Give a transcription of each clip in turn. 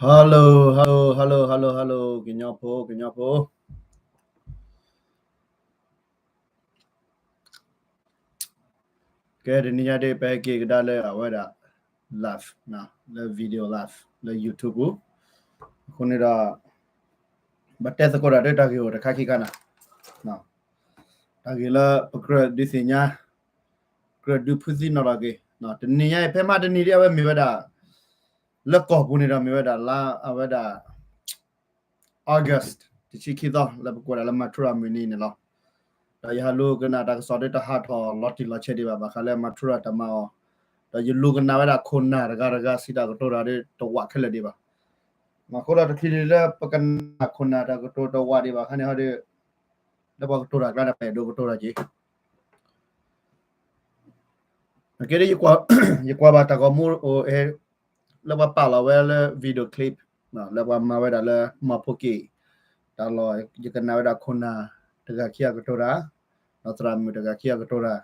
Hello, hello, hello, hello, hello, ကညီဖိ, ကညီဖိ. ကဲ တနံၤညါဒ် ပဟဲက့ၤကဒါလၢအဝဲဒၣ် live လၢ video live လၢ YouTube ပူၤ. အဃိန့ၣ်ဒီး ဘၣ်တဲသကိးတၢ်ဒီးတၢ်ဂ့ၢ်အိၣ်တခါခံခါန့ၣ်, တၢ်ဂ့ၢ်လၢပကြၢးဒုးသ့ၣ်ညါ, ကြၢးဒုးဖုးသံနီၣ်ထီၣ်က့ၤ. တနံၤညါအံၤ ဖဲမဟါတနံၤဒ်အဝဲမ့ၢ်ဝဲဒၣ် လၢကီၢ်ပူၤန့ၣ်ဒီး မ့ၢ်ဝဲဒၣ်လါအဝဲဒၣ် August တဆံခံသီ လၢပကိးဒၣ်လၢ Mathura မုၢ်နံၤန့ၣ်လီၤ. ဒီးယဟးလူၤကနၣ်တၢ်ကစီၣ်ဒ်တဟးထီၣ်လီၤတံၢ်လီၤဆဲးဒံးဘၣ် ဘၣ်ဃးလၢ Mathura တၢ်မၤအီၤ, ဒီးယလူၤကနၣ်ဝဲဒၣ်ခိၣ်နၢ်တဂၤတဂၤစံးတၢ်ကတိၤတၢ်ဒီးတဝးခဲလၢာ်ဒံးဘၣ်. အဃိဒီးတချုးဒံးလၢပကနၣ်ခိၣ်နၢ်တၢ်ကတိၤတဝးဒံးဘၣ်ခါန့ၣ်ဟီဒီး လၢပှၤကတိၤတၢ်ကျါန့ၣ် ပအဲၣ်ဒိးကတိၤတၢ်က့ၤ ကဲဒ် ယကွၢ်ဘၣ်တၢ်ဂီၤမူအိၣ် လၢပှၤပာ်လီၤဝဲလၢ video clip လၢပှၤမၤဝဲဒၣ်လၢမီၢ်ဖိက့ၣ် တၢ်လီၢ် ယကနၣ်ဝဲဒၣ်ခိၣ်နၢ်တဂၤခံဂၤကတိၤတၢ်, ဒီးသရၣ်မုၣ်တဂၤခံဂၤကတိၤတၢ်,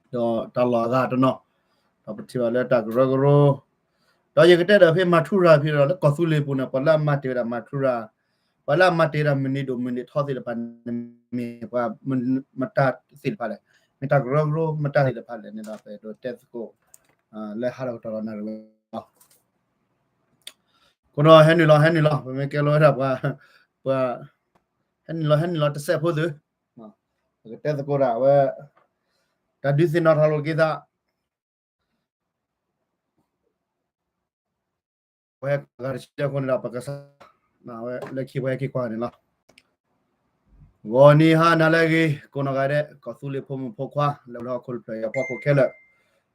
ဒီးတၢ်လီၢ်အဂၤတနီၤ, ဒီးပထံၣ်ဘၣ်လၢတၢ်ကရၢကရိ, ဒီးယကတဲဒီးဖဲ Mathura ဖဲဒီးလၢကီၢ်သူလ့ၤပူၤန့ၣ် ပှၤလၢအမၤတ့ၢ်ဝဲဒၣ် Mathura, ပှၤလၢအမၤတ့ၢ်ဝဲဒၣ်မုၢ်နံၤဒိၣ်မုၢ်နံၤထီသ့ၣ်တဖၣ်န့ၣ် မ့ၢ်ပှၤမတၤသ့ၣ်တဖၣ်လဲၣ်, မ့ၢ်တၢ်ကရၢကရိမတၤသ့ၣ်တဖၣ်လဲၣ်န့ၣ်ဒီး ပအဲၣ်ဒိးတဲသကိး လၢဟးထီၣ်ကတီၢ်ဒီးနၣ်ရံၣ်ဝဲလီၤ. ခိၣ်နၢ်ဟဲနုာ်လီၤ ဟဲနုာ်လီၤ ပမ့ၢ်ကဲလီၤဝဲဒၣ်ပှၤ, ပှၤ, ဟဲနုာ်လီၤ ဟဲနုာ်လီၤတစဲးဖိသု, ပကတဲသကိးတၢ်ဝဲ, တၢ်ဒုးသ့ၣ်နီၣ်ထီၣ်လိာ်က့ၤသး ပှၤဟဲကီၢ်ဂၤတဆံအဃိန့ၣ်ဒီး ပကစး, လၢခံပှၤဟဲက့ၤကွၢ်န့ၣ်လီၤ. ဂီၤနံၤဟါနၤလၢအဂ့ၤ ကိးနီၢ်ဂၤဒဲး ကီၢ်သူလ့ၤဖိမုၣ်ဖိခွါ လၢအိၣ်လၢဟီၣ်ခိၣ်တဖျၢၣ်အံၤအဖီခိၣ်ခဲလၢာ်,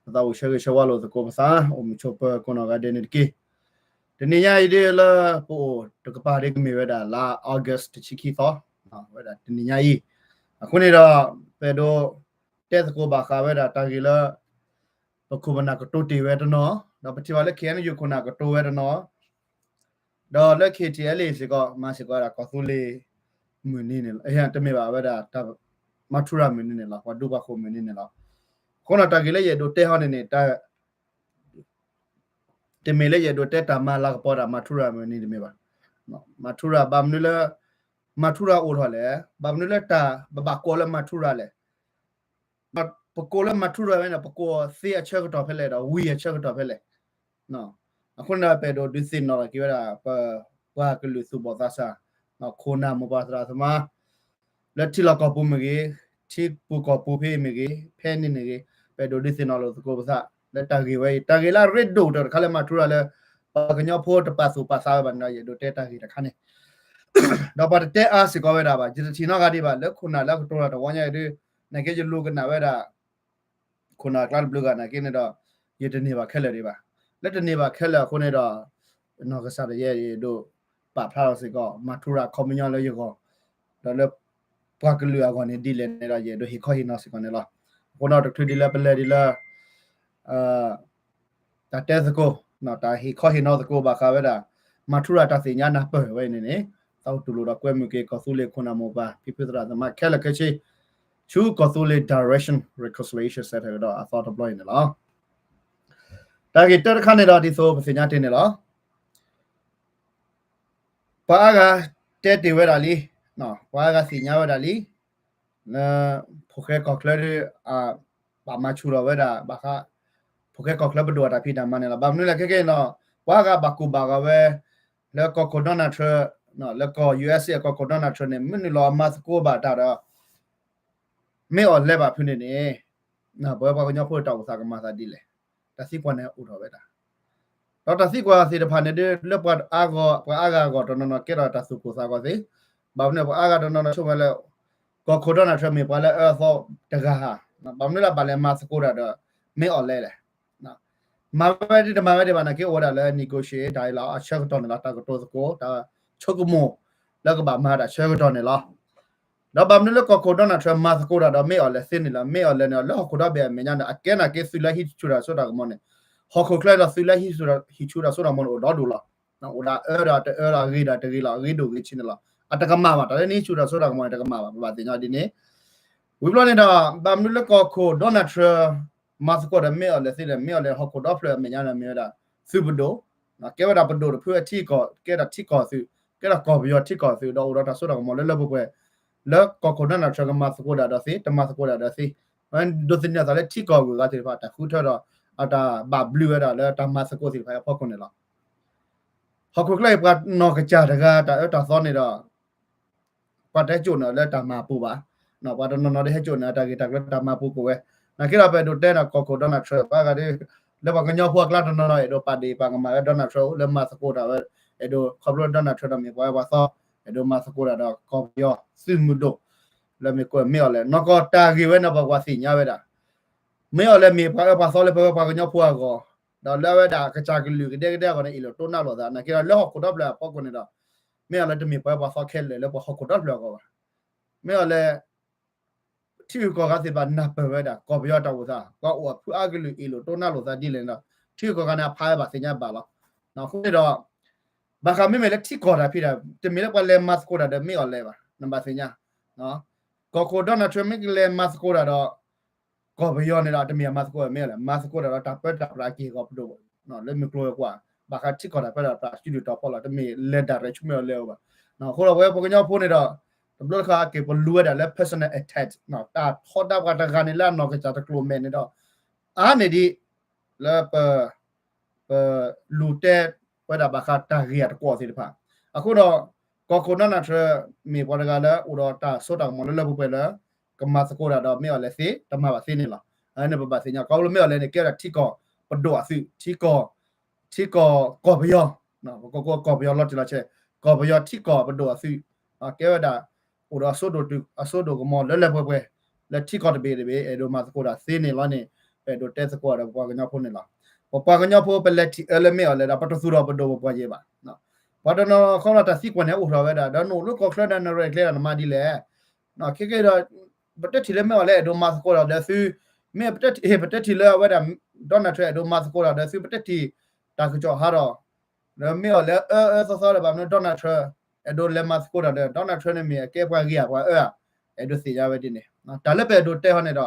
ပသးအိၣ်ဆၢဂ့ၤဆၢဝါလိာ်သကိးပသး အိၣ်မုာ်ဆိးပၢၤကိးနီၢ်ဂၤဒဲးန့ၣ်တက့ၢ်. တနံၤညါအံၤဒ်လၢပအိၣ်တကပၤဒ်ကမ့ၢ်ဝဲဒၣ်လါ August တဆံခံသီ, ဝဲဒၣ်တနံၤညါအံၤ, အဃိန့ၣ်ဒီး ပအဲၣ်ဒိး တဲသကိးဘၣ်ဃးဝဲဒၣ်တၢ်ဂ့ၢ်လၢ ပခိၣ်ပနၢ်ကတိၤတ့ၢ်ဝဲတနီၤ, ဒီးပထံၣ်ဘၣ်လၢ K N U ခိၣ်နၢ်ကတိၤဝဲတနီၤ, ဒီးလၢ K T L A စ့ၢ်ကီး မၤစ့ၢ်ကီးဝဲဒၣ်ကီၢ်သူလ့ၤ မုၢ်နံၤန့ၣ်လီၤ, တမ့ၢ်ဘၣ်ဝဲဒၣ် Mathura မုၢ်နံၤန့ၣ်လီၤ, ပှၤဒူပှၤဃိၣ်မုၢ်နံၤန့ၣ်လီၤ. အဃိန့ၣ်တၢ်ဂ့ၢ်လၢယအဲၣ်ဒိးတဲဟီန့ၣ်န့ၣ် တမ့ၢ်လၢယအဲၣ်ဒိးတဲတၢ်မၤလၤကပီၤဒၣ် Mathura မုၢ်နံၤတမ့ၢ်ဘၣ်. Mathura ဘၣ်မနုၤလၢ Mathura အိၣ်ထီၣ်လဲၣ်, ဘၣ်မနုၤလၢတၢ်ပဘၣ်ကိးလၢ Mathura လဲၣ်. ပကိးလၢ Mathura ဝဲန့ၣ် ပကိးသ့အဆၢကတီၢ်ဖဲလဲၣ်ဒီး ဝံၤအဆၢကတီၢ်ဖဲလဲၣ်. အဃိန့ၣ်ဒီး ပအဲၣ်ဒိးဒုးသ့ၣ်နီၣ်ထီၣ်က့ၤဝဲဒၣ် ပှၤကလုာ်သူၣ်ဘီၣ်သးစၢ်, ခိၣ်နၢ်မိၢ်ပၢ်သရၣ်သမါ လၢထံလီၢ်ကီၢ်ပူၤမ့ၢ်ဂ့ၤ, ထံပူၤကီၢ်ပူၤဖဲအံၤမ့ၢ်ဂ့ၤ, ဖဲန့ၣ်မ့ၢ်ဂ့ၤ, ပအဲၣ်ဒိးဒုးသ့ၣ်နီၣ်လိာ်သကိးပသး လၢတၢ်ဂ့ၢ်ဝဲအံၤ, တၢ်ဂ့ၢ်လၢအရ့ဒိၣ်ကတၢၢ်တခါလၢ Mathura လၢ ပှၤကညီဖိတပာ်သူၣ်ပာ်သးဝဲဘၣ်န့ၣ်ဒီး ယအဲၣ်ဒိးတဲတၢ်ဂ့ၢ်တခါန့ၣ် ဒီးပှၤတတဲအါစ့ၢ်ကီးဝဲဒၣ်ဘၣ်, ယတထံၣ်နီတဂၤဒံးဘၣ် လၢခိၣ်နၢ်လၢအကတိၤတၢ်တဝီညါအံၤဒီး နာ်က့ယလူၤကနၣ်ဝဲဒၣ် ခိၣ်နၢ်အကျါတဘျုးဂၤနာ်က့န့ၣ်ဒီး ယတန့ၢ်ဘၣ်ခဲလၢာ်ဒံးဘၣ်. လၢတန့ၢ်ဘၣ်ခဲလၢာ်အဃိန့ၣ်ဒီး နီၢ်ကစၢ်ဒၣ်ယဲယအဲၣ်ဒိးပာ်ဖျါထီၣ်စ့ၢ်ကီး Mathura ခီပညီလၢယဂီၢ်, ဒီးလၢပှၤကလုာ်အဂီၢ်န့ၣ်ဒ်လဲၣ်န့ၣ်ဒီး ယအဲၣ်ဒိးဟ့ၣ်ခီဟ့ၣ်နီၤစ့ၢ်ကီးန့ၣ်လီၤ. အဃိန့ၣ်တချုးဒ်လၢပလဲၤဒ်လၢ တၢ်တဲသကိး, တၢ်ဟ့ၣ်ခီဟ့ၣ်နီၤသကိးဘၣ်ဃးဝဲဒၣ် Mathura တၢ်သ့ၣ်ညါနၢ်ပၢၢ်ဝဲအံၤန့ၣ်န့ၣ် သးအိၣ်တူၢ်လိာ်ဒီးကွဲမုာ်က့ၤ ကီၢ်သူလ့ၤခိၣ်နၢ်မိၢ်ပၢ် ဖံဖုသရၣ်သမါခဲလၢာ်ခဲဆ့ ဆူကီၢ်သူလ့ၤ Direction Reconciliation Centre ကဒီးအသီတဘျီအံၤန့ၣ်လီၤ. တၢ်ဂ့ၢ်တၢတခါန့ၣ်ဒီး ဒ်သိးပသ့ၣ်ညါတ့ၢ်န့ၣ်လီၤ. ပှၤအါဂၤတဲတ့ၢ်ဝဲဒၣ်လံ, ပှၤအါဂၤသ့ၣ်ညါဝဲဒၣ်လံ, လၢ ဖိၣ်ဃဲကီၢ်ချၢဒီး ဘၣ်မၤဆူၣ်ထီၣ်ဝဲဒၣ်ဘၣ်ဃး ဖိၣ်ဃဲကီၢ်ချၢပဒိၣ်အတၢ်ဖံးတၢ်မၤန့ၣ်လီၤ. ဘၣ်မနုၤလဲၣ်ခဲကဲအံၤန့ၣ် ပှၤအါဂၤဘၣ်ကူၣ်ဘၣ်ဂီၤဝဲ လၢကီၢ်ခိၣ် Donald Trump, လၢကီၢ် U S A အကီၢ်ခိၣ် Donald Trump န့ၣ် မ့ၢ်နုာ်လီၤအမၤသကိးဘၣ်တၢ်ဒီး မ့ၢ်အီၤလဲၤဘၣ်ဖုန့ၣ်န့ၣ် ပဝဲပှၤကညီဖိတၢ်အိၣ်သးကမၤသးဒ်လဲၣ်. တၢ်သံကွၢ်န့ၣ်အိၣ်ထီၣ်ဝဲဒၣ် ဒီးတၢ်သံကွၢ်သ့ၣ်တဖၣ်န့ၣ်ဒီး လၢပှၤအါဂၤ ပှၤအါဂၤအဂီၢ်တနီၤနီၤကဲထီၣ်တၢ်သူၣ်ကိၢ်သးဂီၤသ့, ဘၣ်မနုၤပှၤအါဂၤတနီၤနီၤဆိကမိၣ်လၢ ကီၢ်ခိၣ် Donald Trump မ့ၢ်ပှၤလၢအအၢအသီတဂၤဧါ, ဘၣ်မနုၤလၢဘၣ်လဲၤမၤသကိးတၢ်ဒီး မ့ၢ်အီၤလဲၤလဲၣ်. မၤဝဲဒ်တမၤဝဲဒံးဘၣ်နာ်က့အိၣ်ဝဲဒၣ်လၢ negotiate တၢ်အံၤလီၤ အဆၢကတီၢ်န့ၣ်လီၤ တၢ်ကတိၤသကိး တၢ်ဆိကမိၣ် လၢကဘၣ်မၤတၢ်ဆၢကတီၢ်န့ၣ်လီၤ. ဒီးဘၣ်မနုၤလၢကီၢ်ခိၣ် Donald Trump မၤသကိးတၢ်ဒီးမ့ၢ်အီၤလဲၤသ့န့ၣ်လီၤ. မ့ၢ်အီၤလဲၤန့ၣ် လၢဟီၣ်ခိၣ်ဒီဘ့ၣ်အမဲာ်ညါန့ၣ် အကဲနာ်က့သုးလၢဟံးဆူၣ်တၢ်စိတၢ်ကမီၤန့ၣ်, ဟီၣ်ခိၣ်ချၢဒီးသုးလၢဟံးဆူၣ်တ�်စိတၢ်ကမီၤန့ၣ် အိၣ်ဒီဒူၣ်လီၤ. အိၣ်ဒၣ်အၢဒီးတအၢဒီးအဂ့ၤဒီးတဂ့ၤလီၤ အဂ့ၤဒိၣ်ဂ့ၤဆံးန့ၣ်လီၤ. အတကမၣ်ဘၣ် တၢ်လၢနဟံးဆူၣ်တၢ်စိတၢ်ကမီၤန့ၣ် တကမၣ်ဘၣ် ပဘၣ်သ့ၣ်ညါဒ်န့ၣ်. ဝံၤဘျီန့ၣ်ဒီး ဘၣ်မနုၤလၢကီၢ်ခိၣ် Donald Trump မၤသကိးဒီးမ့ၢ်အီၤလဲၤသ့န့ၣ် မ့ၢ်အီၤလဲၤဟီၣ်ခိၣ်ဒီဖျၢၣ်အမဲာ်ညါန့ၣ် မ့ၢ်ဝဲဒၣ် သုးပဒိၣ် ကဲဝဲဒၣ်ပဒိၣ်တဖုအထံကီၢ် ကဲဒၣ်ထံကီၢ်သုး ကဲဒၣ်ကီၢ်ပယီၤထံကီၢ်သုး ဒီးအိၣ်ဒီးတၢ်စိတၢ်ကမီၤလၢလၢပှဲၤပှဲၤ လၢကီၢ်ခိၣ် Donald Trump ကမၤသကိးတၢ်ဒီးသ့ တမၤသကိးတၢ်ဒီးသ့ ဒိးသန့ၤအသးလၢထံကီၢ်အဂုၤအဂၤသ့ၣ်တဖၣ် တၢ်ဃုထၢဒီး အတၢ်ဘၣ်ဘျုးဝဲဒၣ်လၢတၢ်မၤသကိးသ့ၣ်တဖၣ်အဖီခိၣ်န့ၣ်လီၤ. ဟီၣ်ခိၣ်ချၢအံၤ ပှၤနီၢ်ကစၢ်တဂၤတၢ်အၢတၢ်သီန့ၣ်ဒီး ပှၤတဟဲစိာ်န့ၢ်လၢတၢ်မၤပူၤဘၣ်. ပှၤတနီၤနီၤဒ်ဟဲစိာ်န့ၢ်တၢ်ဂ့ၢ်တၢ်ကျိၤတၢ်မၤပူၤကအိၣ်ဝဲ. နာ်က့ဒီး ပအဲၣ်ဒိးတဲန့ၣ် ကီၢ်ခိၣ် Donald Trump ပှၤဂၤဒ် လၢပှၤကညီဖိအကျါတနီၤနီၤ အဲၣ်ဒိးပာ်ဒ့ၣ်ပာ်ကမၣ်ဝဲ Donald Trump လၢမၤသကိးတၢ်ဝဲ အဲၣ်ဒိးခီဖျိ Donald Trump ဒီးမ့ၢ်ပှၤအၢပှၤသီ အဲၣ်ဒိးမၤသကိးတၢ်ဒီးကီၢ်ပယီၤသုးမုၢ်ဒိၣ် လၢမ့ၢ်ကွၢ်မ့ၢ်အီၤလဲၣ် နီၢ်ကီၢ်တၢ်ဂ့ၢ်ဝဲန့ၣ် ပှၤကွၢ်သ့ၣ်ညါဝဲဒၣ် မ့ၢ်အီၤလဲၣ်မ့ၢ်ပှၤအၢပှၤသီလၢပဝဲပှၤကညီဖိအဂီၢ် ဒီးလၢအဝဲဒၣ်ကစၢ်ကလုာ်ကဒဲကဒဲအဂီၢ်န့ၣ် အ့ၣ်လိာ်တိၢ်နါလိာ်သး နာ်က့ဒီးလၢဟီၣ်ခိၣ်ဒီဖျၢၣ်အဖီခိၣ်န့ၣ်ဒီး မ့ၢ်အီၤလၢတမ့ၢ်ပှၤအၢပှၤသီခဲလၢာ်လၢပှၤဟီၣ်ခိၣ်ဒီဖျၢၣ်အဂီၢ်ဘၣ်. မ့ၢ်အီၤလၢ ထံဂုၤကီၢ်ဂၤသ့ၣ်တဖၣ်နၢ်ပၢၢ်ဝဲဒၣ် ကီၢ်ပယီၤတၢ်အိၣ်သး ပှၤအိၣ်အဖုအါကလုာ်အ့ၣ်လိာ်တိၢ်နါလိာ်သးဒ်လဲၣ်န့ၣ်ဒီး ထံဂုၤကီၢ်ဂၤန့ၣ်အဖးဝဲဘၣ်သ့ၣ်ညါဘၣ်လီၤ. အဃိန့ၣ်ဒီး ဘၣ်ဃးမ့မ့ၢ်လၢထံကီၢ်တၢ်ဖံးတၢ် တမ့ၢ်လၢပှၤလဲၤမၤသကိးတၢ်ဒီးမ့ၢ်အီၤလဲၣ်ဘၣ် နဘၣ်သ့ၣ်ညါ ကီၢ်ခိၣ် Donald Trump မ့ၢ်ကလဲၤမၤသကိးတၢ်ဒီး ကီၢ်ပယီၤန့ၣ်ဒီး တမ့ၢ်အမၤသကိးမ့ၢ်အီၤလဲၣ် မၤသကိးတၢ်ဒီးတၢ်ပၢတၢ်ပြးက့ၢ်ဂီၤပဒိၣ် လၢမ့ၢ်ကျိၤဝဲၤကွာ် ဘၣ်ဃးထံကီၢ်တၢ်ပၢတၢ်ပြးစုဒုၣ်တီၤဖီလာ် တမ့ၢ်လဲၤဒၣ်ရဲၣ်ဆူမ့ၢ်အီၤလဲၣ်အအိၣ်ဘၣ်. အဃိဒီးပဝဲပှၤကညီဖိန့ၣ်ဒီး တဘျီတခါအက့ၤပလူၤဝဲဒၣ်လၢ personal attack တၢ်ထီဒါပှၤတဂၤန့ၣ်လၢအနီၢ်ကစၢ်တကျိၤမဲာ်န့ၣ်ဒီး အါန့ၢ်ဒံး လၢပ ပလူၤတဲဝဲဒၣ်ဘၣ်ဃးတၢ်ဂ့ၢ်အတကွီၣ်သ့ၣ်တဖၣ်. အဃိဒီး ကီၢ်ခိၣ် Donald Trump မ့ၢ်ပှၤတဂၤလၢအိၣ်ဒီးတၢ်စိတၢ်ကမီၤလၢလၢပှဲၤပှဲၤလၢ ကမၤသကိးတၢ်ဒီးမ့ၢ်အီၤလဲၣ်သ့ တမၤဘၣ်သ့န့ၣ်လီၤ. အန့ၣ်ပဘၣ်သ့ၣ်ညါ ခီဖျိမ့ၢ်အီၤလဲၣ်န့ၣ် ကဲဝဲဒၣ်ထံကီၢ်ပဒိၣ်အသုး ထံကီၢ် ထံကီၢ်ကီၢ်ပယီၤ ပကကိးကီၢ်ပယီၤလီၤတံၢ်လီၤဆဲး ကီၢ်ပယီၤထံကီၢ်ပဒိၣ်အသုး ကဲဝဲဒၣ် အိၣ်ဒီးအစိဒိၣ်တု အစိဒိၣ်ကမီၤလၢလၢပှဲၤပှဲၤ လၢထံကီၢ်တဘ့ၣ်တဘ့ၣ် အဲၣ်ဒိးမၤသကိးတၢ်သ့န့ၣ်လီၤန့ၣ် ပအဲၣ်ဒိးတဲသကိးဒီးပပှၤကညီဖိန့ၣ်လီၤ. ပပှၤကညီဖိပလဲၤထံၣ်အၢလၢမ့ၢ်အီၤလဲၣ်ဒီး ပတသူၣ်ထီၣ်ပဒိၣ်ပပှၢ်ယဲၢ်ဘၣ်. ပှၤတနီၤခီဖျိတၢ်သံကွၢ်န့ၣ်အိၣ်ထီၣ်ဝဲဒၣ် ဒီးနအိၣ်လၢကီၢ်ချၢဒီးနရဲၣ်ကျဲၤဒီးနမၤဒ်လဲၣ် ခဲက့ၤဒီး ပတထံၣ်လၢမ့ၢ်အီၤလဲၣ်အဲၣ်ဒိးမၤသကိးတၢ်ဒီးသု မ့ၢ်ပတထံၣ်လၢအဝဲဒၣ် Donald Trump အဲၣ်ဒိးမၤသကိးတၢ်ဒီးသု ပတထံၣ်တၢ်ကစီၣ်ဟးထီၣ် ဒီးမ့ၢ်အီၤလဲၣ်အၢအၢသီသီဒီး ဘၣ်မနုၤ Donald Trump အဲၣ်ဒိးလဲၤမၤသကိးတၢ်ဒီး Donald Trump န့ၣ်မ့ၢ်အကဲပှၤဂ့ၤဧါပှၤအၢဧါ အဲၣ်ဒိးသ့ၣ်ညါဝဲဒ်န့ၣ် တၢ်လၢပအဲၣ်ဒိးတဲဟီန့ၣ်ဒီး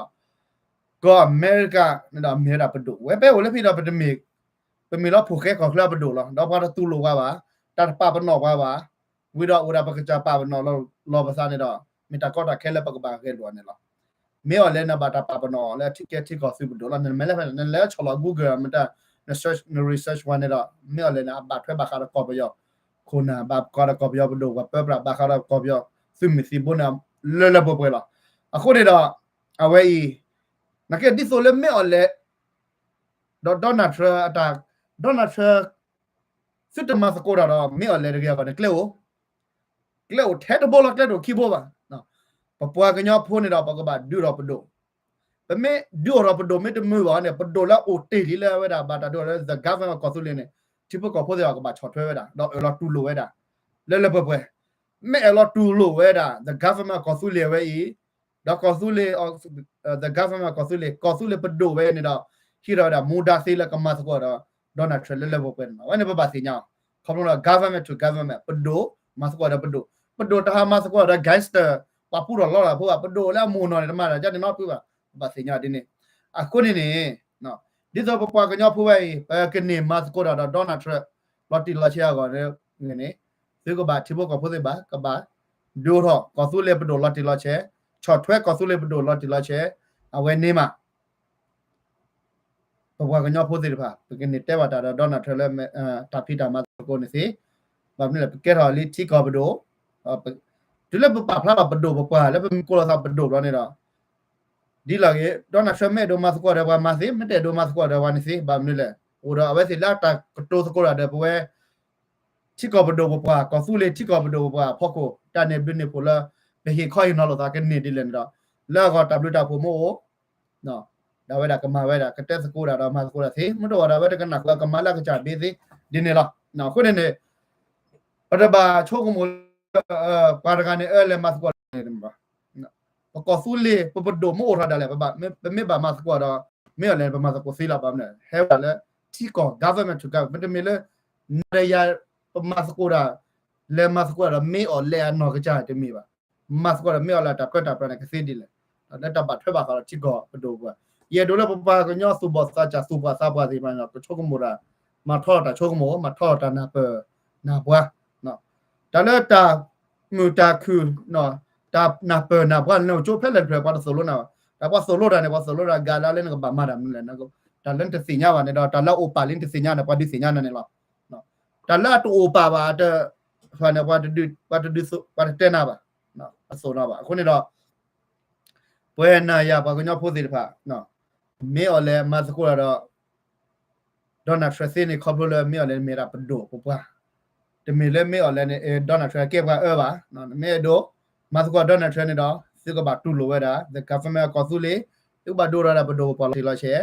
ကီၢ်အမဲရကၤန့ၣ်ဒီးမ့ၢ်ဝဲဒၣ်ပဒိၣ် ဝဲပဟဲအိၣ်လၢဖဲဒီးပတမ့ၢ် ပမ့ၢ်လီၤဖိၣ်ဃဲကီၢ်ချၢအပဒိၣ်လီၤ. ဒီးပှၤတတူၢ်လိာ်ပှၤဘၣ် တၢ်တပာ်ပနီၣ်ပှၤဘၣ် ဝံၤဒီးအိၣ်ဒၣ်ပကစၢ်ပာ်ပနီၣ်လီၤပသးန့ၣ်ဒီး မ့ၢ်တၢ်ကီတၢ်ခဲလၢပကဘၣ်ဂဲၤလိာ်န့ၣ်လီၤ. မ့ၢ်အီၤလဲၣ်နဘၣ်တၢ်ပာ်ပနီၣ်လၢထံကဲထံကီၢ်သုးပဒိၣ်လီၤ. နမ့ၢ်လဲၤဖဲန့ၣ် နလဲၤဆီၣ်လီၤ Google မ့ၢ်တၢ် န search န research ဝဲန့ၣ်ဒီး မ့ၢ်အီၤလဲၣ်န့ၣ် အဘၣ်ထွဲဘၣ်ဃးဒီးကီၢ်ပယီၤ ခိၣ်နၢ် ဘၣ်ဃးဒီးကီၢ်ပယီၤပဒိၣ် ပှၤပၢပြးဘၣ်ဃးဒီးကီၢ်ပယီၤသုးမုၢ်သံၣ်ဘိန့ၣ် လၢလၢပှဲၤပှဲၤလီၤ. အဃိန့ၣ်ဒီး အဝဲအံၤ နာ်က့ဒ်သိးလၢမ့ၢ်အီၤလဲၣ် ဒီး Donald Trump အတၢ် Donald Trump သုတမၤသကိးတၢ်ဒီး မ့ၢ်အီၤလဲၣ်တဂ့ၤအဂီၢ်န့ၣ် ကျဲအိၣ် ကျဲအိၣ်ထဲတဘိလီၤ ကျဲတအိၣ်ခံဘိဘၣ်. ပပှၤကညီဖိန့ၣ်ဒီး ပကဘၣ်ဒုးထီၣ်ပဒိၣ် ပမ့ၢ်ဒုးအိၣ်ထီၣ်ပဒိၣ်မ့ၢ်တမုာ်ဘၣ်န့ၣ် ပဒိၣ်လၢအအိၣ်တ့ၢ်လံလၢအဝဲဒၣ်ဘၣ်တၢ်ဒုးလၢ the government ကီၢ်သူလ့ၤန့ၣ် ထံဖိကီၢ်ဖိသ့ၣ်တဖၣ်ကဘၣ်ဆီၣ်ထွဲဝဲဒၣ် ဒီးအၢၣ်လီၤတူၢ်လိာ်ဝဲဒၣ် လၢလၢပှဲၤပှဲၤ မ့ၢ်အၢၣ်လီၤတူၢ်လိာ်ဝဲဒၣ် the government ကီၢ်သူလ့ၤဝဲအံၤ ဒီးကီၢ်သူလ့ၤ the government ကီၢ်သူလ့ၤ ကီၢ်သူလ့ၤပဒိၣ်ဝဲန့ၣ်ဒီး ဟံးထီၣ်ဝဲဒၣ်မူဒါသ့လၢကမၤသကိးဒီး Donald Trump လၢလၢပှဲၤပှဲၤန့ၣ်လီၤ. အဝဲန့ၣ်ပဘၣ်သ့ၣ်ညါအီၤ ခီဖျိလၢ government to government ပဒိၣ် မၤသကိးဒီးပဒိၣ် ပဒိၣ်တဟးမၤသကိးဒီး gangster ပှၤပူထီၣ်လီထီၣ်ဖိဘၣ် ပဒိၣ်လၢအမိၢ်နီၢ်န့ၣ် တမၤတၢ်ကန့ၣ်နီတဖုဘၣ် ပဘၣ်သ့ၣ်ညါအီၤဒ်န့ၣ်. အဃိန့ၣ်န့ၣ် ဒ်သိးပပှၤကညီဖိဝဲအံၤ ပကန့ၢ်မၤသကိးတၢ်ဒီး Donald Trump လီၤတံၢ်လီၤဆဲးအဂီၢ်န့ၣ် သုကဘၣ်ထံဖိကီၢ်ဖိသ့ၣ်တဖၣ် ကဘၣ်ဒုးအိၣ်ထီၣ်ကီၢ်သူလ့ၤပဒိၣ်လီၤတံၢ်လီၤဆဲး ဆီၣ်ထွဲကီၢ်သူလ့ၤပဒိၣ်လီၤတံၢ်လီၤဆဲး အဝဲန့ၣ်မး ပပှၤကညီဖိသ့ၣ်တဖၣ် ပကန့ၢ်တဲဘၣ်တၢ်ဒီး Donald Trump လၢ တၢ်ဖံးတၢ်မၤသကိးန့ၣ်သ့ ဘၣ်မနုၤလဲၣ် ပကဲထီၣ်လံထံကီၢ်ပဒိၣ် တုၤလၢပပာ်ဖျါထီၣ်ပဒိၣ်ပပှၢ် လၢပမ့ၢ်ကိးလီၤသးပဒိၣ်ဘျီန့ၣ်ဒီး ဒ်လဲၣ်ဂ့ၤ Donald Trump မ့ၢ်အဲၣ်ဒိးမၤသကိးဒီးပှၤမၤသ့ မ့ၢ်တအဲၣ်ဒိးမၤသကိးဒီးပှၤန့ၣ်သ့ ဘၣ်မနုၤလဲၣ် အိၣ်ဒီးအဝဲသ့ၣ်လၢတၢ်ကတိၤသကိးတၢ်ဒီးပဝဲ ထံကီၢ်ပဒိၣ်ပပှၢ် ကီၢ်သူလ့ၤထံကီၢ်ပဒိၣ်ပပှၢ်အဖီခိၣ် တၢ်န့ၣ်ဘျုးန့ၢ်ဖှိၣ်လၢ ပဟ့ၣ်ခီဟ့ၣ်နီၤလိာ်သးကန့ၢ်ဒ်လဲၣ်န့ၣ်ဒီး လၢအဂီၢ်တၢ်ဘျုးတၢ်ဖှိၣ်မ့ၢ်အိၣ် ဒ်ဝဲဒၣ်ကမၤဝဲဒၣ် ကတဲသကိးတၢ်ဒီးမၤသကိးတၢ်သ့ မ့ၢ်တအိၣ်ဒီးအဝဲတကနၣ်ဃုာ် ကမၤလၢအကစၢ်ဘ့သ့ ဒ်န့ၣ်လီၤ. အဃိန့ၣ်န့ၣ် ပတဘၣ်ဆိကမိၣ်လၢ ပှၤတဂၤန့ၣ် အၢလဲၤမၤသကိးတၢ်န့ၣ် ပကီၢ်သူလ့ၤ ပပဒိၣ်မ့ၢ်အိၣ်ထီၣ်ဒၣ်လဲာ် ပမ့ၢ်ဘၣ်မၤသကိးဒီး မ့ၢ်အီၤလဲၣ်န့ၣ် ပမၤသကိးသ့လီၤ ဘၣ်မနုၤလဲၣ် ဟဲဝဲဒၣ်လၢ ထံကီၢ် government to government မ့တမ့ၢ်လၢ နၤဒီးယၤ ပမၤသကိးတၢ် လဲၤမၤသကိးတၢ်ဒီး မ့ၢ်အီၤလဲၣ်အနီၢ်ကစၢ်တမ့ၢ်ဘၣ်. မၤသကိးဒီးမ့ၢ်အီၤလဲၣ်တၢ်ပၢတၢ်ပြးန့ၣ် ကသ့ဒ်လဲၣ်. လၢတၢ်ဘၣ်ထွဲဘၣ်ဃးဒီးထံကီၢ်ပဒိၣ်ပပှၢ် ယအဲၣ်ဒိးလၢပပှၤကညီသူၣ်ဘီၣ်သးစၢ်သူၣ်ပှၢ်သးပှၢ်သ့ၣ်တဖၣ်န့ၣ်ဒီး ပဆိကမိၣ်တၢ် မၤထီၣ်တၢ်ဆိကမိၣ် မၤထီၣ်တၢ်နၢ်ပၢၢ်နၢ်ပှၤ, တၢ်လၢတၢ်မုာ်တၢ်ခုၣ် တၢ်နၢ်ပၢၢ်နၢ်ပှၤန့ၣ် အိၣ်ကၠိဖဲလဲၣ်တဖျၢၣ် ပှၤတသိၣ်လိနၤဘၣ်. တၢ်ပှၤသိၣ်လိတၢ်န့ၣ် ပှၤသိၣ်လိတၢ် ကးလၢလၢနကဘၣ်မၤတၢ်မနုၤလဲၣ်, တၢ်လၢနတသ့ၣ်ညါဘၣ်န့ၣ်ဒီး တၢ်လၢအအိၣ်ပာ်လံနတသ့ၣ်ညါန့ၣ် ပှၤဒုးသ့ၣ်ညါနၤန့ၣ်လီၤ. တၢ်လၢအတအိၣ်ပာ်ဘၣ် တဖၣ်န့ၣ် ပှၤတတဲနၤဘၣ်, အသိၣ်နၤဘၣ်. အဃိန့ၣ်ဒီး ပဝဲနၤယၤပှၤကညီဖိသ့ၣ်တဖၣ် မ့ၢ်အီၤလဲၣ်မၤသကိးတၢ်ဒီး Donald Trump သ့န့ၣ် ခီဖျိလၢမ့ၢ်အီၤလဲၣ်န့ၣ် မ့ၢ်ဒၣ်ပဒိၣ်ပပှၢ်, တမ့ၢ်လၢမ့ၢ်အီၤလဲၣ်န့ၣ် Donald Trump ကဲပှၤအၢဘၣ်. မ့ၢ်အဲၣ်ဒိးမၤသကိး Donald Trump န့ၣ်ဒီး သုကဘၣ်တူၢ်လိာ်ဝဲဒၣ် the government အကီၢ်သူလ့ၤ, သုကဘၣ်ဒိၣ်ထီၣ်ဝဲဒၣ်ပဒိၣ်ပပှၢ်လီၤတံၢ်လီၤဆဲး,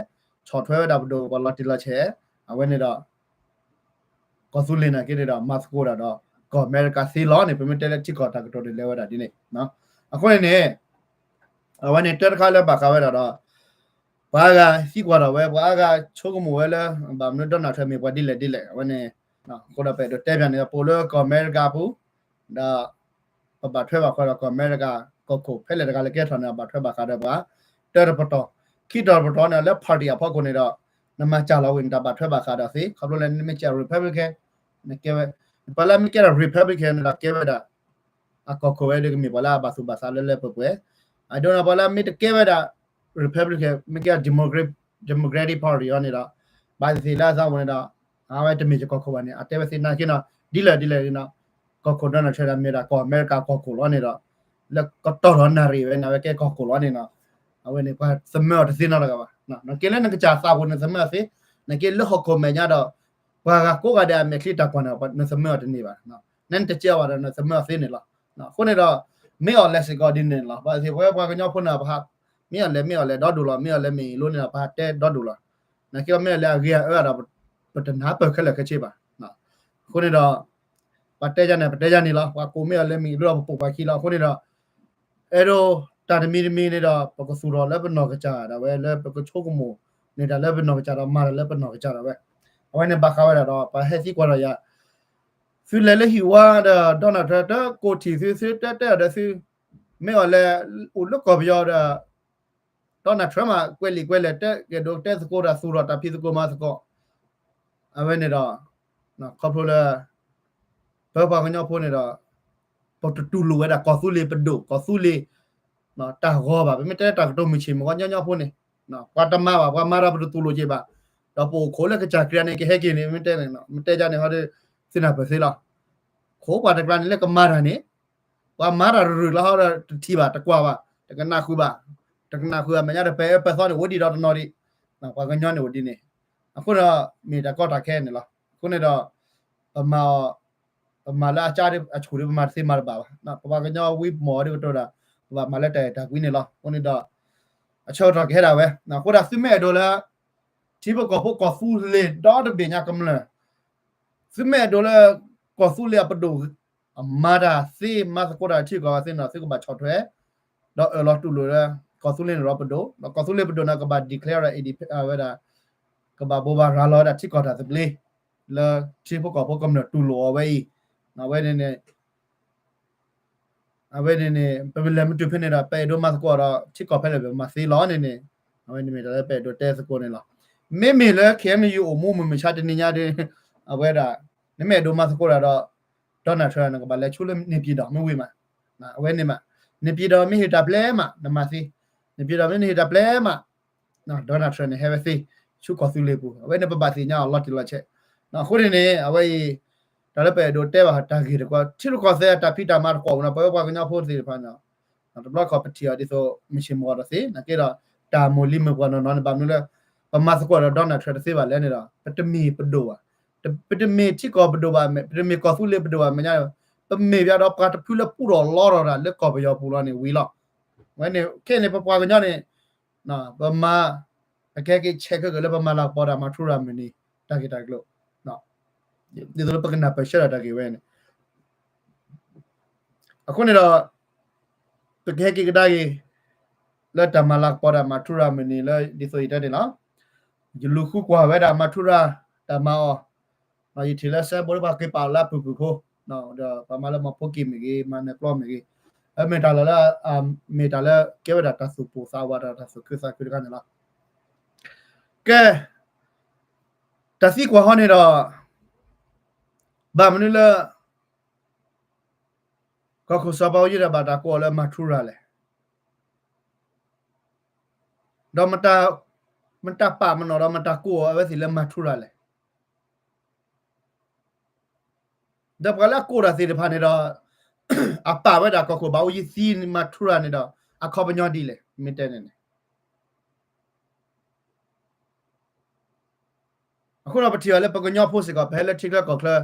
ဆီၣ်ထွဲဝဲဒၣ်ပဒိၣ်ပပှၢ်လီၤတံၢ်လီၤဆဲး, အဝဲန့ၣ်ဒီး ကီၢ်သူလ့ၤနာ်က့န့ၣ်ဒီး မၤသကိးတၢ်ဒီး ကီၢ်အမဲရကၤသ့လီၤန့ၣ် ပမ့ၢ်တဲလၢထံကီၢ်တၢ်ကတိၤန့ၣ် လဲၤဝဲဒၣ်ဒ်န့ၣ်. အဃိန့ၣ်န့ၣ် အဝဲန့ၣ်တၢ်တခါလၢဘၣ်ဃးဝဲဒၣ်ဒီး ပှၤအါဂၤသံကွၢ်ဒီးဝဲ ပှၤအါဂၤဆိကမိၣ်ဝဲလၢ ဘၣ်မနုၤ Donald Trump မ့ၢ်ပှၤဒ်လဲၣ်ဒ်လဲၣ် အဝဲန့ၣ် အဃိဒီးပအဲၣ်ဒိးတဲပၠးန့ၣ် ပအိၣ်လၢကီၢ်အမဲရကၤအပူၤ ဒီး ပဘၣ်ထွဲဘၣ်ဃးဒီးကီၢ်အမဲရကၤကီၢ်ခိၣ် ဖဲလဲၣ်တဂၤလၢကဲထီၣ်န့ၣ် ဘၣ်ထွဲဘၣ်ဃးဒီးပှၤ တၢတပတီၢ်, ခံတီၤတပတီၢ်န့ၣ် လၢ party အဖီခိၣ်န့ၣ်ဒီး နမၤစၢ်လီၤဝံၤန့ၣ် တၢ်ဘၣ်ထွဲဘၣ်ဃးဒီးသ့ ခီဖျိလၢနမ့ၢ်ကဲ Republican နကဲဝဲ, ပှၤလၢမ့ၢ်ကဲဒီး Republican န့ၣ်ဒီးကဲဝဲဒၣ် အကီၢ်ခိၣ်ဝဲဒၣ်ကမ့ၢ်ပှၤလၢအဘၣ်သူၣ်ဘၣ်သးလၢလၢပှဲၤပှဲၤ, အဒိန့ၣ် ပှၤလၢမ့ၢ်တကဲဝဲဒၣ် Republican မ့ၢ်ကဲ Democrat, Democratic Party အီၤန့ၣ်ဒီး ဘၣ်သ့ၣ်သ့ၣ်လၢအသးဝဲန့ၣ်ဒီး အဝဲတမ့ၢ်ယကီၢ်ခိၣ်ဘၣ်န့ၣ် အတဲဝဲသ့ၣ်နာ်က့နီၤ ဒ်လဲၣ်ဒ်လဲၣ်န့ၣ်နီၤ, ကီၢ်ခိၣ် Donald Trump ဒီးမ့ၢ်ဒၣ်ကီၢ်အမဲရကၤကီၢ်ခိၣ်လီၤန့ၣ်ဒီး လၢကတီၢ်ထီၣ်နၣ်ရံၣ်ဝဲန့ၣ် အဝဲကဲကီၢ်ခိၣ်လီၤန့ၣ်နီၤ, အဝဲန့ၣ် ပှၤသမၢအီၤတသ့နီတဂၤဘၣ်. နကဲလၢနကစၢ်သးပူၤနသမၢအီၤသ့, နကဲလၢဟီၣ်ခိၣ်မဲာ်ညါဒီး ပှၤဂၤကိးဂၤဒဲးအမဲာ်ချံတၢ်ကွၢ်န့ၣ် နသမၢအီၤတန့ၢ်ဘၣ်. နတကဲဘၣ်ဒီး နသမၢအီၤသ့န့ၣ်လီၤ. အဃိန့ၣ်ဒီး မ့ၢ်အီၤလဲၣ်စ့ၢ်ကီးဒ်န့ၣ်လီၤ. ဘၣ်သ့ၣ်သ့ၣ်ပဝဲပှၤကညီဖိန့ၣ် ပဟး မ့ၢ်အီၤလဲၣ် မ့ၢ်အီၤလဲၣ်ဒီဒိၣ်လီၤ, မ့ၢ်အီၤလဲၣ်မ့ၢ်အံၤလိန့ၣ်ဒီး ပဟးတဲဒီဒိၣ်လီၤ. နကဲမ့ၢ်အီၤလဲၣ်အဂ့ၤအအၢဒီး ပတနၢ်ပၢၢ်ခဲလၢာ်ခဲဆ့ဘၣ်. အဃိန့ၣ်ဒီး ပှၤတဲယၤန့ၣ် ပတဲယၤန့ၣ်လီၤ. ပှၤကိးမ့ၢ်အီၤလဲၣ်မ့ၢ်အံၤလိဒီး ပပိာ်ပှၤခံလီၤ. အဃိန့ၣ်ဒီး အဲၣ်ဒိးတၢ်တမံၤတမံၤန့ၣ်ဒီး ပကသူၣ်ထီၣ်လၢပနီၢ်ကစၢ်ဒၣ်ဝဲ လၢပကဆိကမိၣ်န့ၢ်တၢ်လၢပနီၢ်ကစၢ်ဒီး မၤတၢ်လၢပနီၢ်ကစၢ်ဒၣ်ဝဲ. အဝဲန့ၣ်ဘၣ်ဃးဝဲဒၣ်ဒီး ပှၤဟဲသံကွၢ်ဒီးယၤ သုလဲၤလၢဟံၣ်ဝါဒီး Donald Trump တကိးထံၣ်သု သုတဲတဲအီၤဒီးသု မ့ၢ်အီၤလဲၣ် အိၣ်လၢကီၢ်ပယီၤဒီး Donald Trump မး ကွဲးလံာ်ကွဲးလဲၢ်တဲ ကဲဒိးတဲသကိးဒီးသူၣ်ထီၣ်တၢ်ဖံးသကိးမၤသကိး အဝဲန့ၣ်ဒီး ခီဖျိလၢ ပပှၤကညီဖိန့ၣ်ဒီး ပတတူၢ်လိာ်ဝဲဒၣ်ကီၢ်သူလ့ၤပဒိၣ် ကီၢ်သူလ့ၤ တၢ်ဂီၤဘၣ်. ပမ့ၢ်တဲတၢ်ကတိၤမုၢ်ဆ့ၣ်မုၢ်ဂီၤညီညီဖိန့ၣ် ပှၤတမၤဘၣ် ပှၤမၤတၢ်ပတတူၢ်လိာ်က့ၤဘၣ်. ဒီးပအိၣ်ခိးလၢကစၢ်ခရံာ်န့ၣ် ကဟဲက့ၤန့ၣ် မ့ၢ်တဲန့ၣ် မ့ၢ်တဲယၤန့ၣ် ဟီဒီး သုနၢ်ပၢၢ်သ့လီၤ. ခိးပှၤတကျါန့ၣ်လၢကမၤတၢ်န့ၣ် ပှၤမၤတၢ်ရူၤရူၤလီၤဟီဒီး တထံၣ်ဘၣ် တကွၢ်ဘၣ် တကနၣ်ဃုာ်ဘၣ် တကနၣ်ဃုာ်ဘၣ် မဲာ်ညါဒီး ပအဲၣ်ပသီန့ၣ် အိၣ်ဒံးဒီးတနီၤဒံး ပှၤကညီန့ၣ်အိၣ်ဒ်န့ၣ် အဃိဒီး မ့ၢ်တၢ်ကီတၢ်ခဲန့ၣ်လီၤ. အဃိန့ၣ်ဒီး ပမၤအီၤ ပမၤလၢအကါဒ်အဆူၣ်ဒ် ပမၤတသ့မၤတဘၣ်ဘၣ်. ပပှၤကညီဝံပမီၢ်ဒ်ကတိၤတၢ် ပဘၣ်မၤလၢတၢ်အဲၣ်တၢ်ကွံန့ၣ်လီၤ. အဃိန့ၣ်ဒီး အဆၢကတီၢ်ကဟဲဒၣ်ဝဲ အဃိဒီးသုမ့ၢ်အဲၣ်ဒိးလၢ ထံဖိကီၢ်ဖိကီၢ်သူလ့ၤဒီတဘ့ၣ်ညါကမျၢၢ် သုမ့ၢ်အဲၣ်ဒိးလၢ ကီၢ်သူလ့ၤအပဒိၣ် မၤတၢ်သ့ မၤသကိးတၢ်ထံကီၢ်သ့န့ၣ် သုကဘၣ်ဆီၣ်ထွဲ ဒီးအၢၣ်လီၤတူၢ်လိာ်လၢ ကီၢ်သူလ့ၤန့ၣ်ဒီးပဒိၣ် ဒီးကီၢ်သူလ့ၤပဒိၣ်န့ၣ် ကဘၣ် declare ဝဲဒၣ် ကဘၣ်ဘိးဘၣ်ရၤလီၤဝဲဒၣ်ထံကီၢ်တၢ်သဘျ့ လၢထံဖိကီၢ်ဖိကမျၢၢ်တူၢ်လိာ်အီၤဝဲအံၤ အဝဲန့ၣ်န့ၣ် အဝဲန့ၣ်န့ၣ် ပလဲၤမ့ၢ်တုၤဖဲန့ၣ်ဒီး ပအဲၣ်ဒိးမၤသကိးဒီး ထံကီၢ်ဖဲလဲၣ်ပမၤသ့လီၤန့ၣ်န့ၣ် အဝဲန့ၣ်မ့ၢ်တၢ်လၢပအဲၣ်ဒိးတဲသကိးန့ၣ်လီၤ. မ့မ့ၢ်လၢ KNU အိၣ်မူမုၢ်မဆါတနံၤညါဒီး အဝဲဒၣ် နမ့ၢ်အဲၣ်ဒိးမၤသကိးတၢ်ဒီး Donald Trump နကဘၣ်လဲၤဆူလၢန့ၣ်ပၠံၣ်ဒီး မ့ၢ်ဝံၤမး အဝဲန့ၣ်မး န့ၣ်ပၠံၣ်ဒီးမ့ၢ်ဟ့ၣ်တၢ်ပျဲမး နမၤသ့ န့ၣ်ပၠံၣ်ဒီးမ့ၢ်နဟ့ၣ်တၢ်ပျဲမး Donald Trump န့ၣ် ဟဲဝဲသ့ ဆူကီၢ်သူလ့ၤပူၤ အဝဲန့ၣ်ပဘၣ်သ့ၣ်ညါအီၤလီၤတံၢ်လီၤဆဲး. အဃိန့ၣ်န့ၣ် အဝဲအံၤ တၢ်လၢပအဲၣ်ဒိးတဲဘၣ်တၢ်ဂ့ၢ်တကွီၢ် ထံရူၢ်ကီၢ်သဲးအတၢ်ဖံးတၢ်မၤတကွီၢ်ပူၤန့ၣ် ပဝဲပှၤကညီဖိသ့ၣ်တဖၣ်န့ၣ် တဘျီခီၣ်ပထံၣ်အီၤဒ်သိး မုၢ်ဆ့ၣ်မုၢ်ဂီၤဒီးသ့ နာ်က့ဒီး တၢ်မိၢ်လံၤမုၢ်ပှၢ်နီၢ်နီၢ်န့ၣ် ဘၣ်မနုၤလၢ ပမၤသကိးဒီး Donald Trump တသ့ဘၣ်လဲၣ်န့ၣ်ဒီး ပတမ့ၢ်ပဒိၣ်ဘၣ်, ပတမ့ၢ်ထံကီၢ်ပဒိၣ်ဘၣ်, ပတမ့ၢ်ကီၢ်သူလ့ၤပဒိၣ်ဘၣ် မဲာ်ညါ ပမ့ၢ်ပှၤဒီးပှၤတဖုလၢပူထီၣ်လီထီၣ်တၢ်လၢကီၢ်ပယီၤပူၤလီၤန့ၣ်ဝံၤလီၤ. ဝဲန့ၣ် ခဲအံၤန့ၣ် ပပှၤကညီန့ၣ် ပမၤ ပကဟဲက့ၤဆဲးခဲက့ၤလၢပမၤလၤကပီၤတၢ်မၤထူရၤမုၢ်နံၤ တၢ်ဂ့ၢ်တၢ်ကျိၤ ဒ်သိးလၢပကနၢ်ပၢၢ်ဆၢတၢ်တၢ်ဂ့ၢ်ဝဲန့ၣ် အဃိန့ၣ်ဒီး ပကဟဲက့ၤကဒါက့ၤ လၢတၢ်မၤလၤကပီၤတၢ်မၤထူရၤမုၢ်နံၤလၢဒ်သိးယတဲန့ၣ်လီၤ. ယလူၤဃုကွၢ်ဝဲဒၣ်မၤထူရၤတၢ်မၤအီၤ, ယထံၣ်လၢစဲဘိလၢပှၤက့ၤပာ်လၢအပူၤကွံာ်ဖိ, ဒီးပှၤမၤလၢမၤဖိက့ၤမ့ၢ်ဂ့ၤ, မၤနၢၤပျီမ့ၢ်ဂ့ၤ, အမ့ၢ်တၢ်လၢ မ့ၢ်တၢ်လၢကဲဝဲဒၣ်တၢ်သူၣ်ပိၢ်သးဝးဒီးတၢ်သူၣ်ခုသးခုတခါန့ၣ်လီၤ. ကဲ တၢ်သံကွၢ်ဟီန့ၣ်ဒီး ဘၣ်မနုၤလၢ ကီၢ်ခိၣ်စီၤဘးအူကၠံဒီးဘၣ်တၢ်ကိးအီၤလၢမၤထူရၤလဲၣ်. ဒီးမတၤပာ်မနီၤဒီးမတၤကိးအီၤအဝဲသ့ၣ်လၢမၤထူရၤလဲၣ်. ဒီးပှၤလၢအကိးတၢ်သ့ၣ်တဖၣ်န့ၣ်ဒီး အပာ်ဝဲဒၣ်ကီၢ်ခိၣ်ဘးအူကၠံသံမၤထူရၤန့ၣ်ဒီး အခီပညီဒ်လဲၣ် မ့ၢ်တဲန့ၣ်န့ၣ် အဃိဒီးပထံၣ်ဘၣ်လၢပကညီဖိစ့ၢ်ကီး ပဟဲလၢထံချၢကီၢ်ချၢ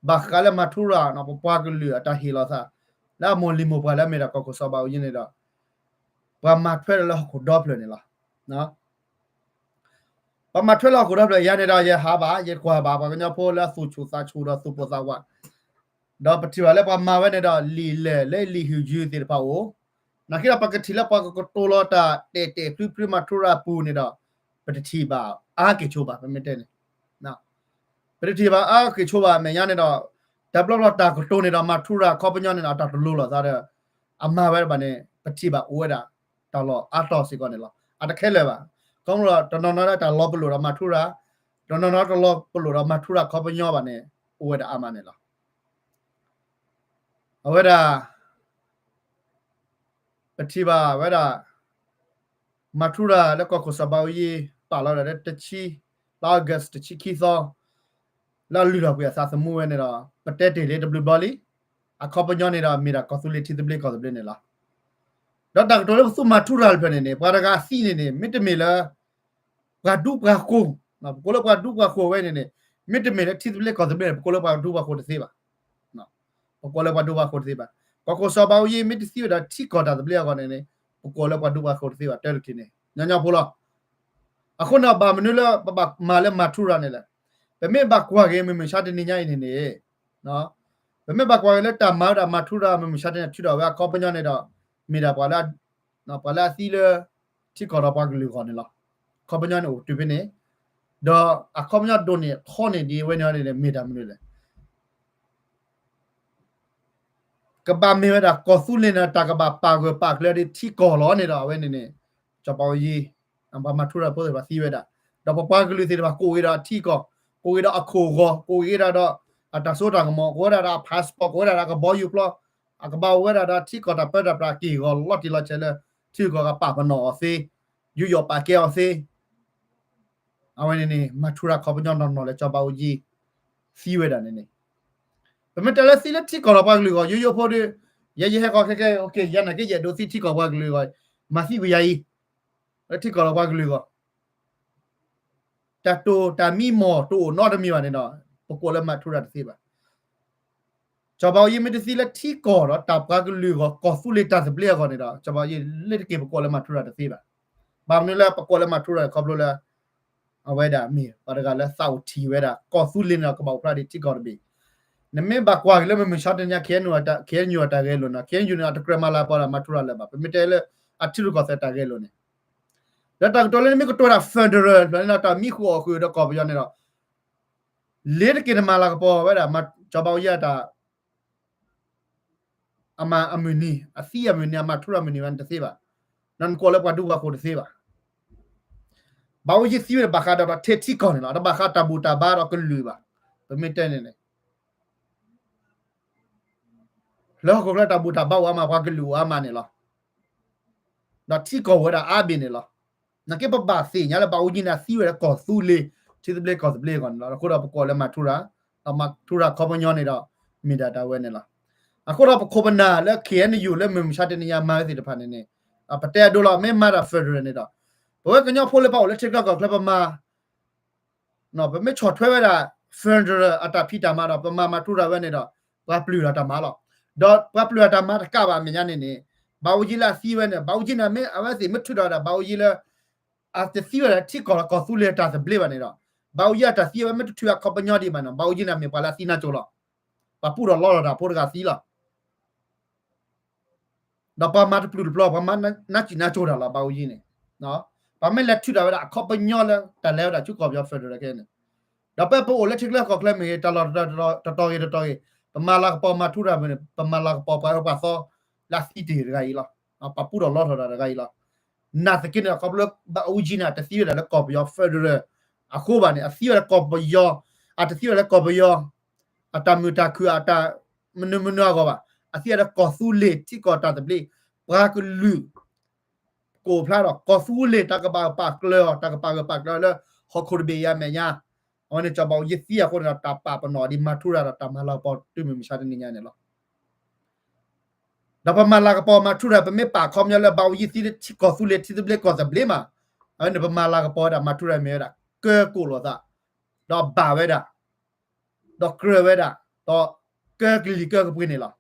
ဘၣ်ဃးလၢမၤထူရၤ ပပှၤကလုာ်အတၢ်ဟ့ၣ်လီၤသး လၢအမိၢ်လံၤမိၢ်ပှၢ်လၢအမ့ၢ်ဒၣ်ကီၢ်ခိၣ်စီၤဘးအူကၠံန့ၣ်ဒီး ပှၤမၤထွဲဒီးလၢဟီၣ်ခိၣ်ဒီဖျၢၣ်န့ၣ်လီၤ. ပှၤမၤထွဲလၢဟီၣ်ခိၣ်ဒီဖျၢၣ် ယၤန့ၣ်ဒီး ယဟးဘၣ် ယကွၢ်ဘၣ်ပှၤကညီဖိလၢအသူၣ်ဆူၣ်သးဆူၣ်ဒီးသူၣ်ပိၢ်သးဝး ဒီးပထံၣ်ဘၣ်လၢပှၤမၤဝဲန့ၣ်ဒီး လံာ်လဲၢ်လၢလံာ်ဟူးယုၤသ့ၣ်တဖၣ်အိၣ်, နာ်က့ဒီးပကထံၣ်လၢပှၤကကတိၤလီၤတၢ်တဲာ်တဲာ်ဖျုဖျုမၤထူရၤအပူၤန့ၣ်ဒီး ပတထံၣ်ဘၣ်အါက့ၤဆိဘၣ် ပမ့ၢ်တဲန့ၣ် ပတထံၣ်ဘၣ်အါက့ၤဆိဘၣ် အမဲာ်ညါန့ၣ်ဒီး တဘျီဘျီတၢ်ကတိၤန့ၣ်ဒီး မၤထူရၤခီပညီန့ၣ်ဒီး အတၢ်တလိၤလိာ်သးဒီး အမၤဝဲဘၣ်န့ၣ် ပထံၣ်ဘၣ်အိၣ်ဝဲဒၣ် တၢ်လီၢ်အါတီၢ်စ့ၢ်ကီးန့ၣ်လီၤ. အတခဲလၢာ်ဘၣ်. ခီဖျိတနီၤနီၤလၢတၢ်လီၤပလိာ်ဒီးမၤထူရၤ, တနီၤနီၤတလီၤပလိာ်ဒီးမၤထူရၤခီပညီဘၣ်န့ၣ် အိၣ်ဝဲဒၣ်အါမးန့ၣ်လီၤ. အဝဲဒၣ် ပထံၣ်ဘၣ်ဝဲဒၣ် မၤထူရၤလၢကီၢ်ခိၣ်စီၤဘးအူကၠံ ပာ်လီၤဝဲဒၣ်လၢတဆံ လါ August တဆံခံသီ လၢအလုၢ်လီၤကွံာ်အသးသမူဝဲန့ၣ်ဒီး ပတဲတ့ၢ်လံတဘျုးဘျီလံ. အခီပညီန့ၣ်ဒီး မ့ၢ်ဒၣ်ကီၢ်သူလ့ၤထံသဘျ့ကီၢ်သဘျ့န့ၣ်လီၤ. ဒီးတၢ်ကတိၤလၢပသူမၤထူရၤတဖျၢၣ်န့ၣ်န့ၣ် ပှၤတဂၤသံန့ၣ်န့ၣ် မ့တမ့ၢ်လၢ ပှၤဒူပှၤဃိၤ, ပကိးလၢပှၤဒူပှၤဃိၤဝဲန့ၣ်န့ၣ် မ့တမ့ၢ်လၢထံသဘျ့ကီၢ်သဘျ့န့ၣ် ပကိးလၢပှၤဒူပှၤဃိၤတသ့ဘၣ်. ပကိးလၢပှၤဒူပှၤဃိၤတသ့ဘၣ်. ကီၢ်ခိၣ်စီၤဘးအူကၠံ မ့ၢ်တသံဝဲဒၣ်ထံကီၢ်တၢ်သဘျ့အဂီၢ်န့ၣ်န့ၣ် ပကိးလၢပှၤဒူပှၤဃိၤတသ့ဘၣ် တၢ်လၢခံန့ၣ် ညီညီဖိလီၤ. အဃိန့ၣ် ဘၣ်မနုၤလၢပဘၣ်မၤလၢမၤထူရၤန့ၣ်လဲၣ်. ပမ့ၢ်ဘၣ်ကွၢ်က့ၤမုၢ်မုၢ်ဆါတနံၤညါအံၤန့ၣ်န့ၣ် ပမ့ၢ်ဘၣ်ကွၢ်က့ၤလၢတၢ်မၤဝဲဒၣ်မၤထူရၤမုၢ်မုၢ်ဆါတနံၤ ထုးထီၣ်ဝဲအခီပညီန့ၣ်ဒီး မ့ၢ်ဒၣ်ပှၤလၢ ပှၤလၢအသံလၢ ထံကီၢ်ဒီးပှၤကလုာ်အဂီၢ်န့ၣ်လီၤ. အခီပညီန့ၣ်အိၣ်တုၤဖဲန့ၣ် ဒီးအခီပညီဒိၣ်န့ၢ်ထီန့ၢ်ဒံးဝဲန့ၣ်န့ၣ် မ့ၢ်တၢ်မနုၤလဲၣ်. ကဘၣ်မ့ၢ်ဝဲဒၣ်ကီၢ်သူလ့ၤန့ၣ် တၢ်ကဘၣ်ပာ်ဂၢၢ်ပာ်ကျၢၤဒံးထံကီၢ်လီၤန့ၣ်ဒီး အဝဲန့ၣ်န့ၣ် စီၤဘးအူကၠံ ပှၤမၤထူရၤဖိသ့ၣ်တဖၣ်သံဝဲဒၣ် ဒီးပပှၤကလုာ်သ့ၣ်တဖၣ် ကိးက့ၤဒီးအထံကီၢ်, ကိးက့ၤဒီးအခိၣ်အဂီၤ, ကိးက့ၤဒၣ်ဒီး အတၢ်စိတၢ်ကမီၤ, ကိးဝဲဒၣ်ဒီးအ passport, ကိးဝဲဒၣ်ဒီးအကဘီယူၤပျီ, အကဘၣ်အိၣ်ဝဲဒၣ်ဒီးထံကီၢ်တၢ်ပၢတၢ်ပြးက့ၢ်ဂီၤလီၤတံၢ်လီၤဆဲးလၢ ထံဂုၤကီၢ်ဂၤပာ်ပနီၣ်အီၤသ့, ယူးယီၣ်ပာ်ကဲအီၤသ့ အဝဲန့ၣ်န့ၣ် မၤထူရၤခီပညီနီၢ်နီၢ်လၢစီၤဘးအူကၠံ သံဝဲဒၣ်န့ၣ်န့ၣ် ပမ့ၢ်တဲလၢသံလၢထံကီၢ်ဒီးပှၤကလုာ်အဂီၢ် ယိယိဖိဒီး ယဲယဟဲဃီခဲကဲ ယၤနာ်က့ ယအဲၣ်ဒိးသံထံကီၢ်ပှၤကလုာ်အဂီၢ် မၤသံကွံာ်ယၤအံၤ လၢထံကီၢ်ဒီးပှၤကလုာ်အဂီၢ် တၢ်တိာ်တၢ်မံမီၢ်တအိၣ်နီတမံၤဘၣ်န့ၣ်ဒီး ပကိးလၢမၤထူရၤတသ့ဘၣ်. စီၤဘးအူကၠံမ့ၢ်တသံလၢထံကီၢ်ဒီးတၢ်ပှၤကလုာ်အဂီၢ် ကီၢ်သူလ့ၤတၢ်သဘျ့အဂီၢ်န့ၣ်ဒီး စီၤဘးအူကၠံ လၢတက့ၤပကိးလၢမၤထူရၤတသ့ဘၣ်. ဘၣ်မနုၤလၢပကိးလၢမၤထူရၤခီဖျိလၢ အဝဲဒၣ်မ့ၢ်ပှၤတဂၤလၢသးအိၣ်ထံၣ်ဝဲဒၣ် ကီၢ်သူလ့ၤန့ၣ်ဒီးကဘၣ်အိၣ်ဖျါဒံးထံကီၢ်တဘ့ၣ်. နမ့ၢ်ဘၣ်ကွၢ်က့ၤလၢမုၢ်မဆါတနံၤညါ ခ့ၣ်အဲၣ်ယူၣ် တၢ်ဂဲၤလိာ်န့ၣ် ခ့ၣ်အဲၣ်ယူၣ်န့ၣ် အတကြၢးမၤလၤကပီၤဒီးမၤထူရၤလၢၤဘၣ်. ပမ့ၢ်တဲလၢအထံရူၢ်ကီၢ်သဲးတၢ်ဂဲၤလိာ်န့ၣ် ဒီးတၢ်ကတိၤလၢနမ့ၢ်ကတိၤဝဲဒၣ် federal ဖဲန့ၣ်ဒီးတၢ်မံဃုာ်အီၣ်ဃုာ်ဒီးကီၢ်ပယီၤန့ၣ်ဒီး လ့ၤတက့ၤနမၤလၤကပီၤဝဲဒၣ် စီၤဘးအူကၠံအတၢ် အမၤအမုၢ်နံၤ အသံအမုၢ်နံၤ အမၤထူရၤမုၢ်နံၤဝဲန့ၣ်တသ့ဘၣ်. ဒီးနကိးလၢပှၤဒူပှၤဃိၤတသ့ဘၣ်. ဘးအူကၠံသံဝဲဒၣ်ဘၣ်ဃးဒီးထဲထံကီၢ်န့ၣ်လီၤ. တဘၣ်ဃးတၢ်ဘူၣ်တၢ်ဘါဒီးကလုာ်ဘၣ်. ပမ့ၢ်တဲန့ၣ်န့ၣ် လၢဟီၣ်ခိၣ်ချၢတၢ်ဘူၣ်တၢ်ဘါအိၣ်အါမး ပှၤကလုာ်အိၣ်အါမးန့ၣ်လီၤ. ဒီးထံကီၢ်အိၣ်ဝဲဒၣ်အါဘ့ၣ်န့ၣ်လီၤ. နာ်က့ပဘၣ်သ့ၣ်ညါလၢဘးအူကၠံန့ၣ် အသံဝဲဒၣ်ကီၢ်သူလ့ၤ ထံသဘျ့ကီၢ်သဘျ့အဂီၢ်န့ၣ်လီၤ. အဃိဒီးပကိးလၢမၤထူရၤ, ဒီးမၤထူရၤခီပညီန့ၣ်ဒီး မ့ၢ်ဒၣ်တၢ်ဝဲန့ၣ်လီၤ. အဃိဒီးပခိၣ်ပနၢ်လၢ ခ့ၣ်အဲၣ်ယူၣ် လၢမုၢ်မဆါတနံၤညါမၤဝဲသ့ၣ်တဖၣ်န့ၣ်န့ၣ် ပတဲအဒိလီၤ မ့ၢ်မၤတၢ် federal န့ၣ်ဒီး ပဝဲကညီဖိလၢပအိၣ်လၢထံချၢကီၢ်ချၢပမၤ ပမ့ၢ်ဆီၣ်ထွဲဝဲဒၣ် federal အတၢ်ဖံးတၢ်မၤဒီး ပမၤမၤထူရၤဝဲန့ၣ်ဒီး ပှၤပျုၢ်ဒီးတၢ်မၤလီၤ. ဒီးပှၤပျုၢ်ဒီးတၢ်မၤတကးဘၣ်အမဲာ်ညါန့ၣ်န့ၣ် ဘးအူကၠံလၢအသံဝဲန့ၣ် ဘးအူကၠံန့ၣ်မ့ၢ်အဝဲသ့ၣ်မ့ၢ်ထုးထီၣ်ဝဲဒၣ် ဘးအူကၠံလၢ အတသံဝဲဒၣ်ထံကီၢ်လၢကီၢ်သူလ့ၤတၢ်သဘျ့ဘၣ်န့ၣ်ဒီး ဘးအူကၠံအတၢ်သံဝဲမ့ၢ်တထုးအခီပညီဒံးဘၣ်န့ၣ် ဘးအူကၠံန့ၣ်မ့ၢ်ပှၤလၢအသံနါစိၤလီၤ. ပှၤပူၣ်ထီၣ်လီထီၣ်တၢ်ဖိတဂၤသံလီၤ. ဒီးပှၤမၤတပျုာ်တပျီၤ ပှၤမၤနးစံးနါစိၤတၢ်လီၤ ဘးအူကၠံန့ၣ်. ပှၤမ့ၢ်လဲၤထုးထီၣ်ဝဲဒၣ်အခီပညီလၢတၢ်လဲၤဝဲဒၣ်ဆူကီၢ်ပယီၤ federal ခဲအံၤန့ၣ် ဒီးဖဲပအိၣ်လၢထံချၢကီၢ်ချၢမ့ၢ်ဂ့ၤ တၢ်လီၢ်တတီၤဂ့ၤတတီၤဂ့ၤ ပမၤလၤကပီၤမၤထူရၤမ့ၢ်န့ၣ် ပမၤလၤကပီၤပှၤအၢပှၤသီလၢအသံတ့ၢ်တဂၤအံၤလီၤ. ပှၤပူၣ်ထီၣ်လီထီၣ်တၢ်တဂၤအံၤလီၤ. နာ်သက့န့ၣ် ခီဖျိဘးအူကၠံန့ၣ် တသံဝဲဒၣ်လၢကီၢ်ပယီၤ federal အဃိဘၣ်န့ၣ် အသံဝဲဒၣ်ကီၢ်ပယီၤ, အတသံဝဲဒၣ်လၢကီၢ်ပယီၤ အတၢ်မုာ်တၢ်ခုၣ်အတၢ်မနုၤမနုၤအဂီၢ်ဘၣ်, အသံဝဲဒၣ်ကီၢ်သူလ့ၤထံကီၢ်တၢ်သဘျ့, ပှၤကလုာ် ကအိၣ်ဖျါဒီး ကီၢ်သူလ့ၤတၢ်ကဘၣ်ပာ်ကျၢၤအီၤ, တၢ်ကပာ်ဂၢၢ်ပာ်ကျၢၤလၢ ဟီၣ်ခိၣ်တဘ့ၣ်အံၤအမဲာ်ညါ, အဝဲန့ၣ် စီၤဘၣ်အူကၠံသံအဃိန့ၣ်ဒီး တၢ်ပာ်ပနီၣ်ဒ်မၤထူရၤဒီး တၢ်မၤလၤကပီၤတုၤမုၢ်မဆါတနံၤညါန့ၣ်လီၤ. ဒီးပမၤလၤကပီၤမၤထူရၤ ပမ့ၢ်ပာ်ခီပညီလၢ ဘၣ်အူကၠံသံလၢထံကီၢ်သူလ့ၤထံသဘျ့ကီၢ်သဘျ့မး, အဝဲန့ၣ် ပမၤလၤကပီၤဝဲဒၣ် မၤထူရၤမ့ၢ်ဝဲဒၣ် ကၢကိၣ်လိာ်သး, ဒီးဘၣ်ဝဲဒၣ်, ဒီးကြၢးဝဲဒၣ်, ဒီးကၢကလံၤကၢကပှ့ၤန့ၣ်လီၤ.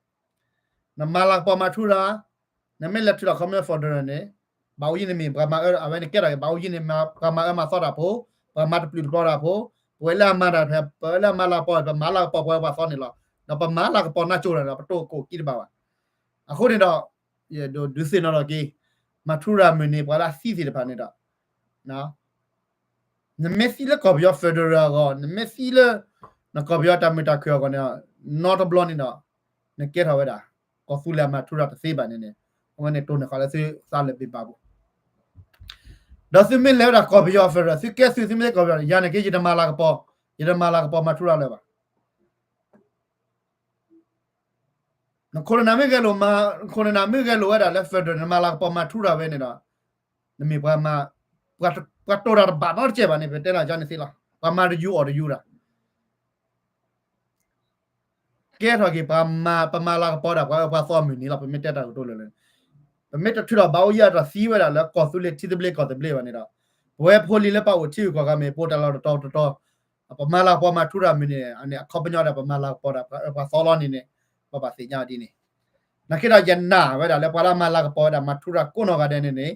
နမၤလၤကပီၤမၤထူရၤ, နမ့ၢ်လဲၤထုးထီၣ်ခီပညီ federal န့ၣ်, ဘၣ်အူကၠံန့ၣ်မ့ၢ်ပှၤမၤအၢ, အဝဲန့ၣ်ကဲထီၣ်က့ၤ ဘၣ်အူကၠံန့ၣ် ပှၤမၤအၢမၤသီတၢ်ဖိ, ပှၤမၤတပျုာ်တပျီၤတၢ်ဖိ, ပဝဲလၢအမၤတၢ်ဖဲ ပဝဲလၢအမၤလၤကပီၤ ပမၤလၤကပီၤပဝဲပှၤသီန့ၣ်လီၤ. ဒီးပမၤလၤကပီၤနၢ်ကၠိတၢ်ဒီး ပတိၢ်ကိၣ်ကံတဘၣ်ဘၣ်. အဃိန့ၣ်ဒီး ယဒုးသ့ၣ်နီၣ်ထီၣ်က့ၤ မၤထူရၤမုၢ်နံၤ ပှၤလၢအသံသ့ၣ်တဖၣ်န့ၣ်ဒီး နမ့ၢ်သံလၢကီၢ်ပယီၤ federal အဂီၢ်, နမ့ၢ်သံလၢ နကီၢ်ပယီၤတၢ်မုာ်တၢ်ခုၣ်အဂီၢ်န့ၣ်, နီတဘျီန့ၣ်ဒီး နကဲထီၣ်ဝဲဒၣ် ကီၢ်သူလ့ၤအမၤထူရၤတသ့ဘၣ်န့ၣ်န့ၣ်, အဝဲန့ၣ်တိၢ်န့ၢ်ဃာ်လၢသုသးလၢဘ့ၣ်ဘၣ်ပူၤ, ဒီးသုမ့ၢ်လဲၤဝဲဒၣ်ကီၢ်ပယီၤ federal, သုကဲသုသုမ့ၢ်ကီၢ်ပယီၤန့ၣ် ယၤန့ၣ်က့ ယတမၤလၤကပီၤ, ယတမၤလၤကပီၤမၤထူရၤလၢၤဘၣ်. နခိၣ်နနၢ်မ့ၢ်ဂဲၤလိာ်မး, နခိၣ်နနၢ်မ့ၢ်ဂဲၤလိာ်ဝဲဒၣ်လၢ federal နမၤလၤကပီၤမၤထူရၤဝဲန့ၣ်ဒီး, နမ့ၢ်ပှၤမၤ, ပှၤတိၢ်တၢ်တဘၣ်နီတစဲးဘၣ်န့ၣ် ပတဲလီၤကန့ၣ်သ့လီၤ. ပှၤမၤတယူအီၣ်တယူတၢ် ကဲထီၣ်က့ၤပှၤမၤ, ပမၤလၤကပီၤဒၣ်ပှၤအၢပှၤသီမုၢ်နံၤလီၤ. ပမ့ၢ်တဲတၢ်ကတိၤလၢာ်လၢာ်, ပမ့ၢ်တထုးထီၣ်ဘၣ်အူကၠံအတၢ်သံဝဲဒၣ်လၢကီၢ်သူလ့ၤထံသဘျ့ကီၢ်သဘျ့ဘၣ်န့ၣ်ဒီး, ပဝဲဖိလံၤလၢပအိၣ်ထံဂုၤကီၢ်ဂၤမ့ၢ်ပိၢ်တၢ်လီၢ်တတီၤတတီၤ, ပမၤလၤကပီၤမၤထူရၤမုၢ်နံၤန့ၣ် အခီပညီဒီးပမၤလၤကပီၤဒၣ်ပှၤအၢပှၤသီလီၤန့ၣ်န့ၣ်, ပဘၣ်သ့ၣ်ညါဒ်န့ၣ်, နာ်က့ဒီးယနာ်ဝဲဒၣ်လၢပှၤလၢအမၤလၤကပီၤဝဲဒၣ်မၤထူရၤကိးနီၢ်ဂၤဒဲးန့ၣ်န့ၣ်,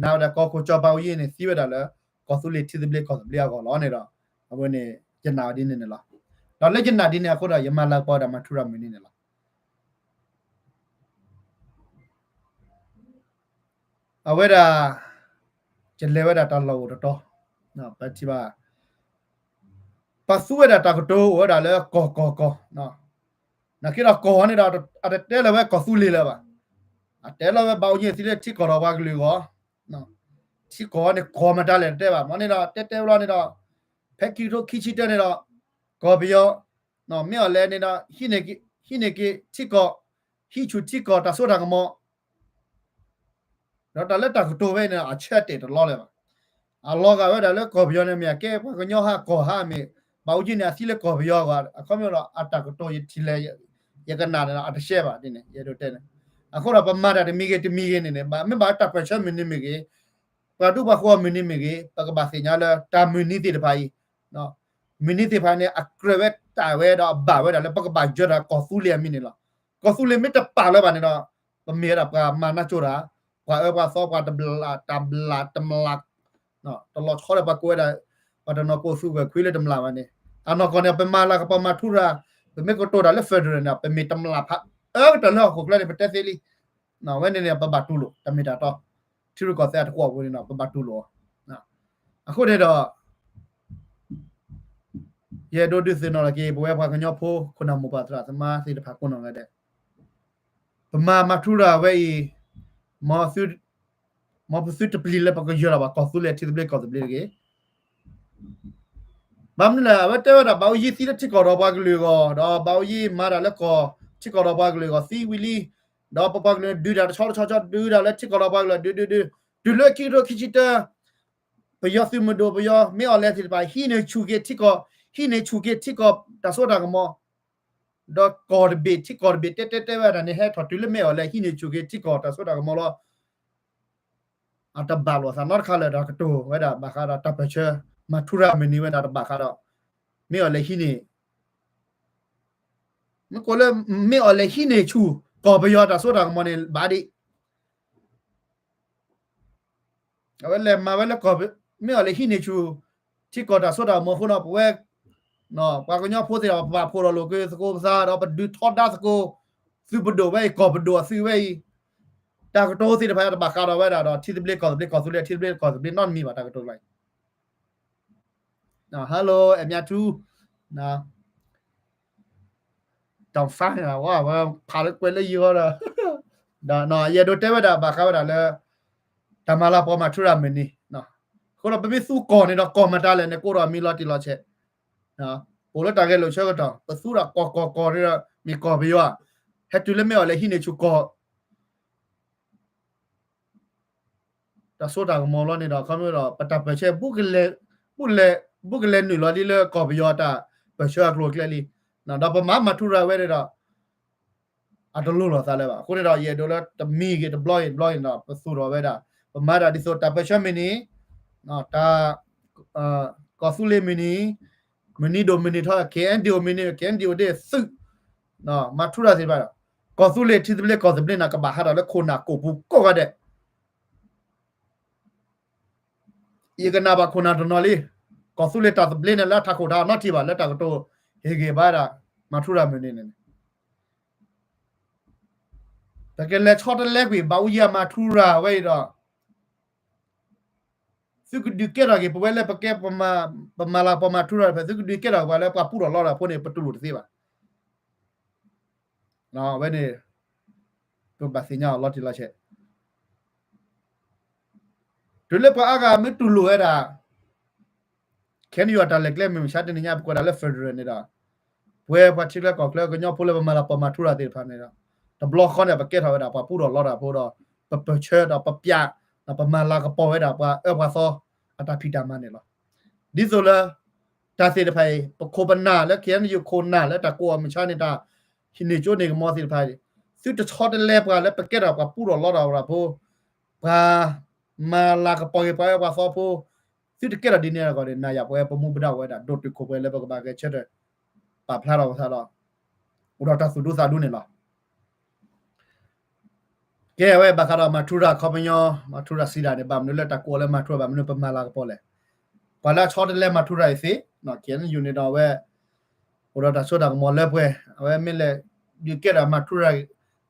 နာ်ဝဲဒၣ်ကီၢ်ခိၣ်စီၤဘၣ်အူကၠံန့ၣ် သံဝဲဒၣ်လၢ ကီၢ်သူလ့ၤထံသဘျ့ကီၢ်သဘျ့အဂီၢ်လီၤန့ၣ်ဒီး, အဝဲန့ၣ် ယနာ်ဝဲဒ်န့ၣ်န့ၣ်လီၤ. ဒီးလၢယနာ်ဒ်န့ၣ်အဃိဒီး ယမၤလၤကပီၤဝဲဒၣ်မၤထူရၤမုၢ်နံၤန့ၣ်လီၤ. အဝဲဒၣ် ယလဲၤဝဲဒၣ်တၢ်လီၢ်အိၣ်တတီၤ, ပထံၣ်ဘၣ်, ပသူဝဲဒၣ်တၢ်ကတိၤအိၣ်ဝဲဒၣ်လၢကီၢ်ကီၢ်ကီၢ်, နာ်က့ဒီးကီၢ်န့ၣ်ဒီး အတတဲလၢၤဝဲကီၢ်သူလ့ၤလၢၤဘၣ်. အတဲလီၤဝဲဘၣ်အူကၠံသံလၢထံကီၢ်ဒီးပှၤကလုာ်အဂီၢ်, ထံကီၢ်န့ၣ်ကီၢ်မတၤလဲၣ်တတဲဘၣ်. မ့ၢ်န့ၣ်ဒီးတဲတဲဝဲလီၤန့ၣ်ဒီး, ဖဲခံကထိခံဆံတၢန့ၣ်ဒီး ကီၢ်ပယီၤ မ့ၢ်အီၤလဲၣ်န့ၣ်ဒီး ဟံးန့ၢ်က့ၤထံကီၢ်, ဟံးဆူၣ်ထံကီၢ်တၢ်စိတၢ်ကမီၤ, ဒီးတၢ်လၢတၢ်ကတိၤဝဲန့ၣ် အဆၢတဲာ်တလီၤလၢၤဘၣ်. အလီၤဂာ်ဝဲဒၣ်လၢကီၢ်ပယီၤန့ၣ်မ့ၢ်အကဲပှၤကညီဟးကီၢ်ဟးမ့ၢ်, ဘၣ်အူကၠံန့ၣ် အသံလၢကီၢ်ပယီၤအဂီၢ်, အခီပညီဒီး အတၢ်ကတိၤယထံၣ်လဲၣ်, ယကနၣ်န့ၣ်ဒီး အတရှဲဘၣ်ဒ်န့ၣ် ယအဲၣ်ဒိးတဲန့ၣ်. အဃိဒီးပမၤတၢ်တမံၤဂ့ၤတမံၤဂ့ၤန့ၣ်န့ၣ် ဘၣ်မ့ၢ်ဘၣ်တၢ်ပၢၢ်ဆၢမုၢ်နံၤမ့ၢ်ဂ့ၤ, ပှၤဒူပှၤဃိၤမုၢ်နံၤမ့ၢ်ဂ့ၤ, ပကဘၣ်သ့ၣ်ညါလၢတၢ်မုၢ်နံၤသ့ၣ်တဖၣ်အံၤ, မုၢ်နံၤသ့ၣ်တဖၣ်န့ၣ် အကြၢးဝဲတၢ်ဝဲဒီးအဘၣ်ဝဲဒၣ်လၢပကဘၣ်ယၢၤတၢ်ကီၢ်သူလ့ၤအမံၤန့ၣ်လီၤ. ကီၢ်သူလ့ၤမ့ၢ်တပာ်လၢၤဘၣ်န့ၣ်ဒီး ပမ့ၢ်ဝဲဒၣ်ပှၤမၤနၢ်ကၠိတၢ်, ပှၤအၢပှၤသီ ပှၤတဘျးတဘျးတမျး, တလီၤဆီဒီးပှၤကိးဝဲဒၣ်, ပှၤတနီၤကိးသူဝဲၢ်ခွံလၢတမျးဘၣ်န့ၣ်, အနီၢ်ကီၢ်န့ၣ် ပမၤလၤကပီၤမၤထူရၤ, ပမ့ၢ်ကတိၤတၢ်လၢ federal န့ၣ် ပမ့ၢ်တမျးဖးအၢကတၢၢ်လၢဟီၣ်ခိၣ်ချၢန့ၣ် ပတဲသ့လံ. ဝဲန့ၣ်န့ၣ် ပဘၣ်တူၢ်လိာ် တၢ်မ့ၢ်တၢ်တီ, ထံရူၢ်ကီၢ်သဲးအတကွီၢ်ပူၤန့ၣ်ဒီး ပဘၣ်တူၢ်လိာ်အီၤ. အဃိန့ၣ်ဒီး ယအဲၣ်ဒိးဒုးသ့ၣ်နီၣ်ထီၣ်က့ၤ ပဝဲပှၤကညီဖိ ခိၣ်နၢ်မိၢ်ပၢ်သရၣ်သမါသ့ၣ်တဖၣ်ကိးနီၢ်ဂၤဒဲး, ပမၤမၤထူရၤဝဲအံၤ, မ်ပသုတပျံၤလၢပကယၢၤလီၤဘၣ်ကီၢ်သူလ့ၤထံသဘျ့ကီၢ်သဘျ့တဂ့ၤ. ဘၣ်မနုၤလဲၣ် အဝဲတဲဝဲဒၣ် ဘၣ်အူကၠံသံလၢထံကီၢ်ဒီးပှၤကလုာ်အဂီၢ်, ဒီးဘၣ်အူကၠံမၤတၢ်လၢကီၢ်, ထံကီၢ်ဒီးပှၤကလုာ်အဂီၢ်သံဝံၤလံ, ဒီးပပှၤကလုာ်ဒုးတၢ်တဆီတဆီဆီ ဒုးတၢ်လၢထံကီၢ်ဒီးပှၤကလုာ် ဒုးဒုးဒုး, တုၤလၢခံကထိခံဆံတၢ ပယီၤသုးမုၢ်ဒိၣ် ပယီၤ မ့ၢ်အီၤလဲၣ်သ့ၣ်တဖၣ် ဟံးန့ၢ်ဆူၣ်က့ၤထံကီၢ်, ဟံးန့ၢ်ဆူၣ်က့ၤထံကီၢ်တၢ်စိတၢ်ကမီၤ, ဒီးကီၢ်တဘ့ၣ် ထံကီၢ်တဘ့ၣ် တဲတဲတဲဝဲဒၣ်န့ၣ် ဟဲထီၣ်တုၤလၢမ့ၢ်အီၤလဲၣ် ဟံးန့ၢ်ဆူၣ်က့ၤထံကီၢ်တၢ်စိတၢ်ကမီၤလီၤ. အတဘၣ်လိာ်သးနီတခါလၢၤဒီးကတိၤဝဲဒၣ်ဘၣ်ဃးဒီးတၢ်ပၢၢ်ဆၢ မၤထူရၤမုၢ်နံၤဝဲဒၣ်တဘၣ်ဃးဒီး မ့ၢ်အီၤလဲၣ်ဟံးန့ၢ် မ့ၢ်ကိးလၢ မ့ၢ်အီၤလဲၣ်ဟံးန့ၢ်ဆူၣ် ကီၢ်ပယီၤတၢ်စိတၢ်ကမီၤန့ၣ် ဘၣ်ဒံး အဝဲလဲၤမၤဝဲလၢကီၢ် မ့ၢ်အီၤလဲၣ်ဟံးန့ၢ်ဆူၣ် ထံကီၢ်တၢ်စိတၢ်ကမီၤအဃိဒီး ပဝဲ ပှၤကညီဖိသ့ၣ်တဖၣ် ပပာ်ဖှိၣ်ထီၣ်လိာ်က့ၤသကိးပသးဒီး ပဒုးထီဒါသကိး သုးပဒိၣ်ဝဲအံၤ ကီၢ်ပဒိၣ်အသုးဝဲအံၤ တၢ်ကတိၤသ့ၣ်တဖၣ်တဘၣ်ဃးဒီးဝဲဒၣ်ဒီး ထံသဘျ့ကီၢ်သဘျ့ ကီၢ်သူလ့ၤ ထံသဘျ့ကီၢ်သဘျ့နီတမံၤဘၣ် တၢ်ကတိၤလၢ Hello အဲၣ်မၠးထူ တၢ်ဖးန့ၣ် ဝဲဖးလၢကွဲးလၢယဂီၢ်ဒီး ဒီးယအဲၣ်ဒိးတဲဝဲဒၣ်ဘၣ်ဃးဝဲဒၣ်လၢ တၢ်မၤလၤကပီၤမၤထူရၤမုၢ်နံၤ အဃိဒီးပမ့ၢ်သူကီၢ်န့ၣ်ဒီး ကီၢ်မတၤလဲၣ်န့ၣ် ကအိၣ်ဒီးမံၤလီၤတံၢ်လီၤဆဲး, ပအိၣ်လၢတၢ်ဂဲၤလိာ်ဆၢကတီၢ် ပသူဒီးကီၢ်ကီၢ်ကီၢ်န့ၣ်ဒီး မ့ၢ်ကီၢ်ပယီၤဧါ, ဟဲတုၤလၢမ့ၢ်အီၤလဲၤဟံးန့ၢ်ဆူၣ်ကီၢ် တၢ်စိတၢ်ကမီၤလီၤန့ၣ်ဒီး ခီဖျိဒီး ပတၢ်ပၢၢ်ဆၢ ဘူးကလဲၤ ဘူးကလဲၤ ဘူးကလဲၤနုာ်လီၤလံလၢကီၢ်ပယီၤတၢ်ပၢၢ်ဆၢအကျိၤအကျဲလံ, ဒီးပမၤမၤထူရၤဝဲန့ၣ်ဒီး အတလိၣ်လိာ်သးလၢၤဘၣ်. အဃိန့ၣ်ဒီး ယအဲၣ်ဒိးလၢတမံၤဂ့ၤတဘျီဂ့ၤတဘျီဂ့ၤန့ၣ်ဒီး ပသူၣ်ထီၣ်ဝဲဒၣ် ပမၤတၢ်ဒ်သိးတၢ်ပၢၢ်ဆၢမ့ၢ်န့ၣ် တၢ် ကီၢ်သူလ့ၤမ့ၢ်န့ၣ် မ့ၢ်န့ၢ်ဒိၣ်မ့ၢ်န့ၢ်ထီ KNDO မ့ၢ်န့ၣ် KNDO ဒ်သုး မၤထူရၤသ့ၣ်တဖၣ်ဒီး ကီၢ်သူလ့ၤထံသဘျ့ကီၢ်သဘျ့န့ၣ် ကဘၣ်ဟးထီၣ်လၢခိၣ်နၢ်ကိၣ်ပူၤကိးဂၤဒဲး ယကနၣ်ဘၣ်ခိၣ်နၢ်တနီၤလံ, ကီၢ်သူလ့ၤတၢ်သဘျ့န့ၣ် လၢထးခိၣ်ထးနီတထံၣ်ဘၣ် လၢတၢ်ကတိၤဟ့ၣ်ဂ့ၤဘၣ်ဝဲဒၣ် မၤထူရၤမ့ၢ်န့ၣ်န့ၣ် ပကလဲၤဆီတလဲကွံာ် ဘၣ်အူယံၤမၤထူရၤဝဲအံၤဒီး သုကဒုးကဲထီၣ်က့ၤ ပဝဲလၢပကဲ ပမၤလၤကပီၤမၤထူရၤတဖၣ် သုကဒုးကဲထီၣ်ပှၤလၢပှၤပူထီၣ်လီတၢ်ဖိန့ၣ် ပတူၢ်လိာ်တသ့ဘၣ်. အဝဲန့ၣ် ပဘၣ်သ့ၣ်ညါအီၤလီၤတံၢ်လီၤဆဲး တုၤလၢပှၤအါဂၤမ့ၢ်တူၢ်လိာ်ဝဲဒၣ် ခဲအံၤယွၤတၢ်လဲၤကျဲမုၢ်မဆါတနံၤညါ ပကွၢ်ဒၣ်လၢ federal န့ၣ်ဒီး ပဝဲပှၤထံချၢကီၢ်ချၢ ကညီဖိလၢပမၤလၤကပီၤမၤထူရၤသ့ၣ်တဖၣ်န့ၣ်ဒီး တဘျီဃီန့ၣ် ပကဲထီၣ်ဝဲဒၣ်ပှၤပူထီၣ်လီတၢ်ဖိဒီး ပပၢၢ်ဆၢဒီးပပျး ဒီးပမၤလၤကပီၤဝဲဒၣ်ပှၤအၢပှၤသီအတၢ်ဖံးတၢ်မၤန့ၣ်လီၤ. ဒ်သိးလၢ တၢ်သ့ၣ်တဖၣ်အံၤ ပခိၣ်ပနၢ်လၢ ခဲအံၤယခိၣ်နၢ်လၢတၢ်ကိးအီၤမုၢ်မဆါန့ၣ် တၢ်ဟံးန့ၢ်ကၠိန့ၢ်ကမီၤသ့ၣ်တဖၣ်အံၤ သုတဆီတလဲပှၤလၢပကဲထီၣ်ပှၤပူထီၣ်လီတၢ်ဖိ ပှၤမၤလၤကပီၤက့ၤပှၤအၢပှၤသီဖိ သုတကဲထီၣ်ဒ်န့ၣ်အဂီၢ်န့ၣ် နၤယၤပဝဲပမူပဒါအိၣ်ဝဲဒၣ် ဒိၣ်တုာ်ခိၣ်ပှဲၤလၢပကဘၣ်ဂဲၤဆၢထၢၣ် ပာ်ဖျါထီၣ်ပသးဒီး အိၣ်ဒီးတၢ်သူၣ်ဒူသးဒူန့ၣ်လီၤ. ကဲဝဲဘၣ်ဃးဒီးမၤထူရၤခီပညီ မၤထူရၤစံးဒၣ်န့ၣ် ဘၣ်မနုၤလၢတၢ်ကိးလၢမၤထူရၤ ဘၣ်မနုၤပမၤလၤကပီၤလဲၣ်. ပှၤလၢအဆီတလဲမၤထူရၤအံၤသ့ ခဲအံၤန့ၣ်ဒီးအဝဲ အိၣ်ဒီးတၢ်စိတၢ်ကမီၤလၢပှဲၤ အဝဲမ့ၢ်လဲၤဒုးကဲထီၣ်မၤထူရၤ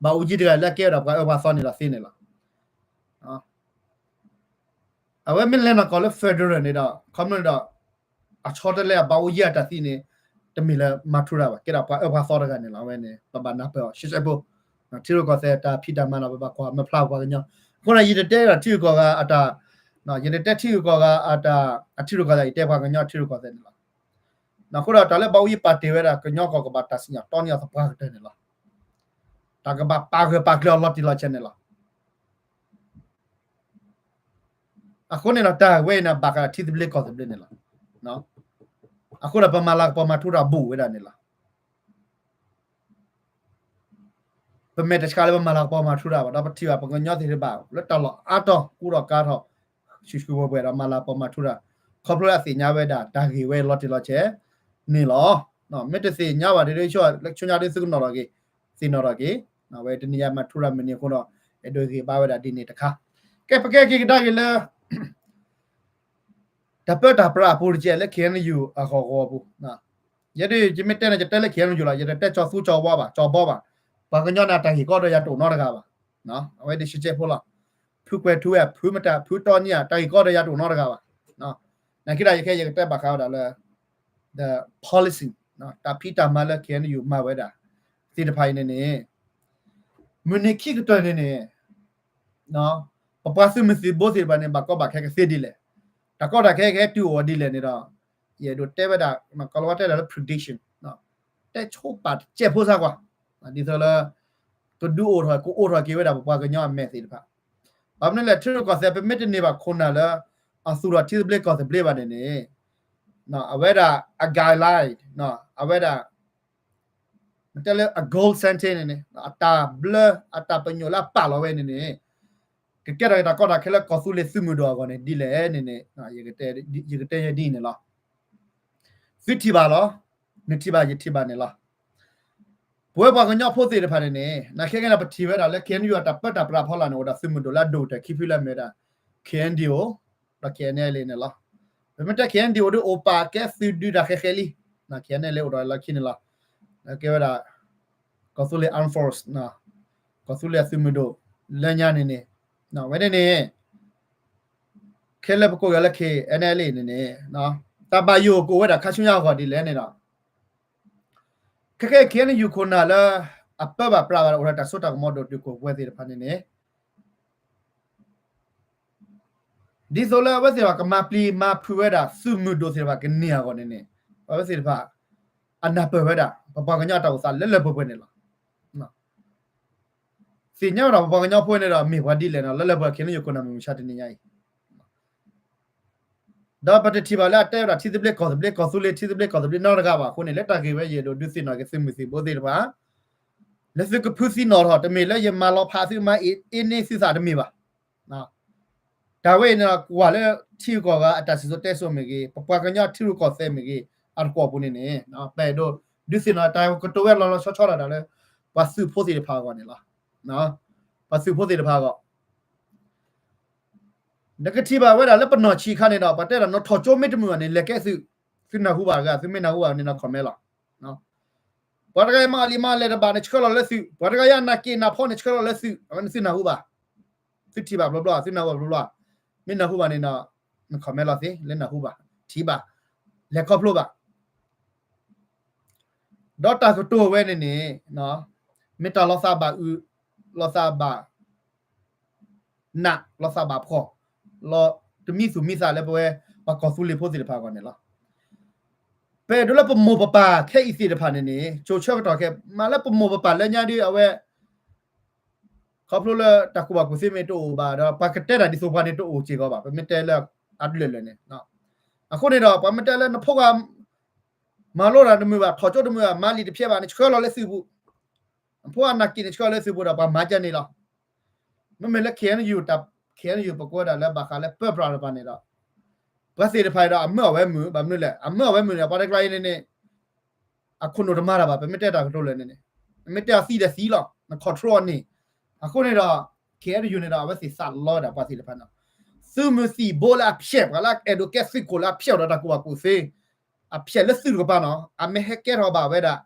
ဘၣ်အူကၠံတဂၤလၢကဲဝဲဒၣ်ပှၤအၢပှၤသီန့ၣ်ဒီးသ့န့ၣ်လီၤ. အဝဲမ့ၢ်လဲၤနီၢ်ကီၢ်လၢ federal န့ၣ်ဒီး ခီမ့ၢ်ဒီး အဆီတလဲအဘၣ်အူကၠံအတၢ်သံန့ၣ် တမ့ၢ်လၢမၤထူရၤဘၣ် ကဲဒၣ်ပှၤအၢပှၤသီတဂၤန့ၣ်လီၤ. အဝဲန့ၣ် ပဘၣ်နၢ်ပၢၢ်အီၤ ရှဲရှဲဖိ ထံရူၢ်ကီၢ်သဲးတၢ်ဖံးတၢ်မၤန့ၣ် ပဘၣ်ကွၢ်မၤဖျါပှၤကညီ အဃိန့ၣ် ယတတဲဒီးထံဂုၤကီၢ်ဂၤအတၢ် ယတတဲထံဂုၤကီၢ်ဂၤအတၢ် အထံရူၢ်ကီၢ်သဲး ယတဲပှၤကညီထံရူၢ်ကီၢ်သဲးန့ၣ်လီၤ. အဃိဒီးတၢ်လၢဘၣ်အူကၠံပာ်တ့ၢ်ဝဲဒၣ် ကညီကီၢ်ကဘၣ်တၢ်စံၣ်ညီၣ်တီန့ၢ်အီၤသပှၢ်ကတၢၢ်န့ၣ်လီၤ. တၢ်ကဘၣ်ပာ်ဂၢၢ်ပာ်ကျၢၤအီၤလီၤတံၢ်လီၤဆဲးန့ၣ်လီၤ. အဃိန့ၣ်ဒီးတၢ်ဝဲအံၤန့ၣ် ဘၣ်ဃးဒီးထံသဘျ့ကီၢ်သဘျ့န့ၣ်လီၤ. အဃိဒီးပမၤလၤကပီၤမၤထူရၤဘူးဝဲဒၣ်န့ၣ်လီၤ. ပမဲာ်တဆှးလၢပမၤလၤကပီၤမၤထူရၤဘၣ် ဒီးပထံၣ်ဘၣ်ပှၤကညီသ့ၣ်တဖၣ် လၢတၢ်လီၢ်အါတီၢ်ကူဒီးကါထီၣ် ဆူၣ်ဆူၣ်ပှဲၤပှဲၤဒီးမၤလၤကပီၤမၤထူရၤ ခီဖျိလၢအသ့ၣ်ညါဝဲဒၣ်တၢ်ဂ့ၢ်ဝဲလီၤတံၢ်လီၤဆဲးန့ၣ်လီၤ. မ့ၢ်တသ့ၣ်ညါဘၣ်ဒီး ဆူညါဒ်သုကနီၣ်ထီၣ်က့ၤ သ့ၣ်နီၣ်ထီၣ်က့ၤ အဝဲတနံၤညါမၤထူရၤမုၢ်နံၤအဃိဒီး အဲၣ်ဒိးဂ့ၢ်ဘါဝဲဒၣ်ဒ်န့ၣ်တခါ. ကဲ ပကဲက့ၤကဒါက့ၤလၢ တၢ်ပၢတၢ်ပြးအပူၤတကဲးလၢ ခဲအံၤယိၤအဂီၢ်ဂီၢ်ပူၤ ယဲဒၣ် ယမ့ၢ်တဲန့ၣ် ယတဲလၢ ခဲအံၤယိၤ လီၤ ယတတဲကၠီၤသူကၠီၤဝါဘၣ် ကၠီၤဘီဘၣ်. ပှၤကညီန့ၣ် တၢ်ဂ့ၢ်ကီဒီးယၤတအိၣ်နီတဂၤဘၣ်. အဝဲဒၣ်ရှဲရှဲဖိလီၤ. ဖုကွဲးထူဝဲ ဖုမတၤ ဖုတီနံၣ်ဧါ တၢ်ဂ့ၢ်ကီဒီးယၤတအိၣ်နီတဂၤဘၣ်. နာ်က့ဒီး ယခဲ ယကတဲဘၣ်ဃးဝဲဒၣ်လၢ the policy တၢ်ဖံးတၢ်မၤလၢ ခဲအံၤယိၤမၤဝဲဒၣ် သ့ၣ်တဖၣ်အံၤန့ၣ်န့ၣ် မုၢ်နံၤခံကတၢၢ်န့ၣ်န့ၣ် ပပှၤသုးမုၢ်သံၣ်ဘိသ့ၣ်တဖၣ်န့ၣ် ဘၣ်ကီဘၣ်ခဲကသ့ဒ်လဲၣ်. တၢ်ကီတၢ်ခဲကဟဲတုၤအိၣ်ဒ်လဲၣ်န့ၣ်ဒီး ယအဲၣ်ဒိးတဲဝဲဒၣ် ကီၤလၤဝါတဲဒၣ်လၢ prediction တဲဆိပာ်တစဲးဖိစၢ်ကွၢ် ဒ်သိးလၢ ကဒုးအိၣ်ထီၣ် ကအိၣ်ထီၣ်က့ၤဝဲဒၣ်ပပှၤကညီအမဲာ်သ့ၣ်တဖၣ်. ဘၣ်မနုၤလဲၣ် ထံရူၢ်ကီၢ်သဲး ပမ့ၢ်တန့ၢ်ဘၣ်ခိၣ်နၢ်လၢ အသူၣ်ထီၣ်ထံသဘျ့ကီၢ်သဘျ့ဘၣ်န့ၣ်န့ၣ် အဝဲဒၣ်အ guideline အဝဲဒၣ် မ့ၢ်တဲလၢအ goal setting န့ၣ်န့ၣ် အတၢ်ဘျၢ အတၢ်ပညိၣ်လၢအပာ်လီၤဝဲန့ၣ်န့ၣ် ကကဲထီၣ်က့ၤတၢ်ကီတၢ်ခဲလၢကီၢ်သူလ့ၤသုးမုၢ်ဒိၣ်အဂီၢ်န့ၣ် ဒ်လဲၣ်န့ၣ်န့ၣ် ယကတဲယဲဒ်အံၤန့ၣ်လီၤ. သုထံၣ်ဘၣ်လီၤ. နထံၣ်ဘၣ်ယထံၣ်ဘၣ်န့ၣ်လီၤ. ပဝဲပှၤကညီဖိသ့ၣ်တဖၣ်န့ၣ်န့ၣ် နာ်က့ခဲအံၤန့ၣ် ပထံၣ်ဝဲဒၣ်လၢ ခဲအံၤယိၤအတၢ်ပၢတၢ်ပြးဖီလာ်န့ၣ် အိၣ်ဒီးသုးမုၢ်ဒိၣ်လၢအဒိၣ်ကတၢၢ်ခံဖုလၢအမ့ၢ်ဝဲဒၣ် ခဲအံၤယိၤ ဒီး ခဲအံၤအံၤန့ၣ်လီၤ. ပမ့ၢ်တဲ ခဲအံၤယိၤ အိၣ်ဒီးအိၣ်ပာ်ကဲသုးဒုးတၢ်ဃဲးဃဲးလံ. ခဲအံၤန့ၣ်လီၤ အိၣ်ဒီးလၢခံန့ၣ်လီၤ. ကဲဝဲဒၣ် ကီၢ်သူလ့ၤ armed force ကီၢ်သူလ့ၤအသုးမုၢ်ဒိၣ် လၢညါန့ၣ်န့ၣ် ဝဲန့ၣ်န့ၣ် ခဲလၢာ်ပကိးဂၤလၢ ခဲအံၤန့ၣ်လီၤန့ၣ်န့ၣ် တၢ်ဘၣ်ယိၣ်ကအိၣ်ဝဲဒၣ်ခါဆူညါအဂီၢ်ဒ်လဲၣ်န့ၣ်ဒီး ခဲကဲ ခဲအံၤယိၤခိၣ်နၢ်လၢ အပၢဘၣ်ပြးဘၣ်ဒီး အိၣ်ဒီးတၢ်စိတၢ်ကမီၤဒိၣ်တုာ်ခိၣ်ပှဲၤသ့ၣ်တဖၣ်န့ၣ်န့ၣ် ဒ်သိးလၢအဝဲသ့ၣ်တဖၣ်ကမၤပျံၤမၤဖုးဝဲဒၣ် သုးမုၢ်ဒိၣ်သ့ၣ်တဖၣ်ကန့ၢ်အဂီၢ်န့ၣ်န့ၣ် အဝဲသ့ၣ်တဖၣ် အနၢ်ပၢၢ်ဝဲဒၣ် ပပှၤကညီအတၢ်အိၣ်သးလၢလၢပှဲၤပှဲၤန့ၣ်လီၤ. သ့ၣ်ညါဝဲဒၣ်ပပှၤကညီဖိန့ၣ်ဒီး မ့ၢ်ပှၤဒ်လဲၣ်န့ၣ် လၢလၢပှဲၤပှဲၤ KNU ခိၣ်နၢ်မုၢ်မဆါတနံၤညါအံၤ ဒီးပတထံၣ်ဘၣ်လၢအတဲဝဲဒၣ်ထံသဘျ့ကီၢ်သဘျ့ ကီၢ်သူလ့ၤထံသဘျ့ကီၢ်သဘျ့နီတဂၤဘၣ်အဃိန့ၣ် လၢတၢ်ဂ့ၢ်ဝဲယအဲၣ်ဒိးဒုးသ့ၣ်နီၣ်က့ၤသုးမုၢ်သံၣ်ဘိသ့ၣ်တဖၣ် လၢသုကဖုးသံနီၣ်ထီၣ် တမ့ၢ်လၢယမၤလီၤဖးသုမၤအ့န့သုသးတမ့ၢ်ဘၣ်. တၢ်ဝဲအံၤန့ၣ် ကွၢ်လၢထံဂုၤကီၢ်ဂၤအတၢ်စံၣ်စိၤတဲစိၤမ့ၢ်ဂ့ၤ ပပှၤကညီထံရူၢ်ကီၢ်သဲးမ့ၢ်ဂ့ၤ အတကွီၢ်ပူၤန့ၣ်န့ၣ် ပအဲၣ်ဒိးဒုးသ့ၣ်နီၣ်တၢ်ကတိၤဝဲလီၤလီၤဆီဆီဒၣ်တၢ်လၢ ပှၤသုးဖိသ့ၣ်တဖၣ်အဂီၢ်န့ၣ်လီၤ. ပှၤသုးဖိသ့ၣ်တဖၣ်အဂီၢ် နကထံၣ်ဘၣ်ဝဲဒၣ်လၢပနီၢ်ဆံးအခါန့ၣ်ဒီး ပှၤတဲဒၣ်နီၢ်ထီၣ်ကၠိမ့ၢ်တမုာ်ဘၣ်န့ၣ် လဲၤကဲသုး, သုနၢ်ဟူဘၣ်တဂၤ သုမ့ၢ်နၢ်ဟူဘၣ်န့ၣ် comment လီၤ. ပှၤတဂၤအံၤမၤအီၣ်လံမၤအီၣ်လဲၢ်တဘၣ်န့ၣ် ဆှၢလီၤလၢသုး, ပှၤတဂၤအံၤအနၢ်က့ၤနၢ်ဖီန့ၣ် ဆှၢလီၤလၢသုး, အဝဲန့ၣ်သုနၢ်ဟူဘၣ်, သုထံၣ်ဘၣ်ဘျီဘျီ, သုနၢ်ဟူဘၣ်ဘျီဘျီ, မ့ၢ်နၢ်ဟူဘၣ်န့ၣ်ဒီး န comment လီၤသ့ လၢနၢ်ဟူဘၣ်, ထံၣ်ဘၣ်, လဲၤခီဖျိဘၣ် ဒီးတၢ်ကတိၤဝဲန့ၣ်န့ၣ် မ့ၢ်တၢ်လီၤသးဘၣ်အုး, လီၤသးဘၣ်နး, လီၤသးဘၣ်ဖှီၣ်, လီၤတမံသူၣ်မံသးလၢပဝဲ ပှၤကီၢ်သူလ့ၤဖိသ့ၣ်တဖၣ်အဂီၢ်န့ၣ်လီၤ. ပအဲၣ်ဒိးလၢပမိၢ်ပပၢ်ခဲအံၤသ့ၣ်တဖၣ်န့ၣ်န့ၣ် ကၠိဆၢကတီၢ်ခဲ မ့ၢ်လၢပမိၢ်ပပၢ်လၢညါဒ်အဝဲ ခီဖျိလၢတၢ်ကူၣ်ဘၣ်ကူၣ်သ့မ့ၢ်တအိၣ်ဘၣ်ဒီး ပှၤကတဲတၢ်ဒ်သိးပှၤန့ၣ်တအိၣ်စ့ၢ်ကီးဘၣ်, ပမ့ၢ်တဲလၢအဒုးလၢာ်လၢာ်န့ၣ်, အဃိန့ၣ်ဒီး ပှၤမ့ၢ်တဲလၢနဖိဂၤ မၤလိတၢ်တမုာ်ဘၣ်, ထီၣ်ကၠိတမုာ်ဘၣ်, မၤလံာ်တဖျဲးဘၣ်န့ၣ် ဆှၢလီၤလၢသုးပူၤ, နဖိအနၢ်က့ၤန့ၣ် ဆှၢလီၤလၢသုးပူၤဒီး ပှၤမၤကဲန့ၣ်လီၤ. မ့မ့ၢ်လၢ KNU တၢ် KNU ပကွဲဒၣ်လၢဘၣ်ဃးလၢပၢပြးတပၤန့ၣ်ဒီး ပှၤသ့ၣ်တဖၣ်ဒီးအမၢအီၤဝဲမုာ်, ဘၣ်မနုၤလဲၣ်, အမၢအီၤဝဲမုာ်န့ၣ် ပှၤတကျါအံၤန့ၣ်န့ၣ် အခိၣ်နူာ်တမၤတၢ်ဘၣ်, ပမ့ၢ်တဲတၢ်ကတိၤလၢာ်န့ၣ်န့ၣ်, နမ့ၢ်တဲအီၤသံဒီးသံလီၤ, န control အီၤန့ၣ်, အဃိန့ၣ်ဒီး KNU န့ၣ်ဒီး အဝဲသ့ၣ်သးလီဝဲဒၣ်ပှၤသ့ၣ်တဖၣ်န့ၣ်, သုးမုၢ်သံၣ်ဘိလၢအဖျဲး ပှၤလၢအအဲၣ်ဒိးကဲသုးခိၣ်လၢအဖျဲးဒီးတၢ်ကူၣ်ဘၣ်ကူၣ်သ့, အဖျဲးလၢသုးတကပၤန့ၣ်, အမ့ၢ်ဟဲကဲထီၣ်ဘၣ်ဝဲဒၣ်,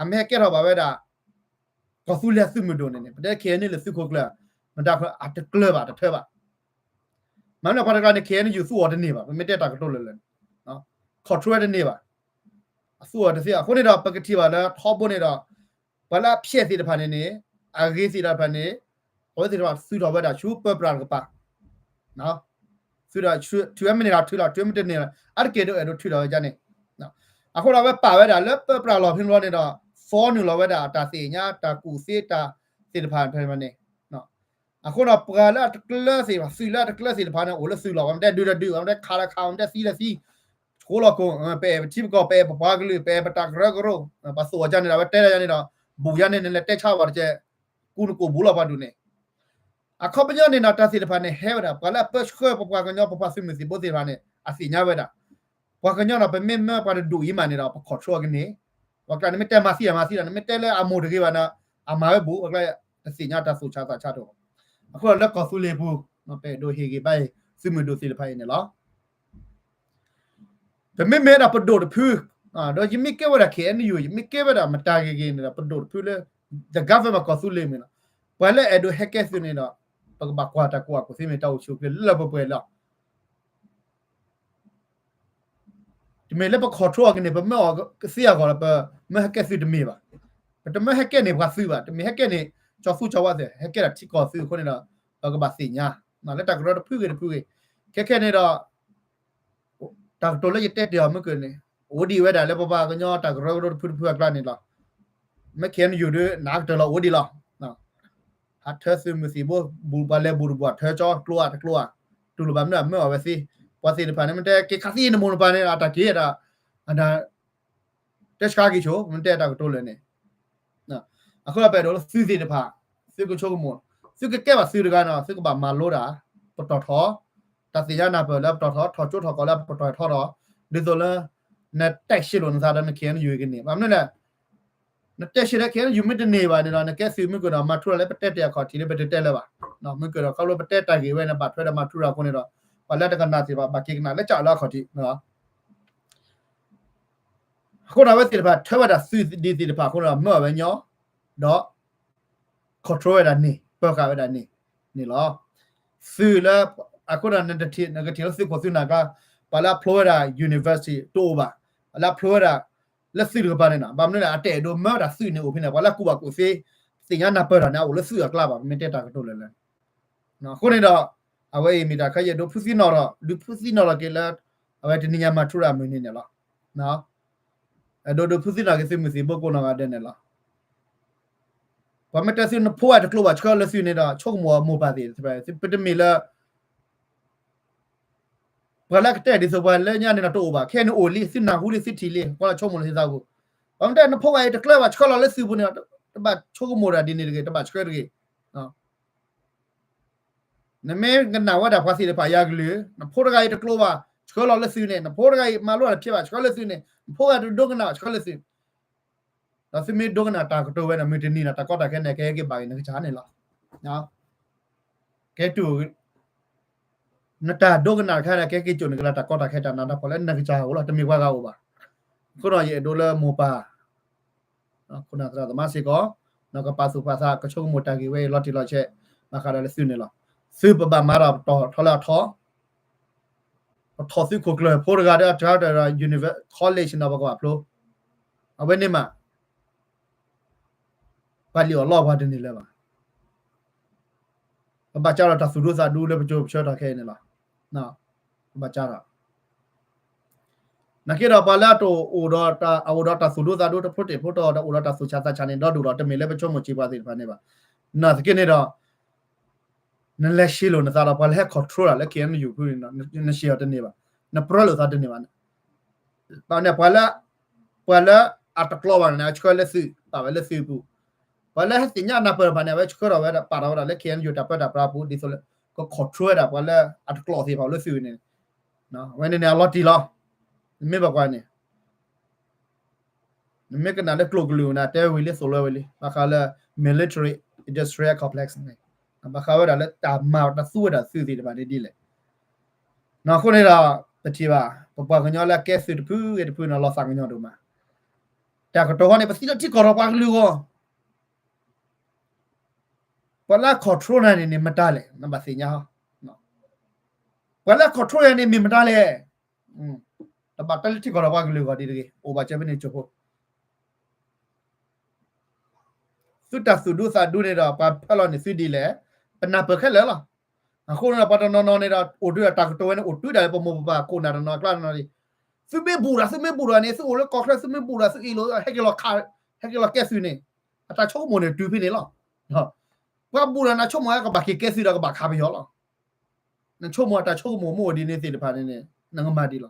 အမ့ၢ်ဟဲကဲထီၣ်ဘၣ်ဝဲဒၣ် ကီၢ်သူလ့ၤသုးမုၢ်ဒိၣ်န့ၣ်န့ၣ် ပတဲ KNU လၢသုးခိၣ်ကျၢၢ်, မတၤအတကျၢၤဘၣ်တထၢဘၣ်, မ့ၢ်လၢပှၤတကျါန့ၣ် KNU သူအီၤတန့ၢ်ဘၣ်, ပမ့ၢ်တဲတၢ်ကတိၤလၢာ်လၢာ်န့ၣ်, control တန့ၢ်ဘၣ်, အသူအီၤတသ့, အဃိန့ၣ်ဒီး ပကထံၣ်ဘၣ်လၢထီဘိန့ၣ်ဒီး ပှၤလၢအဖျဲးသ့ၣ်တဖၣ်န့ၣ်န့ၣ်, အဂ့ၤသ့ၣ်တဖၣ်န့ၣ်, အဝဲသ့ၣ်တဖၣ်သုးထီၣ်ဝဲဒၣ်ဆူပၢပြးတကပၤ, သုးဒီး ထုးဝဲမ့ၢ်န့ၢ်လီၤထုးလီၤ, ထုးမ့ၢ်တန့ၢ်လီၤ အါတက့ၢ်ဒိးအဲၣ်ဒိးထုးထီၣ်ဝဲဒ်န့ၣ်, အဃိဒီးအဝဲပာ်ဝဲဒၣ်လၢပၢပြးလီၢ်ဖဲန့ၣ်ဘျီန့ၣ်ဒီး သီနုာ်လီၤဝဲဒၣ်တၢ်သ့ၣ်ညါ တၢ်ကူၣ်သ့တၢ်သ့ၣ်တဖၣ်ဖဲန့ၣ်, အဃိဒီးပှၤလၢအတကျၢၤသ့ၣ်တဖၣ် သုးလၢအတကျၢၤသ့ၣ်တဖၣ်န့ၣ် အိၣ်လၢသုးလီၤ, ပှၤမ့ၢ်တဲဒုးဒီးဒုး, ပှၤမ့ၢ်တဲခးဒီးခး, ပှၤမ့ၢ်တဲသံဒီးသံ, ဆိလီၤကိၣ်, ပအဲၣ်ပထံပကီၢ် ပအဲၣ်ပပှၤကလုာ် ပအဲၣ်ပတၢ်ကရၢကရိ, ပှၤသိၣ်အီၤဒ်န့ၣ်ဒီး အဝဲတဲဒ်န့ၣ်ဒီး ဘူးဒ်န့ၣ် နလဲၤတဲဆါဝဲတကဲ, ကူနကိၣ်ဘူးလီၤပှၤဒူၣ်န့ၣ်, အခီပညီန့ၣ်ဒီး တၢ်သ့ၣ်တဖၣ်န့ၣ် ဟဲဝဲဒၣ် ပှၤလၢအပၢဆှၢပပှၤကညီ ပပှၤသုးမုၢ်သံၣ်ဘိသ့ၣ်တဖၣ်န့ၣ် အသ့ၣ်ညါဝဲဒၣ်, ပှၤကညီဒီး ပမ့ၢ်မၢပှၤတဒူၣ်အံၤမးန့ၣ်ဒီး ပ control ကန့ၢ်, ပှၤကျါန့ၣ် မ့ၢ်တဲမၤသံဒီးမၤသံဒီး နမ့ၢ်တဲလၢအမိၢ်တဂ့ၤဘၣ်န့ၣ် အမၤဝဲဘူး, ပှၤကျါတသ့ၣ်ညါတၢ်သူၣ်ဆးသးဆးတအိၣ်, အဃိဒီးလၢကီၢ်သူလ့ၤပူၤ ပအဲၣ်ဒိးဟ့ၣ်ဂံၢ်ဘါအံၤ သုးမုၢ်ဒိၣ်သ့ၣ်တဖၣ်အံၤန့ၣ်လီၤ. ပမ့မ့ၢ်ဒၣ်ပဒိၣ်တဖု, ဒီးယမ့ၢ်ကဲဝဲဒၣ် KNU ယမ့ၢ်ကဲဝဲဒၣ်မတၤဂ့ၤဂ့ၤန့ၣ်ဒီး ပဒိၣ်တဖုလၢ the government ကီၢ်သူလ့ၤမ့ၢ်လီၤ. ပှၤလၢအဲၣ်ဒိးဟဲကဲသုးန့ၣ်ဒီး ပကဘၣ်ကွၢ်တၢ်ကူၣ်ဘၣ်ကူၣ်သ့မ့ၢ်တၢ်အိၣ်ဆူၣ်အိၣ်ချ့လၢလၢပှဲၤပှဲၤလီၤ. တမ့ၢ်လၢပ control အီၤကန့ၢ် ပမၢအီၤသ့အဂီၢ်လီၤ, ပမၢဟဲကဲသုးတမ့ၢ်ဘၣ်. ပတမၢဟဲကဲန့ၢ်ပှၤသုးဘၣ်, တမ့ၢ်ဟဲကဲန့ၢ်ကၠီၤသူကၠီၤဝါသုး, ဟဲကဲဒၣ်ထံကီၢ်သုးအဃိန့ၣ်ဒီး ပကဘၣ်သ့ၣ်ညါ လၢတၢ်ကရၢတဖုဂ့ၤတဖုဂ့ၤ, ခဲခဲန့ၣ်ဒီး တၢ်ကတိၤလၢယတဲတ့ၢ်အီၤမုၢ်ကၢၢ်န့ၣ် အိၣ်ဒံးဝဲဒၣ်လၢပပှၤကညီတၢ်ကရၢကရိတဖုတဖုအကျါန့ၣ်လီၤ. မ့ၢ် KNU ဒုး နကတၢၢ်လီၤအိၣ်ဒံးလီၤ. ဟးထၢသုးမုၢ်သံၣ်ဘိ ဘူးပှၤလဲၤဘူးတဘူး ထၢကၠီကျိအတကျိဧါ, တူၢ်လိာ်ဘၣ်မနုၤမၢအီၤဝဲသ့, ပှၤသ့ၣ်တဖၣ်န့ၣ် မ့ၢ်တဲက့ၤခးသံနမိၢ်နပၢ်န့ၣ် အတၢ်က့ၤဒၣ် အတၢ် တဲဆှါက့ၤဆိ မ့ၢ်တဲတၢ်ကတိၤလၢာ်န့ၣ် အဃိဒီးပအဲၣ်ဒိးလၢသုးသ့ၣ်တဖၣ် သုကဆိကမိၣ်, သုကကဲဘၣ်သုးတဂၤန့ၣ် သုကဘၣ်မၤလိတၢ် ပတီၢ်ထီၣ်, တၢ်သ့ၣ်ညါနၢ်ပၢၢ်လၢပတီၢ်ထီၣ်, ထီၣ်ကၠိထီၣ်ကီၢ်လၢပတီၢ်ထီၣ်ထီထီၣ်, ဒ်သိးလၢ နတဲရှဲလိာ်နသးဒီးန KNU ကန့ၢ်, ဘၣ်မနုၤလဲၣ်, နတဲရှဲဒီး KNU မ့ၢ်တန့ၢ်ဘၣ်န့ၣ်ဒီး နကဲသုးမုၢ်ကၢၢ်ဒီး မၤထူရၤလၢပတဲတ့ၢ်အခီၣ်ထံးလၢပတတဲလၢၤဘၣ်. မုၢ်ကၢၢ်ဒီး ခီဖျိပတဲတၢ်ဂ့ၢ်ဝဲန့ၣ် ဘၣ်ထွဲဒီးမၤထူရၤအဃိန့ၣ်ဒီး ပှၤလၢတကနၣ်သ့ၣ်တဖၣ် ဘၣ်က့ၤကနၣ်လၢကၠၢ်လၢအခီၣ်ထံး အဃိဒီးအဝဲသ့ၣ်တဖၣ်ထၢဝဲဒၣ်သုးဒ်သ့ၣ်တဖၣ်အဃိဒီး မၢအီၤဝဲညီ, ဒီး control ဝဲဒၣ်န့ၣ် ပၢဃာ်ဝဲဒၣ်န့ၣ် န့ၣ်လီၤ. သုးလၢ အဃိဒီး နကထံၣ်လၢသုးခိၣ်သုးနၢ်ကျါ ပှၤလၢအဖျိဝဲဒၣ် university တအိၣ်ဘၣ်, ပှၤလၢအဖျိဝဲဒၣ် လၢသုးတကပၤန့ၣ်နီၤ, ဘၣ်မနုၤလဲၣ် အတအဲၣ်ဒိးမၢတၢ်သုးန့ၣ်အိၣ်ဖဲန့ၣ် ပှၤလၢအကူၣ်ဘၣ်ကူၣ်သ့ သ့ၣ်ညါနၢ်ပၢၢ်တၢ်န့ၣ် အအိၣ်လၢသုးအကျါဘၣ်, ပမ့ၢ်တဲတၢ်ကတိၤလၢာ်လၢာ် အဃိန့ၣ်ဒီး အဝဲအံၤမ့ၢ်တၢ်တခါယအဲၣ်ဒိးဖုသံနီၣ်ထီၣ် ဒုးဖုသံနီၣ်ထီၣ်က့ၤလၢ အဝဲတနံၤညါမၤထူရၤမုၢ်နံၤန့ၣ်လီၤ. အဲၣ်ဒိးဒုးဖုသံနီၣ်က့ၤသုးမုၢ်သံၣ်ဘိကိးနီၢ်ဂၤဒဲးန့ၣ်လီၤ. ပှၤမ့ၢ်တဲသုနဖိအတကျိဘၣ်ဆှၢလၢသုန့ၣ်ဒီး ဆိကမိၣ်အမိၢ်ပၢ်သ့ၣ်တဖၣ် ပတမ့ၢ်လၢ ပှၤလၢကတဲဒ်သိးပှၤလၢညါန့ၣ်ဒီးတအိၣ်ဘၣ် ခဲအံၤန့ၣ်အိၣ်လံ သုနၢ်ဟူလံ သုထံၣ်လံ ကွၢ်လၢဆိကမိၣ်လၢသုသးပူၤ, ပှၤမ့ၢ်တဲနဖိဂၤအံၤတကျၢဘၣ်ဆှၢလီၤလၢသုပူၤန့ၣ် တဘၣ်ဆိကမိၣ်တၢ်ဒ်န့ၣ်တဂ့ၤ တဘၣ်ဆှၢတဂ့ၤ. နမ့ၢ်ကနၣ်ဝဲဒၣ်ပှၤသ့ၣ်တဖၣ်အံၤအကလုၢ် နဖိတဂၤအံၤတကျိဘၣ်ဆှၢလီၤလၢသုန့ၣ် နဖိတဂၤအံၤမၤလိတၢ်တဖျဲးဘၣ်ဆှၢလၢသုန့ၣ် နဖိဂၤတဒိကနၣ်ဘၣ်ဆှၢလၢသု ဒီးသုမ့ၢ်ဒိကနၣ်တၢ်ကတိၤဝဲန့ၣ် မုၢ်တနံၤန့ၣ် တၢ်ကီတၢ်ခဲန့ၣ် ကဟဲက့ၤဘၣ်က့ၤနကစၢ်န့ၣ်လီၤ. ကဲတူၢ် နတၢ်ဒိကနၣ်တခါန့ၣ် ကဟဲက့ၤစိာ်န့ၢ်က့ၤလၢတၢ်ကီတၢ်ခဲတၢ်နးတၢ်ဖှီၣ်လၢနကစၢ်အအိၣ်လီၤ တမ့ၢ်ပှၤဂၤအိၣ်ဘၣ်. အဃိဒီးယအဲၣ်ဒိးလၢမိၢ်ပၢ် ခိၣ်နၢ်သရၣ်သမါစ့ၢ်ကီး ကပာ်သူၣ်ပာ်သးကဆိကမိၣ်တၢ်ဂ့ၢ်ဝဲအံၤလီၤတံၢ်လီၤဆဲး ဘၣ်ဃးဒီးလၢသုန့ၣ်လီၤ. သုပဘၣ်မၤဒီးပတီၢ်ထီလၢအထီ ပထီၣ်သုးခိၣ်ကျၢၢ်ဖိတဂၤဒီးအတၢ်ဒီး university college န့ၣ်ပကဘၣ်ဖျိ အဝဲန့ၣ်မး ပှၤလံၣ်အီၣ်လီအီၣ်ပှၤတန့ၢ်လၢၤဘၣ်. ပဘၣ်ကၢ်ဒီးတၢ်သူၣ်ဒူသးဒူလၢပကၠိပဆၢထီၣ်ခဲအံၤန့ၣ်လီၤ. ပဘၣ်ကၢ်ဒီး နာ်က့ဒီးပှၤလၢအတအိၣ်ဒီးတၢ် အအိၣ်ဒီးတၢ်သူၣ်ဒူသးဒူတဖိတံၢ်ဖိတၢ်ဒီးအိၣ်ဒီးတၢ်သူၣ်ဆးသးဆးန့ၣ် ဒီဒူၣ်ဒီးတမ့ၢ်လၢပဆိကမိၣ်စံးပှၤသ့ၣ်တဖၣ်န့ၣ်ဘၣ်. နာ်သက့န့ၣ်ဒီး နလဲၤရှဲလိာ်နသးဒီးပှၤလၢဟဲ control တၢ်လၢ K N U ဖုန့ၣ် နရှဲအီၤတန့ၢ်ဘၣ်. နပြၢလိာ်သးတန့ၢ်ဘၣ်န့ၣ် ပှၤလၢ ပှၤလၢအတကျိဘၣ်န့ၣ် အဆှၢလၢသုး ပာ်ဝဲလၢသုးပူၤ ပှၤလၢဟဲသ့ၣ်ညါနၢ်ပၢၢ်တဖၣ်န့ၣ် အဝဲဆှၢထီၣ်ဝဲဒၣ် ပာ်ထီၣ်ဝဲဒၣ်လၢ K N U တၢ်ပၢတၢ်ပြးပူၤ ဒ်သိးလၢ က control ဝဲဒၣ်ပှၤလၢအတကျိသ့ၣ်တဖၣ်လၢသုးန့ၣ် ဝဲန့ၣ်န့ၣ် အလီၤတံၢ်လီၤ. နမ့ၢ်ဘၣ်ကွၢ်န့ၣ် နမ့ၢ်ကနၣ်လၢကျိာ်ကလုၢ်န့ၣ် တဲဝဲလံသိၣ်လိဝဲလံ ဘၣ်ဃးလၢ military industrial complex န့ၣ် ဘၣ်ဃးဝဲဒၣ်လၢတၢ်မၤတၢ်သူဝဲဒၣ်သုးသ့ၣ်တဖၣ်န့ၣ်ဒ်လဲၣ်. အဃိန့ၣ်ဒီး ပထံၣ်ဘၣ် ပပှၤကညီလၢအကဲသုးတဖုဂ့ၤတဖုန့ၣ် လီၤသးကညီၤဒိၣ်မး. တၢ်ကတိၤဃီန့ၣ် ပသံလၢထံကီၢ်ဒီးပှၤကလုာ်ဂီၢ် ပှၤလၢအ control နၤန့ၣ်န့ၣ် မတၤလဲၣ် နဘၣ်သ့ၣ်ညါ ပှၤလၢအ control ယၤန့ၣ်မ့ၢ်မတၤလဲၣ်. တဘၣ်တၢ်လၢထံကီၢ်ဒီးပှၤကလုာ်ဂီၢ်ဒ်တဂ့ၤ အိၣ်ဘၣ်စၢၤဖဲန့ၣ်ကၠိဖိ သုတၢ်သူၣ်ဒူသးဒူန့ၣ်ဒီး ပှၤဖၢလီၤန့ၢ်သုဒ်လဲၣ် ပနၢ်ပၢၢ်ခဲလၢာ်လီၤ. အဃိန့ၣ်ဒီး ပှၤတနီၤနီၤန့ၣ်ဒီး အိၣ်ဒုးဒီးတၢ်ကတိၤဝဲန့ၣ် အိၣ်တုၤဒၣ်လၢပမိၢ်ပပၢ်ခိၣ်နၢ်တနီၤအကျါတနီၤန့ၣ် သုမ့ၢ်ဘူၣ်ဒီး သုမ့ၢ်ဘူၣ်ဒီးန့ၣ် သုအိၣ်လၢကီၢ်ချၢ သုမ့ၢ်ဘူၣ်ဒီး သုအ့ၣ်လိာ် ဟဲက့ၤလီၤခး ဟဲက့ၤလီၤကဲသုးန့ၣ် အတၢ်ဆိကမိၣ်န့ၣ်တုၤဖဲန့ၣ်လီၤ. ပှၤဘူၣ်ဒီးနၤဆိကမိၣ်ကဘၣ်က့ၤကဲသုးဒီးကဘၣ်ခးပယီၤလီၤ. နဆိကမိၣ်တၢ်ဆိကမိၣ်မ့ၢ်အိၣ်ဒ်န့ၣ်သ့ၣ်တဖၣ်န့ၣ် နကမၤဒ်လီၤ.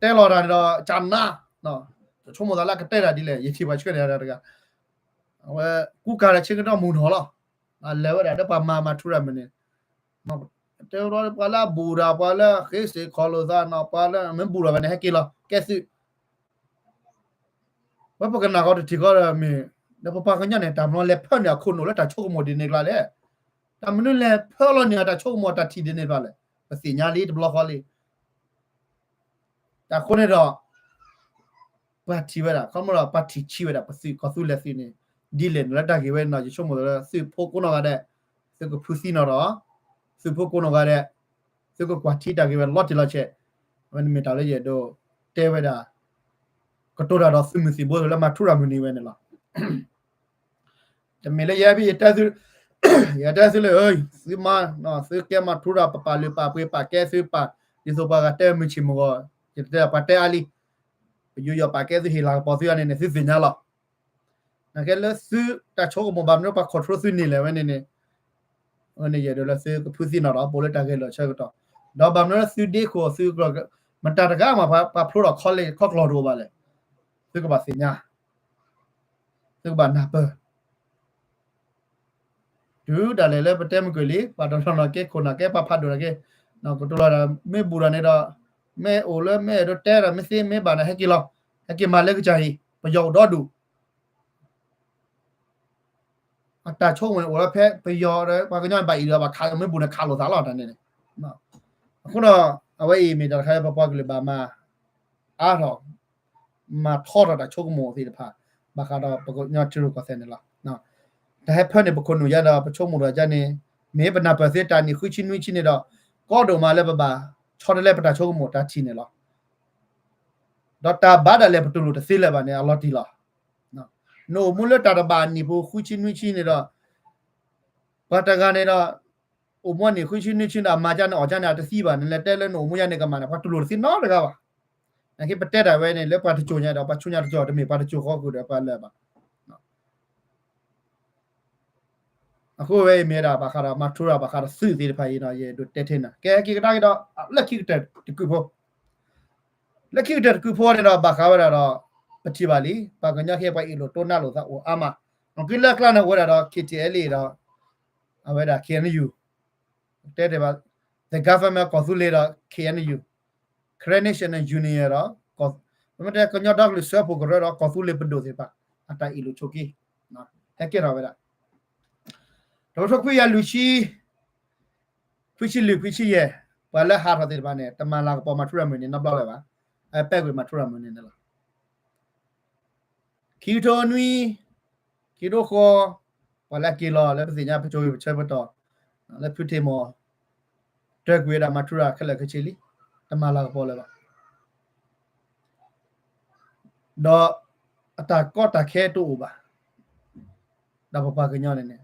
တဲလီၤတၢ်န့ၣ်ဒီး ကနါ ဆိကမိၣ်သးလၢကတဲတၢ်ဒ်လဲၣ် ယထံၣ်ပှၤဆှၢန့ၢ်တၢ်တဂၤ အဝဲကူကၤဒီးဆ့ကတီၢ်မုၢ်နီၢ်လီၤ. အလဲၤဝဲဒၣ်ဒီးပှၤမၤမၤထူရၤမုၢ်န့ၣ် တဲဝဲပှၤလၢအဘူၣ်ဒီး ပှၤလၢအဃ့စ့ၢ်ခီၣ်လိာ်သးနီၤ ပှၤလၢမ့ၢ်ဘူၣ်ဒီးဘၣ်န့ၣ် ဟဲက့ၤလီၤကဲသုး ဝဲပကနၣ်ဃီတထံၣ်ဃီဒီးမ့ၢ် ဒီးပပှၤကညီန့ၣ် တၢ်မနုၤလဲၤဖၢန့ၢ်အခိၣ်နူာ်လၢတၢ်ဆိကမိၣ်ဒ်န့ၣ်ကျါလဲၣ်. တၢ်မနုၤလဲၤဖၢလီၤန့ၢ်အတၢ်ဆိကမိၣ်အတၢ်ထံၣ်ဒ်န့ၣ်ကျါလဲၣ်. ပသ့ၣ်ညါလံတဘျီဃီလံ. တၢ်အဃိန့ၣ်ဒီး ပှၤထံၣ်ဝဲဒၣ် ခီမီဒီးပှၤထံၣ်ဆံးဝဲဒၣ် ပသုးကီၢ်သူလ့ၤသုးန့ၣ် ဒ်လဲၣ်န့ၣ်လၢတၢ်ဂ့ၢ်ဝဲန့ၣ်ဒီး ယဆိကမိၣ်လၢသုးဖိကိးနီၢ်ဂၤဒဲး သုကဖုသံနီၣ်ထီၣ် သုးဖိကိးနီၢ်ဂၤဒဲး သုကကွၢ်ထံတၢ်ဂ့ၢ်ဝဲလီၤတံၢ်လီၤဆဲး အဝဲန့ၣ်မ့ၢ်တၢ်လၢယအဲၣ်ဒိးတဲဝဲဒၣ် ကတိၤတၢ်ဒီးသုးမုၢ်သံၣ်ဘိလၢမၤထူရၤမုၢ်နံၤဝဲန့ၣ်လီၤ. တမ့ၢ်လၢယဲဘၣ် ယတဲသု ယတဲသုလၢ သုမၤ သုကဲမၤထူရၤ ပပာ်လုၢ်ပာ်ပှ့ၤပာ်ကဲသုပာ် ဒ်သိးပှၤဂၤတဲမုၢ်ဆ့ၣ်မုၢ်ဂီၤ ယတဲပှၤတဲအါလံ ပယူးယီၣ်ပာ်ကဲသုဟ့ၣ်လၤကပီၤသုအါန့ၣ်န့ၣ် သုသ့ၣ်ညါလီၤ. နာ်က့လၢသုတၢ်ဆိကမိၣ်ဘၣ်မနုၤပှၤ control သုန့ၣ်လဲၣ်ဝဲန့ၣ်န့ၣ် အဝဲန့ၣ်ယအဲၣ်ဒိးလၢသုကဖုသံနီၣ်ထီၣ် ပိာ်လၢတၢ်ဂဲၤလိာ်ဆၢကတီၢ် ဒီးဘၣ်မနုၤလၢသုဒ့ခိၣ်သု မတၤတဂၤမး ပှၤဖျိထီၣ်ခီလ့ၢ်ခီကျီၢ်တအိၣ်ဘၣ်လဲၣ်. သုကဘၣ်သ့ၣ်ညါ သုကဘၣ်နၢ်ပၢၢ် တုၤဒၣ်လဲာ်လၢပတဲမုၢ်ကွံာ်လံ ပှၤတနီၤနီၤက့ ခိၣ်နၢ်က့ ပှၤဖးဒိၣ်နၤက့ ကတိၤလီၤဒီး မ့ၢ်ဘူၣ်ဒီးန့ၣ်ဒီး မ့ၢ်အိၣ်လၢမ့ၢ်အဲၣ်ဒိးတဲဒီး မ့ၢ်သ့မ့ၢ်ဘၣ်န့ၣ် ဟဲက့ၤလီၤ ဟဲက့ၤမၤလၢကစၢ်အံၤ ပယီၤအိၣ်ဒီဒူၣ် အတၢ်ဆိကမိၣ်န့ၣ်အိၣ်လၢဖဲပယီၤဒီး ပှၤကညီန့ၣ်ဘၣ်အံၤဒီး ဘၣ်ခး မ့ၢ်ဘူၣ်န့ၣ်ခးလိာ်သးလီၤတၢ်န့ၣ်န့ၣ် အဃိဒီး အဝဲအံၤမ့ၢ်တၢ်တခါလၢပပှၤကလုာ်ဘၣ်မၤအါထီၣ် မၤထီထီၣ်တၢ်ဆိကမိၣ်သ့ၣ်တဖၣ် ဘၣ်ဃးဒီးပကညီထံရူၢ်ကီၢ်သဲးန့ၣ်လီၤ. တၢ်ဟဲဖၢန့ၢ်ပခိၣ်နူာ်ယါဒီး ပဆိကမိၣ်ဒီးယါန့ၣ် မ့ၢ်ပနၢ်ပၢၢ်သ့တၢ်နံၣ်ဃုဆံနွံဆံန့ၣ်ဒီး ကီဒိၣ်မးလၢပဘၣ်ဆီတလဲပတၢ်ဆိကမိၣ်တၢ်ထံၣ်န့ၣ်လီၤ. ဒီးတၢ်ဘၣ်ဒၣ်လဲာ်ပတူၢ်လိာ်တသ့လၢၤဘၣ်န့ၣ် အလီၤတံၢ်လီၤ. နအိၣ်မူလၢတၢ်တဘၣ်နံၣ်ပူၤဃုဆံနွံဆံန့ၣ်ဒီး ပှၤတဂၤန့ၣ်ဒီး အိၣ်မူန့ၣ် ဃုဆံနွံဆံဒီး အမၤကန့ၣ်အီၣ်ကန့ၣ် အတသံဘၣ်, နလဲၤတဲလၢနအိၣ်မူယါန့ၣ်ကမၣ်န့ၣ် ပှၤတူၢ်လိာ်တသ့နီတဂၤဘၣ်. နာ်က့ပတဲတၢ်ဝဲန့ၣ် လၢပှၤတစိၤညါဒီး ပှၤဆူညါတစိၤ တမ့ၢ်ပှၤတစိၤဃီဃုာ်ဒီးပှၤလၢၤဘၣ်. အဃိဝဲအံၤမ့ၢ်ဒၣ်ဘၣ်ဃးဒီး မၤထူရၤဘၣ်ဃးဒီးသုးသ့ၣ်တဖၣ်အံၤနီၤ ယအဲၣ်ဒိးတဲထဲနၤ ကဲက့ၤကဒါက့ၤဒီး လၢခံကတၢၢ်တကုာ်ဖိ လၢခံကတၢၢ်တကုာ်ဖိန့ၣ်ဒီး ဘၣ်ဃးဝဲဒၣ်ဒီး ပထံၣ်ဘၣ်လံ ပှၤကညီခဲအံၤ ပှၤအ့ၣ်လိာ်တိၢ်နါလိာ်သးအိၣ်အါမး, အက့လၢအကျါန့ၣ် အိၣ်ဝဲဒၣ်ဒီး ခ့ၣ်ထံၣ်အဲလ့ၣ်ဒီး အဝဲဒၣ် ခ့ၣ်အဲၣ်ယူၣ် တဲတ့ၢ်ဘၣ် the government ကီၢ်သူလ့ၤဒီး ခ့ၣ်အဲၣ်ယူၣ် Karen National Union ဒီး ပမ့ၢ်တဲကညီဒီကလုာ်စၢဖှိၣ်ကရၢဒီး ကီၢ်သူလ့ၤပဒိၣ်သ့ၣ်တဖၣ် အတၢ်အ့ၣ်လိာ်ဆိးက့ ဟဲကဲထီၣ်ဝဲဒၣ် တကထိခွံကယၤလွံၢ်ဆံ ခွံဆံလွံၢ်ခွံဆံယဲၢ် ပှၤလၢဟးထီၣ်သ့ၣ်တဖၣ်န့ၣ် တမၤလၤကပီၤမၤထူရၤမုၢ်နံၤ နီတဘျီလၢၤဘၣ်, အပဲကွံာ်မၤထူရၤမုၢ်နံၤန့ၣ်လီၤ. ခံကထိနွံ ခံကထိဃိး ပှၤလၢအက့ၤလီၤလၢပသ့ၣ်ညါပကၠိဂ့ၤပဆၢပတီၢ် လၢဖုထ့ၣ်မီၢ် တၢၢ်ကွံာ်ဝဲဒၣ်မၤထူရၤခဲလၢာ်ခဲဆ့လံ, တမၤလၤကပီၤလၢၤဘၣ်. ဒီးအတၢ်ကီတၢ်ခဲတအိၣ်ဘၣ်. ဒီးပပှၤကညီန့ၣ်န့ၣ်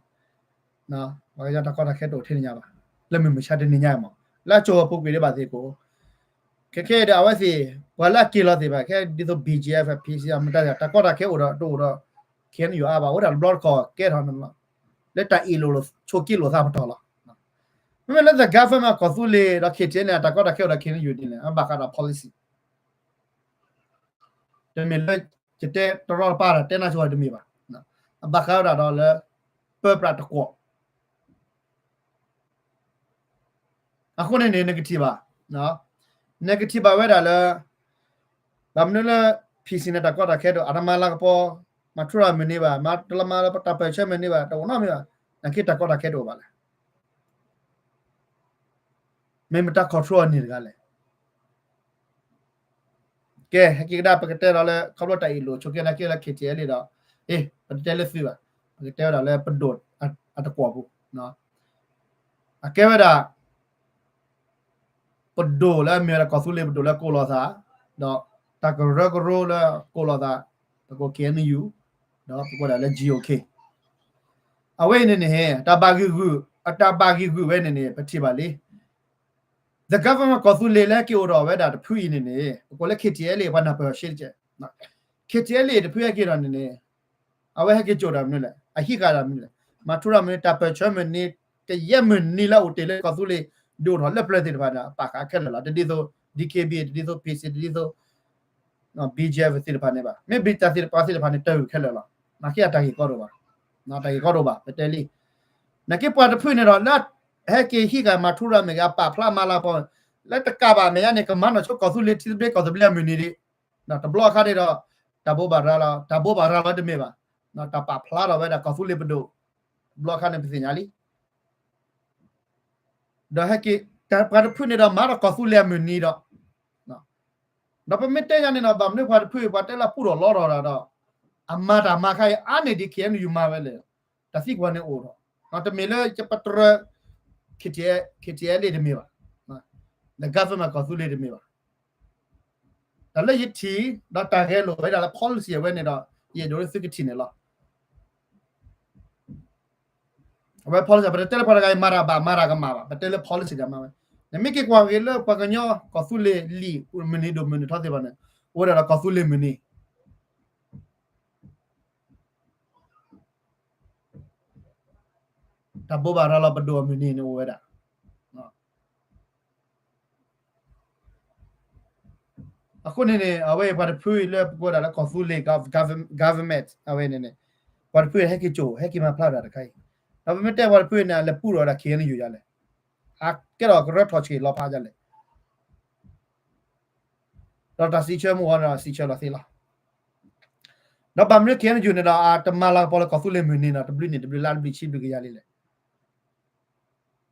ပှၤကညီတၢ်ကီတၢ်ခဲတအိၣ်ထဲန့ၣ်ညါဘၣ်. လၢမုၢ်မဆါတနံၤညါအံၤမး လၢအကၠိအပူၤကွံာ်ဒံးဘၣ်သ့ၣ်ကိး ခဲခဲအံၤဒီး အဝဲသ့ၣ် ပှၤလၢအက့ၤလီၤသ့ၣ်တဖၣ် ခဲဒ်သိး ဘီၣ်ကၠ့ၣ်အ့ၣ် ဖဲ ပီၣ်စံၣ် မတၤ တၢ်ကီတၢ်ခဲအိၣ်ဒီးတအိၣ်ဒီး ခ့ၣ်အဲၣ်ယူၣ် အါဘၣ် အိၣ်ဒၣ်တဘျီတခီၣ်ကဲထီၣ်န့ၣ်လီၤ. လၢတၢ်အ့ၣ်လိာ်ဆိးက့လိာ်သးပတီၢ်လီၤ. မ့မ့ၢ်လၢ the government ကီၢ်သူလ့ၤဒီး ခ့ၣ်ထံၣ်အဲၣ်လ့ၣ် အတၢ်ကီတၢ်ခဲအိၣ်ဒီး ခ့ၣ်အဲၣ်ယူၣ် ဒ်လဲၣ် အဘၣ်ဃးဒီး policy တမ့ၢ်လၢ ယတဲတရီတပါဒီး တဲနၢ်ဆိဝဲတမ့ၢ်ဘၣ်. အဘၣ်ဃးဝဲဒၣ်ဒီးလၢ ပၢပြးတကွီၣ် အဃိန့ၣ်န့ၣ် နကထံၣ်ဘၣ်, နကထံၣ်ဘၣ်ဝဲဒၣ်လၢ ဘၣ်မနုၤလၢ ဖံစံၣ် န့ၣ် တၢ်ကီတၢ်ခဲတအိၣ် အတမၤလၤကပီၤ မၤထူရၤမုၢ်နံၤဘၣ်, မၤတလီၤမၤလၢတၢ်ပၢၢ်ဆၢမုၢ်နံၤဘၣ်, တအိၣ်နီတမံၤဘၣ်, နာ်က့တၢ်ကီတၢ်ခဲတအိၣ်ဘၣ်လဲၣ်. မ့ၢ်မတၤ control အန့ၣ်တဂၤလဲၣ်. ကဲ ဟဲက့ၤကဒါ ပကတဲဒီးလၢ ခီဖျိတၢ်အ့ၣ်လိာ်ဆိးက့နာ်က့လၢ ခ့ၣ်ထံၣ်အဲၣ်လ့ၣ်ဒီး အ့ ပတတဲလၢသုးဘၣ်, ပကတဲဝဲဒၣ်လၢပဒိၣ်အတကွီၢ်ပူၤ, အကဲဝဲဒၣ် ပဒိၣ်လၢအမ့ၢ်ဝဲဒၣ်ကီၢ်သူလ့ၤပဒိၣ်လၢကိးလီၤသး, ဒီးတၢ်ကရၢကရိလၢကိးလီၤသး, ပကိး ခ့ၣ်အဲၣ်ယူၣ်, ဒီးပကိးဒၣ်လၢ ခ့ၣ်အဲၣ်ယူၣ်, အဝဲအံၤန့ၣ်န့ၣ် တၢ်ဘၣ်ဂံၢ်ဂုာ်, အတၢ်ဘၣ်ဂံၢ်ဂုာ်ဝဲန့ၣ်န့ၣ် ပထံၣ်ဘၣ်လံ. The government ကီၢ်သူလ့ၤလၢဟဲက့ၤအိၣ်ထီၣ်ဝဲဒၣ်တဖုအံၤန့ၣ်န့ၣ် ပကိးလၢ ခ့ၣ်ထံၣ်အဲၣ်လ့ၣ် ပှၤနၢ်ပၢၢ်အီၤရှဲတကဲး, ခ့ၣ်ထံၣ်အဲၣ်လ့ၣ်တဖုဟဲက့ၤဒီးန့ၣ်န့ၣ် အဝဲဟဲက့ၤကၠိာ်တၢ်မနုၤလဲၣ်, အဟံးဃာ်တၢ်မနုၤလဲၣ်, မၤထူရၤမုၢ်နံၤ တၢ်ပၢၢ်ဆၢမုၢ်နံၤ ကယဲၢ်မုၢ်နံၤလၢအအိၣ်တ့ၢ်လၢကီၢ်သူလ့ၤ ဒုးအိၣ်ထီၣ်လၢပျၢၤသ့ၣ်တဖၣ်န့ၣ် အပာ်ဃာ်ခဲလၢာ်လီၤ. တဒ်သိး DKBA တဒ်သိး ဖံစံၣ် တဒ်သိး BGF သ့ၣ်တဖၣ်န့ၣ်ဘၣ်. မ့ၢ်ဘၣ်တၢ်သ့ၣ်တဖၣ်သ့ၣ်တဖၣ်န့ၣ် တၢ်ဂ့ၢ်ခဲလၢာ်လီၤ. နာ်က့အတၢ်ဂ့ၢ်ကီတအိၣ်ဘၣ်, တၢ်ဂ့ၢ်ကီတအိၣ်ဘၣ် ပတဲလံ. နာ်က့ပှၤတဖုန့ၣ်ဒီး လၢဟဲက့ၤဟံးဃာ်မၤထူရၤမုၢ်နံၤ အပာ်ဖျါမၤလၤကပီၤ လၢတကးဘၣ်မဲာ်ညါန့ၣ် ကမၤနီၣ်ဆိကီၢ်သူလ့ၤထံသဘျ့ကီၢ်သဘျ့အမုၢ်နံၤဒံး တဘျီအခါန့ၣ်ဒီး တၢ်ဘိးဘၣ်ရၤလီၤ, တၢ်ဘိးဘၣ်ရၤလီၤတမ့ၢ်ဘၣ်, တၢ်ပာ်ဖျါထီၣ်ဝဲဒၣ်ကီၢ်သူလ့ၤပဒိၣ်, တဘျီအခါန့ၣ်ပသ့ၣ်ညါလံ. ဒီးဟဲက့ၤ ပှၤတဖုန့ၣ်ဒီး မၤဒီးကီၢ်သူလ့ၤအမုၢ်နံၤဒီး ဒီးပမ့ၢ်တဲညါန့ၣ်ဒီး ဘၣ်မနုၤပှၤတဖုအံၤ ပှၤတဲလၢပူထီၣ်လီထီၣ်တၢ်ဒီး အမၤတၢ်မၤခါအံၤ အါန့ၢ်ဒံး ခ့ၣ်အဲၣ်ယူၣ် မၤဝဲလဲၣ်, တၢ်သံကွၢ်န့ၣ်အိၣ်ဒီး တမ့ၢ်လၢယပတြၢၤ ခ့ၣ်ထံၣ်အဲၣ်လ့ၣ် တမ့ၢ်ဘၣ်, the government ကီၢ်သူလ့ၤတမ့ၢ်ဘၣ်. တၢ်လၢယထံၣ် ဒီးတၢ်ဂဲၤလိာ်ဝဲဒၣ်လၢ policy အဝဲန့ၣ်ဒီး ယအဲၣ်ဒိးလၢသုကထံၣ်န့ၣ်လီၤ. အဝဲ policy ပတတဲလၢပှၤတဂၤအံၤမၤတၢ်ဘၣ် မၤတၢ်ကမၣ်ဘၣ်, ပတဲလၢ policy တၢ်မၤဝဲ. နမ့ၢ်က့ၤကွၢ်က့ၤလၢပှၤကညီကီၢ်သူလ့ၤလံာ် မုၢ်နံၤဒိၣ်မုၢ်နံၤထီသ့ၣ်တဖၣ်န့ၣ် အိၣ်ဝဲဒၣ်ဒီးကီၢ်သူလ့ၤမုၢ်နံၤ တၢ်ဘိးဘၣ်ရၤလီၤပဒိၣ်အမုၢ်နံၤန့ၣ် အိၣ်ဝဲဒၣ်. အဃိန့ၣ်န့ၣ် အဝဲအံၤပှၤတဖုအံၤလၢပကိးဒၣ်လၢကီၢ်သူလ့ၤ government အဝဲန့ၣ်န့ၣ် ပှၤတဖုအံၤဟဲက့ၤကၠိာ် ဟဲက့ၤမၤဖျါဒၣ်တခါအံၤ, ဒီးပမ့ၢ်တဲပှၤတဖုအံၤန့ၣ် အလဲၤပူထီၣ်ဝဲဒၣ် ခ့ၣ်အဲၣ်ယူၣ် ဒ်လဲၣ်, အကဲထီၣ်ကရၢထီၣ်ဆံးလီၤဖးဒ်လဲၣ် ဒီးတၢ်စံးဆၢမုၢ်ဂီၤန့ၣ်ဒီး စံးဆၢလီၤသ့လီၤ. ဒီးဘၣ်မနုၤ ခ့ၣ်အဲၣ်ယူၣ် န့ၣ်ဒီး အတမၤလၤကပီၤလၢကီၢ်သူလ့ၤမုၢ်နံၤန့ၣ် တဘျုးနံၣ်တဘျုးလါတဘျုးဆံဘျုးကယၤလံလဲၣ်. ဒီ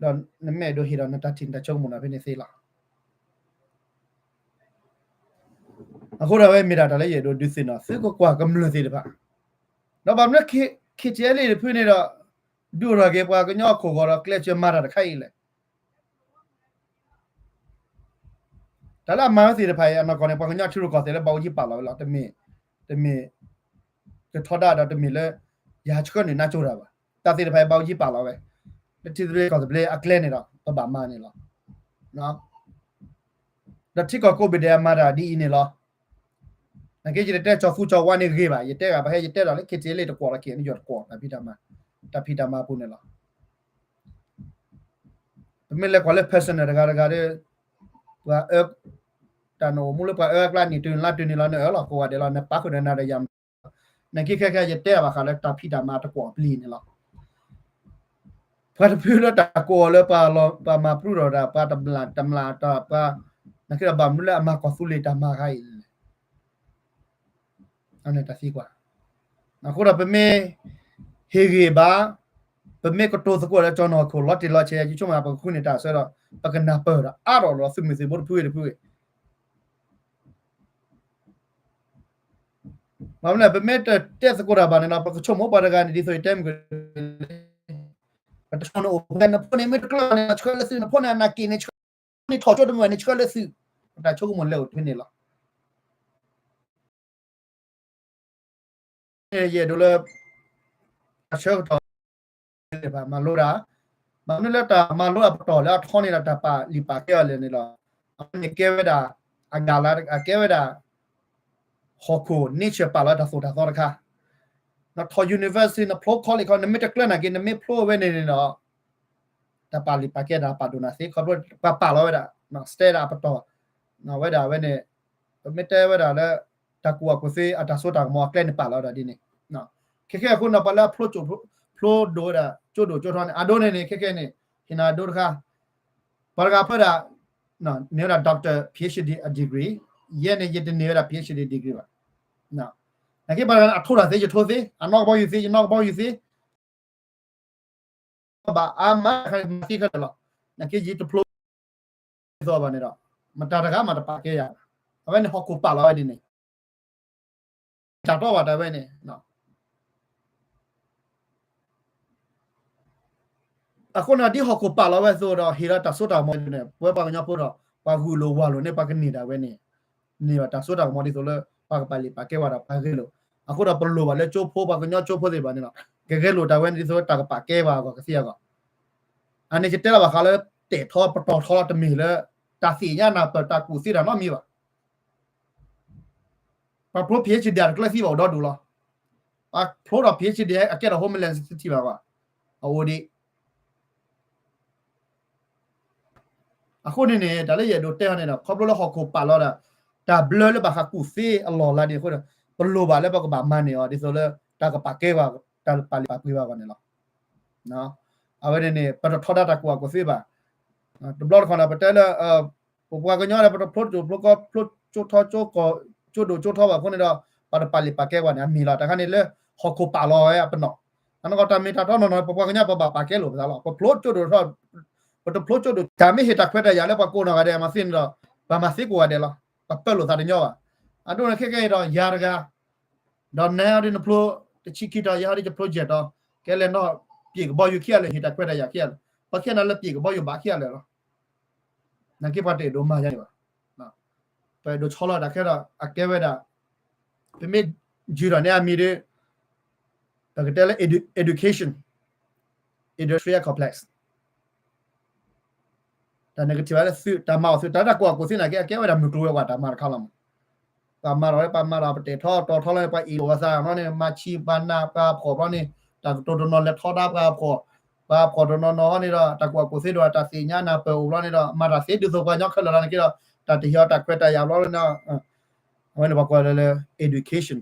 းနမ့ၢ်အဲၣ်ဒိးဟ့ၣ်ဒီးနတၢ်ထံၣ်နတၢ်ဆိကမိၣ်န့ၣ် ဖဲန့ၣ်သ့လီၤ. အဃိဒီးအဝဲမ့ၢ်ဒၣ်တၢ်လၢယအဲၣ်ဒိးဒုးသ့ၣ်နီၣ် သုကကွၢ်ကမျၢၢ်သ့ၣ်တဖၣ်, ဒီးဘၣ်မနုၤ ခ့ၣ်ထံၣ်အဲၣ်လ့ၣ်တဖုန့ၣ်ဒီး ဒုးအိၣ်ထီၣ်က့ၤပှၤကညီအခိၣ်ဂီၤဒီး ကျဲးစၢးမၤတၢ်တခါအံၤလဲၣ်. တၢ်လၢအမၤဝဲသ့ၣ်တဖၣ်အံၤ အနီၢ်ကီၢ်န့ၣ် ပှၤကညီထံရူၢ်ကီၢ်သဲးလၢဘၣ်အိၣ်ကံပာ်လီၤဝဲလီၤ. တမ့ၢ်, တမ့ၢ်, တထီဒါဒီးတမ့ၢ်လၢ ယဟးဆှၢနုာ်နါကၠိတၢ်ဘၣ်. တၢ်သ့ၣ်တဖၣ်အံၤဘၣ်အိၣ်ကံပာ်လီၤဝဲ, လၢထံသဘျ့ကီၢ်သဘျ့အကျဲန့ၣ်ဒီး ပဘၣ်မၤန့ၣ်လီၤ. ဒီးထံကီၢ်ကိးဘ့ၣ်ဒဲးအမၤတၢ်ဒ်အံၤန့ၣ်လီၤ. နာ်က့ယတတဲကၠီၤသူကၠီၤဝါန့ၣ်ဂ့ၤဘၣ်, ယတဲဂ့ၤ ပဟဲယတဲဒီးလၢ KTLA တကွီၢ်လီၤ KNU တကွီၢ် တၢ်ဖံးတၢ်မၤ, တၢ်ဖံးတၢ်မၤအပူၤန့ၣ်လီၤ. ပမ့ၢ်လဲၤကွၢ်လၢ personal တဂၤတဂၤဒီး ပှၤအၢ တၢ်နအိၣ်မူလၢပှၤအၢအကျါ နံၣ်တုၤနလါတုၤန့ၣ်လီၤ နအၢလီၤကိးဂၤဒဲးလီၤ နပာ်ဃုာ်ဒီးနၤဒီးယၤ နာ်က့ခဲခဲယတဲဘၣ်ဃးလၢတၢ်ဖံးတၢ်မၤတကွီၢ်ပျံၤန့ၣ်လီၤ. ပှၤတဖုလၢတၢ်ကိးအီၤလၢပှၤမၤပြုၢ်ဒီးတၢ် ပှၤတမျၢ်တမျၢ်တၢ် ပှၤ နာ်က့ဒီးဘၣ်မနုၤလၢအမၤကီၢ်သူလ့ၤတၢ်မၤဂၤအံၤလဲၣ်. အန့ၣ်တၢ်သံကွၢ်. အဃိဒီးပမ့ၢ်ဟ့ၣ်ဂ့ၤဘၣ်, ပမ့ၢ်ကတိၤသကိးလၢကၠီၤနီၢ်ခိၣ်လီၤတံၢ်လီၤဆဲး ယဆိကမိၣ်ပကဃုန့ၢ်တၢ်ဆၢဒီး ပကနၢ်ပၢၢ်ဒီးအါထီၣ်ဒီးသုးမုၢ်သံၣ်ဘိတဖုဂ့ၤတဖုဂ့ၤ ဘၣ်မနုၤလဲၣ် ပမ့ၢ်တတဲသကိးတၢ်ဘၣ်န့ၣ်ဒီး ပကဆိကမိၣ်ပှၤတဂၤန့ၣ် ဒ်သိးယတဲမုၢ်က ပတဆိကမိၣ်န့ၣ်အိၣ်ဖဲ နဖိန့ၣ်မ့ၢ်တကျၢၤန့ၣ် ဆှၢလၢသုး, နဖိန့ၣ်အနၢ်က့ၤန့ၣ် ဆှၢန့ၣ် ထီၣ်ကၠိတမုာ်န့ၣ် ဆှၢလၢသုး, ပတၢ်ဆိကမိၣ်လဲၤအိၣ်တဖဲန့ၣ်လီၤ. ယအဲၣ်ဒိးလၢ တၢ်ဆၢကတီၢ် မၤလိတၢ်, ဘၣ်မနုၤလၢတၢ်မၤလိအပတီၢ်လၢအထီန့ၣ်ဒီး တၢ်ပာ်လုၢ်ပာ်ကဲအီၤလဲၣ်န့ၣ်လီၤ. အဝဲန့ၣ်ကဲဝဲဒၣ် အဂၤလၢအကဲဝဲဒၣ် ဟီၣ်ခိၣ် nature ပာ်လီၤတၢ်သိၣ်တၢ်သီတခါ, နထီၣ် university နဖျိ college ခီ နမ့ၢ်တကျၢၤနာ်က့ နမ့ၢ်ဖျိဝဲန့ၣ်န့ၣ်ဒီး တၢ်ပာ်လုၢ်ပာ်ကဲတၢ်ပာ်ဒိၣ်နၤသ့ ခီဖျိပှၤပာ်လီၤဝဲဒၣ် စတဲဒၣ်အပတီၢ်, ဝဲဒၣ်ဝဲန့ၣ် ပမ့ၢ်တဲဝဲဒၣ်လၢ တၢ်ကူၣ်ဘၣ်ကူၣ်သ့အတၢ်စိတၢ်ကမီၤအကျဲန့ၣ်ပာ်လီၤဝဲဒၣ်ဒ်န့ၣ်, ခဲခဲအဃိန့ၣ် ပှၤလၢအဖျိ ဖျိဒိၣ်ဝဲဒၣ် ကၠိဒိၣ်ကၠိထီန့ၣ် အဒိန့ၣ်န့ၣ် ခဲခဲန့ၣ် ဟ့ၣ်နၤအဒိတခါ, ပှၤတဂၤဖၢဒၣ် န့ၢ်ဝဲဒၣ် doctor PhD အ degree, ယဲန့ၣ် ယတန့ၢ်ဝဲဒၣ် PhD degree ဘၣ်. နာ်က့ပှၤတဂၤန့ၣ် အထိတၢ်သ့ ယထိသ့, အနီၣ်ကဘီယူၤသ့ ယနီၣ်ကဘီယူၤသ့ ဘၣ်အါမး မၤသ့ခဲလၢာ်လီၤ. နာ်က့ယတဖျိ သီဘၣ်န့ၣ်ဒီး မတၤတဂၤမးတပာ်ကဲယၤ, အဝဲန့ၣ်ဟီၣ်ခိၣ်ပာ်လီၤဝဲဒ်န့ၣ်, တၢ်တီဘၣ်တၢ်ဝဲန့ၣ် အဃိန့ၣ် ဒ်ဟီၣ်ခိၣ်ပာ်လီၤဝဲအသိးဒီး ဟ့ၣ်လီၤတၢ်စိတၢ်ကမီၤန့ၣ် ပဝဲပှၤကညီဖိဒီး ပှၤဂုာ်လိာ်ဝၤလိာ်န့ၣ် ပှၤကန့ၢ်ဒၣ်ဝဲန့ၣ် န့ၢ်ဘၣ်တၢ်စိတၢ်ကမီၤဒ်သိးလၢ ပှၤကပာ်လုၢ်ပာ်ကဲဝဲဒီးပှၤဂဲၤလိာ်, အဃိဒီးပလိၣ်ဘၣ်လၢကၠိဖိ ပှၤကညီကၠိဖိသ့ၣ်တဖၣ်န့ၣ်လီၤ. ကဂဲၤလိာ်တၢ်ဝဲန့ၣ်ဒ်သိးလၢတၢ်ကပာ်ကဲပှၤအဂီၢ်ကသ့အဂီၢ်, အန့ၣ်ယတဲလီၤဘၣ်ဃးလၢ တဲာ်ထီပတီၢ်ထီလီၤတမ့ၢ်လၢ တၢ်သ့ၣ်ညါနၢ်ပၢၢ်တၢ်ကူၣ်သ့တၢ်နီတမံၤဘၣ်. ပှၤဖျိ PhD တကျၢၤသံဘၣ်အိၣ်ဒီဒူၣ်လီၤ. ပှၤဖျိဒီး PhD အကဲထီၣ် Homeland Security ဘၣ်ဘၣ်, အအိၣ်ဒံး အဃိန့ၣ်န့ၣ် တၢ်လၢယအဲၣ်ဒိးတဲအီၤန့ၣ်ဒီး ခီဖျိလၢဟီၣ်ခိၣ်ပာ်လီၤဒီး တၢ်ဘျၢလၢဘၣ်ဃးကူၣ်သ့အလီၢ်လၤဒ်အဃိဒီး ပလိၣ်ဘၣ်လၢပကဘၣ်မၤန့ၢ်အီၤဒ်သိးလၢ တၢ်ကပာ်ကဲပှၤ တၢ်ပာ်လုၢ်ပာ်ပှ့ၤဘၣ်အဂီၢ်န့ၣ်လီၤ. အဝဲန့ၣ်န့ၣ် ပတထီဒါတၢ်ကူၣ်ဘၣ်ကူၣ်သ့ဘၣ်. တဘျီတခီၣ်န့ၣ် ပတဲလၢ ပပှၤကညီဒီး ပတဖျိကၠိဖျိကီၢ် ဖျိကၠိထီကၠိကီၢ် ကၠိဒိၣ်ကၠိထီဘၣ်အဃိန့ၣ်ဒီး ပှၤတပာ်လုၢ်ပာ်ကဲပှၤန့ၣ် အမ့ၢ်လီၤ. တၢ်ခါန့ၣ်လၢ ဟီၣ်ခိၣ်ပာ်လီၤဝဲအပနီၣ်, အနီၢ်ကီၢ်တၢ်မ့ၢ်တၢ်တီနီၢ်နီၢ် ပပှၤကညီပဘၣ်ပာ်ကဲလိာ်ပသးလီၤ. ပဖျိကၠိဒိၣ်ထီ ပတဖျိကၠိဒိၣ် တၢ်မ့ၢ်ဟ့ၣ်တၢ်ခွဲးတၢ်ယာ်လၢပှၤကိးနီၢ်ဂၤဒဲးမၤသ့န့ၣ်ဒီး ပှၤမၤသ့ကိးဂၤဒဲးလီၤ. ပပၢလိာ်သးတညီဘၣ်. အဒိန့ၣ်ခဲကဲအံၤဒီး ယၤတဂၤ ဒီးနဲအီၤဒ်နဖျိ တဆံခံတီၤ ယၤအီၤဒ်ယဖျိယဲၢ်တီၤ ကဲလဲၣ်နီၢ် ပျ့ၤကဘီယူၤခံဂၤလၢာ် ဟ့ၣ်တၢ်ခွဲးတၢ်ယာ်ခံဂၤလၢာ် ပှၤခံဂၤန့ၣ်လၢပျ့ၤကဘီယူၤဘၣ်ခံဂၤလၢာ်လီၤ. နာ်က့ပှၤတအဲၣ်ဒိးမၤယၤန့ၣ်ဘၣ်. ပအဲၣ်ဒိးဆီလီၤတၢ်ခဲဒီး အကဲဝဲဒၣ် ပမ့ၢ်ယုၢ်ထီၣ်န့ၣ်အမံၤဒီး ပကတဲလၢ edu- education industrial complex တၢ်န့ၣ်ကထံၣ်ဘၣ်လၢသုး တၢ်မၤအီၤသုး တၢ်တၢ်ကူၣ်ဘၣ်ကူၣ်သ့နာ်က့ အကဲဝဲဒၣ်မုၢ်ကျိၤဝဲၤကွာ်တၢ်မၤတခါလီၤမး. ပှၤမၤထီၣ်ဝဲ ပှၤမၤထီၣ်ပတဲာ်ထီတီၤထီလီၤန့ၣ် ပှၤအ့ၣ်လိာ်အသးလီၤန့ၣ် မၤဆံးပှၤနးပှၤဖှီၣ်ဘျီန့ၣ် တၢ်ကတိၤတနီၤလဲၤထီဒါပှၤဖှီၣ် ပှၤဖှီၣ်တနီၤနီၤန့ၣ်ဒီး တၢ်ကူၣ်ဘၣ်ကူၣ်သ့ဒီးတၢ်သ့ၣ်ညါနၢ်ပၢၢ်အိၣ်ဘျီန့ၣ်ဒီး မၤတၢ်သ့ဒ်သိးပှၤကညီခဲလၢာ်လီၤန့ၣ်က့ဒီး တၢ်တဟ့ၣ်အီၤတၢ်ခွဲးတၢ်ယာ်ဘျီန့ၣ်ဒီး အဝဲန့ၣ်ပှၤကွၢ်လၢ education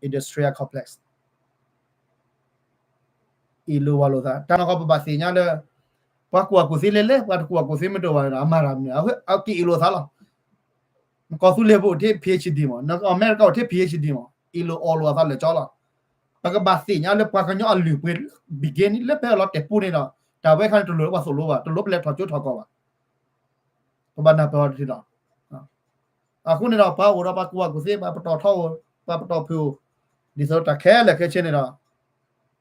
industrial complex အ့ၣ်လိာ်ဝၤလိာ်သး တၢ်နီၢ်ကီၢ်ပဘၣ်သ့ၣ်ညါလၢ ပှၤကူၣ်ဘၣ်ကူၣ်သ့လဲၣ်လဲၣ် ပှၤတကူၣ်ဘၣ်ကူၣ်သ့မ့ၢ်တအိၣ်ဘၣ်န့ၣ်ဒီး အမၤတၢ်မနုၤ အက့ၤအ့ၣ်လိာ်သးလီၤ. နကီၢ်သူလ့ၤပအိၣ်ထဲ PhD မး နအမဲရကၤအိၣ်ထဲ PhD မး အ့ၣ်လိာ်အီၣ်လိာ်အသးလၢာ်ကၠီလီၤ. ပကဘၣ်သ့ၣ်ညါလၢပှၤကညီအလုၢ်အပှ့ၤ beginning လၢဖဲအလီၤတဲာ်ပူၤန့ၣ်ဒီး တၢ်ဝဲခါန့ၣ်တလိၣ်လၢပှၤသိၣ်လိဘၣ် တလိၣ်ပလဲၤထီၣ်ကၠိထီၣ်ကီၢ်ဘၣ် ပဘၣ်နၢ်ပၢၢ်အီၤတထံၣ်လီၤ. အဃိန့ၣ်ဒီး ပှၤအိၣ်ဒီးပှၤကူၣ်ဘၣ်ကူၣ်သ့ ပှၤပတီၢ်ထီအိၣ် ပှၤပတီၢ်ဖုၣ်အိၣ် ဒ်သိးတၢ်ခဲလၢာ်ခဲဆ့န့ၣ်ဒီး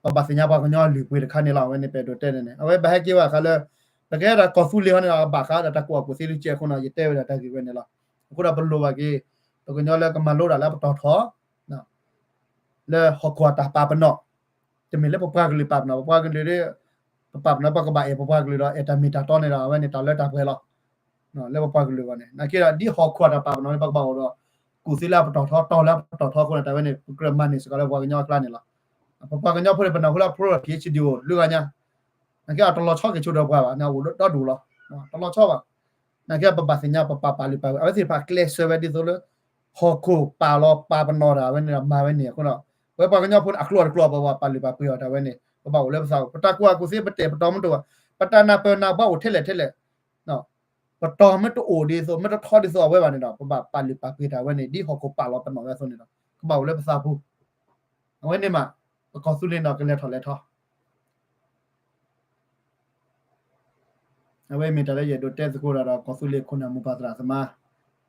ပဘၣ်သ့ၣ်ညါပှၤကညီအလုၢ်အပှ့ၤတခါန့ၣ်လီၤ. အဝဲန့ၣ်ပအဲၣ်ဒိးတဲန့ၣ်န့ၣ် အဝဲဘၣ်ဟဲက့ၤဝဲအခါလၢ ပကဲဒၣ်ကီၢ်သူလ့ၤဟီန့ၣ်ဒီး ဘၣ်ဃးဒီးတၢ်ကူၣ်ဘၣ်ကူၣ်သ့တကဲအဃိန့ၣ် ယတဲဝဲဒၣ်တၢ်ဂ့ၢ်ဝဲန့ၣ်လီၤ. အဃိဒီးပလိၣ်ဘၣ်က့ၤ ပကညီလၢကမၤလိတၢ်လၢပတီၢ်ထီ လၢဟီၣ်ခိၣ်အတၢ်ပာ်ပနီၣ် တမ့ၢ်လၢပပှၤကလုာ်ပာ်ပနီၣ် ပပှၤကလုာ်ဒီး ပပာ်ပနီၣ် ပကဘၣ်အဲၣ်ပပှၤကလုာ်ဒီး အဲၣ်တၢ်မ့ၢ်တၢ်တီန့ၣ်ဒီး အဝဲန့ၣ်တၢ်လၢတၢ်ပှဲၤလီၤ. လၢပပှၤကလုာ်အဂီၢ်န့ၣ် နာ်က့ဒီး ဒ်ဟီၣ်ခိၣ်အတၢ်ပာ်ပနီၣ်န့ၣ် ပကဘၣ်အိၣ်ဒီး ကူၣ်သ့လၢအပတီၢ်ထီ တီၢ်လၢအပတီၢ်ထီအဃိန့ၣ် တၢ်ဝဲန့ၣ် ပကြၢးမၤန့ၢ်စ့ၢ်ကီးလၢပှၤကညီအကျါန့ၣ်လီၤ. ပပှၤကညီဖိန့ၣ် ပနၢ်ဟူလၢအဖျိထီၣ် ပီၣ်အ့ၣ်ချ်ဒီး အိၣ်လွံၢ်ဂၤညါ နာ်က့အတလီၤဆီက့ၤဆိဒီးပှၤဘၣ်န့ၣ် အအိၣ်ဒီဒူၣ်လီၤ. တလီၤဆီဘၣ်. နာ်က့ပဘၣ်သ့ၣ်ညါ ပပာ်ပာ်လုၢ်ပာ်ပှ့ၤ အဝဲသ့ၣ်တဖၣ်ကျဲးစၢးဝဲဒ်သိးလၢ ဟီၣ်ခိၣ်ပာ်လီၤပာ်ပနီၣ်တၢ်ဝဲန့ၣ်ဒီး မၤဝဲန့ၣ်အဃိဒီး ပဝဲပှၤကညီဖိန့ၣ် အကျိၤတကျိၤ ပပာ်လုၢ်ပာ်ပှ့ၤအီၤတၢ်ဝဲန့ၣ် ပဘၣ်အိၣ်လၢပသးပူၤ ပတၢ်ကူၣ်ဘၣ်ကူၣ်သ့ ပတအဲၣ်ပတီၢ်မ့ၢ်တအိၣ်ဘၣ် ပတၢ်နၢ်ပၢၢ်နၢ်ဘၣ်အိၣ်ထဲလဲၣ်ထဲလဲၣ် ပတီၢ်မ့ၢ်တအိၣ်ဒ်သိး မ့ၢ်တထီဒ်သိးအဝဲဘၣ်န့ၣ်ဒီး ပဘၣ်ပာ်လုၢ်ပာ်ပှ့ၤတၢ်ဝဲန့ၣ် ဒ်ဟီၣ်ခိၣ်ပာ်လီၤပနီၣ်ဝဲအသိးန့ၣ်ဒီး ကဘၣ်အိၣ်လၢပသးပူၤ အဝဲန့ၣ်မး ပကီၢ်သူလ့ၤန့ၣ်ဒီး ကလဲၤထီၣ်လဲၤထီ အဝဲမ့ၢ်တၢ်လၢယအဲၣ်ဒိးတဲသကိးတၢ်ဒီး ကီၢ်သူလ့ၤခိၣ်နၢ်မိၢ်ပၢ်သရၣ်သမါ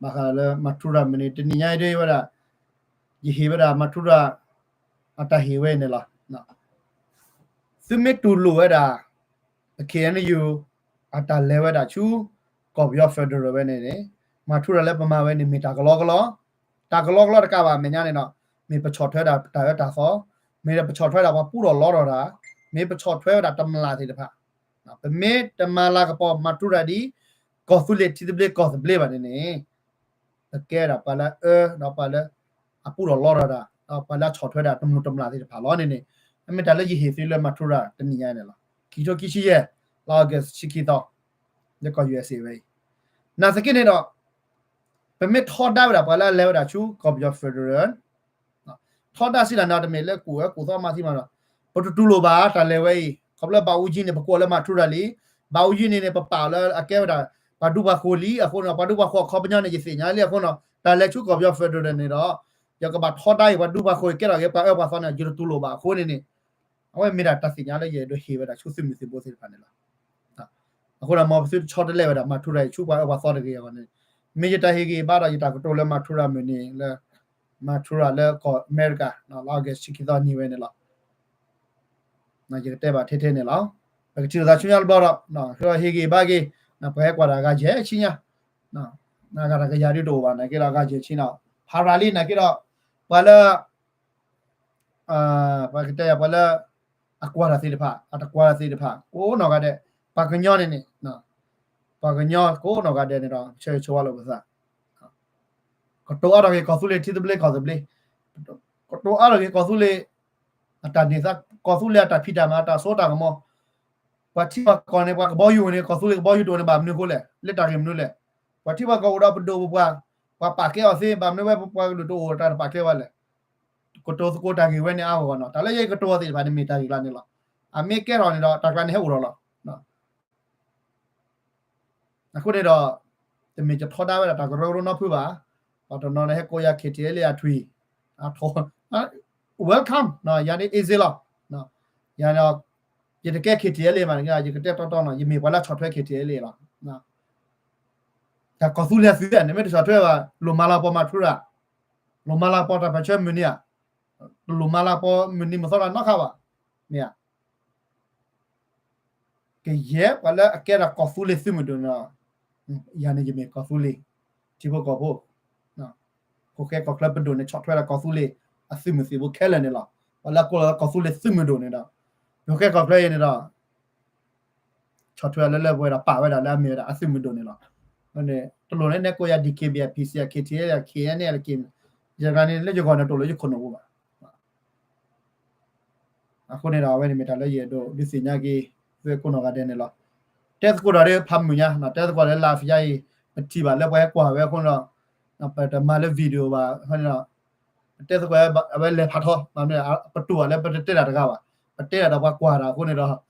ဘၣ်ဃးလၢ မၤထူရၤ မုၢ်နံၤ တနံၤညါအံၤဒ်ဝဲဒၣ် ယဟ့ၣ်ဝဲဒၣ် မၤထူရၤ အတၢ်ဟ့ၣ်ဝဲအံၤန့ၣ်လီၤ. သုမ့ၢ်တူၢ်လိာ်ဝဲဒၣ် ပ ခ့ၣ်အဲၣ်ယူၣ် အတၢ်လဲၤဝဲဒၣ်ဆူ ကီၢ်ပယီၤ federal ဝဲန့ၣ်န့ၣ် မၤထူရၤလၢပမၤဝဲန့ၣ် မ့ၢ်တၢ်ကလီကလီ တၢ်ကလီကလီတကးဘၣ် အမဲာ်ညါန့ၣ်ဒီး မ့ၢ်ပဆီၣ်ထွဲဒၣ်ပတၢ်အၢတၢ်သီ, မ့ၢ်ဒီးပဆီၣ်ထွဲဒၣ်ပှၤပူထီၣ်လီထီၣ်တၢ်, မ့ၢ်ပဆီၣ်ထွဲဝဲဒၣ်တမျၢ်သ့ၣ်တဖၣ်, ပမ့ၢ်တမၤလၤကပီၤမၤထူရၤဒ် ကီၢ်သူလ့ၤထံသဘျ့ကီၢ်သဘျ့ဘၣ်န့ၣ်န့ၣ် ပကဲဒၣ်ပှၤလၢအအၢ ဒီးပှၤလၢ အပူထီၣ်လီထီၣ်တၢ် ဒီးပှၤလၢအဆီၣ်ထွဲဒၣ်တမုၢ်တမျၢ်သ့ၣ်တဖၣ်လီၤန့ၣ်န့ၣ်, အမ့ၢ်တၢ်လၢယဟ့ၣ်သုလၢမၤထူရၤတနံၤညါန့ၣ်လီၤ. ခံထိခံဆံယဲၢ် လါ August ဆံခံသီ လၢကီၢ် ယူအက်စ့ဝဲအံၤ, နာ်သက့န့ၣ်ဒီး ပမ့ၢ်ထီဒါဝဲဒၣ်ပှၤလၢအလဲၤဝဲဒၣ်ဆူကီၢ်ပယီၤ federal ထီဒါစံးတၢ်န့ၣ် တမ့ၢ်လၢကူၣ်အၢကူၣ်သီမၤသံမၤဒီး ပတတူၢ်လိာ်ဘၣ်တၢ်လဲၤဝဲအံၤ, ခီဖျိလၢဘၣ်အူကၠံန့ၣ် ပကိးလၢမၤထူရၤလံ, ဘၣ်အူကၠံန့ၣ်န့ၣ် ပပာ်အီၤလၢအကဲဝဲဒၣ် ပှၤဒူပှၤဃိၤလံ, အဃိန့ၣ် ပှၤဒူပှၤဃိၤအခီပညီန့ၣ် ယသ့ၣ်ညါလံအဃိန့ၣ် တၢ်လဲၤဆူကီၢ်ပယီၤ federal န့ၣ်ဒီး ယကဘၣ်ထီဒါအံၤ ပှၤဒူပှၤဃိၤကဲထီၣ်က့ၤပှၤအၢပှၤသီန့ၣ် ယတတူၢ်လိာ်ဘၣ်အဃိန့ၣ်န့ၣ် အဝဲမ့ၢ်ဒၣ်တၢ်သ့ၣ်ညါလၢယအဲၣ်ဒိးဟ့ၣ်ဝဲဒၣ်ဆူသုးမုၢ်သံၣ်ဘိသ့ၣ်တဖၣ်န့ၣ်လီၤ. အဃိဒီး မ်ပသုတဆီတလဲဝဲဒၣ် မၤထူရၤအံၤဆူပှၤအၢပှၤသီတဂ့ၤအဂီၢ်န့ၣ်, မ့ၢ်ယတၢ်ဟ့ၣ်ဂံၢ်ဘါဒီး ယတၢ်ကတိၤလၢမၤထူရၤမုၢ်နံၤလၢ မၤထူရၤလၢကီၢ်အမဲရကၤ လါ August ဆံခံသီနံၤဝဲန့ၣ်လီၤ. ယကတဲဘၣ်ထဲထဲန့ၣ်လီၤ. ပကထံၣ်လိာ်သးဆူညါတဘျီဒီး ဟ့ၣ်ဂံၢ်ဘါက့ၤ ပှၤဟဲကွၢ်တၢ်ဂၤယဲၢ်ဆံညါ, ဂၤတကယၤဒုးတအိၣ်ဘၣ် နာ်က့ဒီး ဂၤယဲၢ်ဆံန့ၣ် ဖးရၤလံ နာ်က့ဒီး ပှၤလၢ ပှၤကတဲယၤ ပှၤလၢ အကွၢ်တၢ်သ့ၣ်တဖၣ် အတကွၢ်တၢ်သ့ၣ်တဖၣ် ကိးနီၢ်ဂၤဒဲး, ပှၤကညီန့ၣ်န့ၣ် ပှၤကညီကိးနီၢ်ဂၤဒဲးန့ၣ်ဒီး ဆၢဂ့ၤဆၢဝါလိာ်ပသး, ကတိၤအါထီၣ်က့ၤ ကီၢ်သူလ့ၤထံသဘျ့ကီၢ်သဘျ့, ကတိၤအါထီၣ်က့ၤ ကီၢ်သူလ့ၤ အတၢ်န့ၢ်သါ ကီၢ်သူလ့ၤအတၢ်ဖံးတၢ်မၤ အတၢ်စိတၢ်ကမီၤ, ပှၤထံပှၤကီၢ်န့ၣ် ပှၤကဘီယူၤန့ၣ် ကီၢ်သူလ့ၤကဘီယူၤတအိၣ်န့ၣ် ဘၣ်မနုၤအဃိလဲၣ်, လၢတၢ်ဂ့ၢ်မနုၤလဲၣ်, ပှၤထံပှၤကီၢ်အိၣ်ဒီးပဒိၣ်ပပှၢ်, ပှၤပာ်ကဲအီၤသ့ ဘၣ်မနုၤဝဲပပှၤကလုာ်တအိၣ်တၢ်တပာ်ကဲဝဲလဲၣ်, ကတိၤသကိးတၢ်ဂ့ၢ်ဝဲန့ၣ်အါဂီၢ်နီၤ, တၢ်လၢယကတိၤအီၤသ့ၣ်တဖၣ်န့ၣ် မ့ၢ်တၢ်ဂ့ၢ်ကျါန့ၣ်လီၤ. အမ့ၢ်ကဲထီၣ်န့ၣ်ဒီး တၢ်ကျါန့ၣ်ဟဲအိၣ်ထီၣ်လီၤ. အဃိန့ၣ်ဒီး တမ့ၢ်ယထီဒါဝဲဒၣ်တၢ်ကရၢကရိနီဖုဘၣ်, ပှၤတနီၤန့ၣ်ဟဲကိးယၤ ခ့ၣ်ထံၣ်အဲလ့ၣ် အထွံၣ်, အထီၣ်, welcome ယၤန့ၣ် easy လီၤ. ယၤန့ၣ် ယတကဲ ခ့ၣ်ထံၣ်အဲလ့ၣ် မးန့ၣ် ယကတဲတီတီနီၤ, ယမ့ၢ်ပှၤလၢဆီၣ်ထွဲ ခ့ၣ်ထံၣ်အဲလ့ၣ် လီၤ. တၢ်ကီၢ်သူလ့ၤအသုးန့ၣ် မ့ၢ်တဆီၣ်ထွဲဘၣ် လိၣ်မၤလၤကပီၤမၤထူရၤ, လိၣ်မၤလၤကပီၤတၢ်ပၢၢ်ဆၢမုၢ်နံၤဧါ, လိၣ်မၤလၤကပီၤမုၢ်နံၤမုၢ်သီတၢ်နီတခါဘၣ်, မ့ၢ်ဧါ. ကယဲၢ်ပှၤလၢအကဲဒၣ်ကီၢ်သူလ့ၤသုးမုၢ်ဒိၣ်န့ၣ်ဒီး ယၤန့ၣ်ယမ့ၢ်ကီၢ်သူလ့ၤ ထံဖိကီၢ်ဖိ, ဖိၣ်ဃဲကီၢ်ချၢပဒိၣ်န့ၣ် ဆီၣ်ထွဲဒၣ်ကီၢ်သူလ့ၤ အသုးမုၢ်သံၣ်ဘိခဲလၢာ်န့ၣ်လီၤ. ပှၤလၢအကိးလီၤကီၢ်သူလ့ၤသုးမုၢ်ဒိၣ်န့ၣ်ဒီး ဖိၣ်ဃဲကီၢ်ချၢအံၤန့ၣ်ဒီး ဆီၣ်ထွဲလၢလၢပှဲၤဒီးပာ်ဝဲဒၣ်လၢအမ့ၢ်ဝဲဒၣ်အသုးမုၢ်ဒိၣ်န့ၣ်လီၤ. တလိၣ်န့ၣ် နကိးယၤ DKBA PC KTLA KNLA ယၤန့ၣ် လၢယဂီၢ်န့ၣ် တလိၣ်ယခိၣ်နူာ်ပူၤဘၣ်. အဃိန့ၣ်ဒီး အဝဲန့ၣ်မ့ၢ်တၢ်လၢယအဲၣ်ဒိးဒုးသ့ၣ်ညါက့ၤ သုကိးနီၢ်ဂၤဒဲးန့ၣ်လီၤ. တဲသကိးဒီးဖးမုၢ်ညါ တဲသကိးဒီးလၢ live ယါအံၤ ပထံၣ်ဘၣ်လၢပှၤဟဲကွၢ်ဝဲအဃိန့ၣ်ဒီး ပတမၤလၢ video ဘၣ်န့ၣ်ဒီး ပတဲသကိး အဝဲလဲၤဖးထီ ပတူၢ်ဘၣ်လၢပတတဲတၢ်တဂၤဘၣ်. ပတဲတၢ်ဒီးပှၤကွၢ်တၢ်အဃိန့ၣ်ဒီး ဒီးတ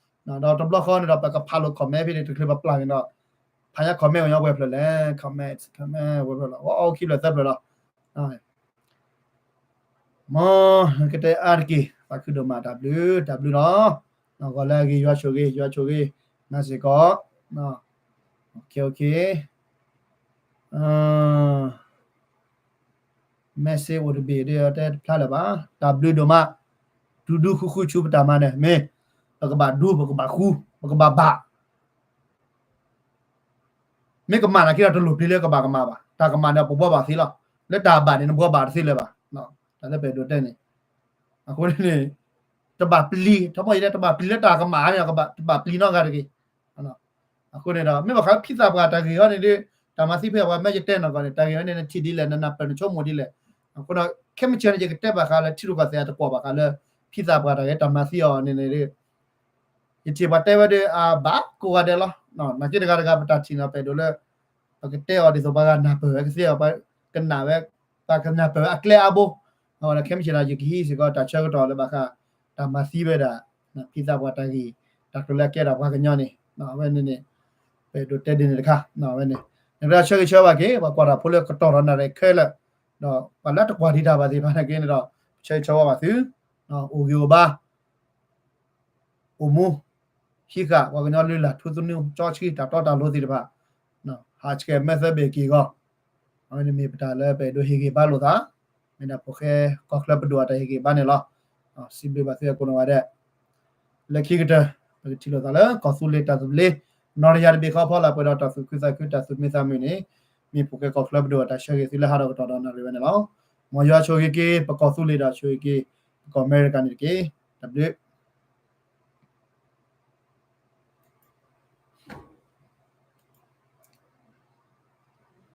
ဘျီဃီန့ၣ်ဒီး ပကဖးလိာ် comment ဖဲန့ၣ် တချုးပပျၢ်န့ၣ်ဒီး ဖးညါ comment ဝဲညီဝဲဖျၢၣ်လဲၣ် comment comment ဝဲဖျၢၣ်လီၤ အိၣ်ခံဖျၢၣ်သၢဖျၢၣ်လီၤ. မ်ကတဲအါတက့ၢ် သးခုဒိၣ်မး တၢ်ဘျုး တၢ်ဘျုးလီၤ. ဂီၤလၢအဂ့ၤယွၤဆိၣ်ဂ့ၤ ယွၤဆိၣ်ဂ့ၤ နၤစ့ၢ်ကီး OK OK message အိၣ်တဘ့ၣ်ဒီး တဲတဖျါလၢၤဘၣ် တၢ်ဘျုးဒိၣ်မး ဒူဒူဃူဃူဆူပတၢ်မၤနၢၤ မ့ၢ် ပကဘၣ်ဒူ ပကဘၣ်ဃူ ပကဘၣ်ဘၣ် မ့ၢ်ကမၣ်နာ်က့ဒီး တလိၣ်ပျံၤလၢကဘၣ်ကမၣ်ဘၣ်. တၢ်ကမၣ်န့ၣ် ပဘှီဘၣ်သ့လီၤ. လၢတၢ်ဘၣ်န့ၣ် နဘှီဘၣ်တသ့လၢၤဘၣ်. တၢ်လၢပအဲၣ်ဒိးတဲန့ၣ် အဃိန့ၣ် တဘၣ်ပျံၤ ထီဘိယတဲ တဘၣ်ပျံၤလၢတၢ်ကမၣ်န့ၣ် တဘၣ်ပျံၤနီတဂၤတဂ့ၤ. အဃိန့ၣ်ဒီး မ့ၢ်ဘၣ်ဃးဖံသးပှၢ်တၢ်ဂ့ၢ်အံၤန့ၣ်ဒီး တၢ်မၤသံဖဲအပှၤမၢယတဲနီၢ်ကီၢ်န့ၣ် တၢ်ဂ့ၢ်အံၤန့ၣ် နထံၣ်ဒ်လဲၣ် နနၢ်ပၢၢ်နဆိကမိၣ်ဒ်လဲၣ်. အဃိဒီး ခဲမုၢ်ဆ့ၣ်န့ၣ် ယကတဲဘၣ်ဃးလၢထံရူၢ်ကီၢ်သဲးအတကွီၢ်ဘၣ်ဃးလၢ ဖံသးပှၢ်တၢ်ဂ့ၢ်တၢ်မၤသံအီၤန့ၣ်န့ၣ်ဒီး ယထံၣ်ပှၤတဲဝဲဒီး အဘၣ်ကိးဂၤဒဲးလီၤ. နာ်က့တဂၤတဂၤပတၢ်ထံၣ်န့ၣ် ပအဲၣ်ဒိးလၢ ပကတဲအီၤဒ်သိးပှၤဂၤနၢ်ပၢၢ်ဝဲကသ့အီၤ ပကနၣ်ဝဲ ပကနၢ်ပၢၢ်ဝဲအကျဲအါဘိ. အဝဲဒၣ်ခဲမုၢ်ဆ့ၣ်ဒီး ယကဟံးစ့ၢ်ကီးတၢ်ဆၢကတီၢ်လၢဘၣ်ဃး တၢ်မၤသံဝဲဒၣ် ဖံသးပှၢ်တၢ်ဂ့ၢ် တၢ်ကျိၤလၢအကဲဒၣ်ပှၤကညီန့ၣ် အဝဲန့ၣ်န့ၣ် ပအဲၣ်ဒိးတဲဒ်န့ၣ်တခါ အဝဲန့ၣ် နကဆၢဂ့ၤဆၢဝါက့ၤ ပှၤကွၢ်တၢ်ဖိလၢကတီၢ်ဒီးနၣ်ရံၣ်ခဲလၢာ် ဒီးပှၤလၢတကွၢ်ဒံးတၢ်ဘၣ်သ့ၣ်တဖၣ်န့ၣ်က့န့ၣ်ဒီး ပဆၢဂ့ၤဆၢဝါဘၣ်သု အိၣ်ဂ့ၤအိၣ်ဘါ အိၣ်မူ ဟံးဃာ် ပှၤကညီလုၢ်လၢ်ထူသနူ ကၠီဆှံ တၢ်တီတၢ်လိၤသ့ၣ်တဖၣ် ဟးဆှဲးမဲာ်သၢဘ့ၣ်က့ၢ်အဂီၢ် အဝဲန့ၣ်မ့ၢ်ပတၢ်လၢပအဲၣ်ဒိးဟ့ၣ်ဂံၢ်ဘါလိာ်သး မ့ၢ်ဒၣ်ဖိၣ်ဃဲကီၢ်ချၢပဒိၣ်အတၢ်ဟ့ၣ်ဂံၢ်ဘါန့ၣ်လီၤ. စံးဘျုးဘၣ်သုအကိးနီၢ်ဂၤဒဲး လၢခံကတၢၢ် ပကထံၣ်လိာ်သးလၢကီၢ်သူလ့ၤတၢ်သဘျ့ နီၢ်တယၢ်တဘ့ၣ်ဃီဖီလာ်ပှဲၤဒီးတၢ်သူၣ်ခုသးခုတၢ်သူၣ်မံသးမုာ်န့ၣ် မ့ၢ်ဖိၣ်ဃဲကီၢ်ချၢပဒိၣ်အတၢ်ဆၢဂ့ၤသုလၢဟးဒီးကတီၢ်ဒီးနၣ်ရံၣ်ဝဲန့ၣ်လီၤ. မ်ယွၤဆိၣ်ဂ့ၤက့ၤ ပကီၢ်သူလ့ၤဒီးဆိၣ်ဂ့ၤက့ၤ ပကီၢ်အမဲရကၤန့ၣ်တက့ၢ်. တၢ်ဘျုး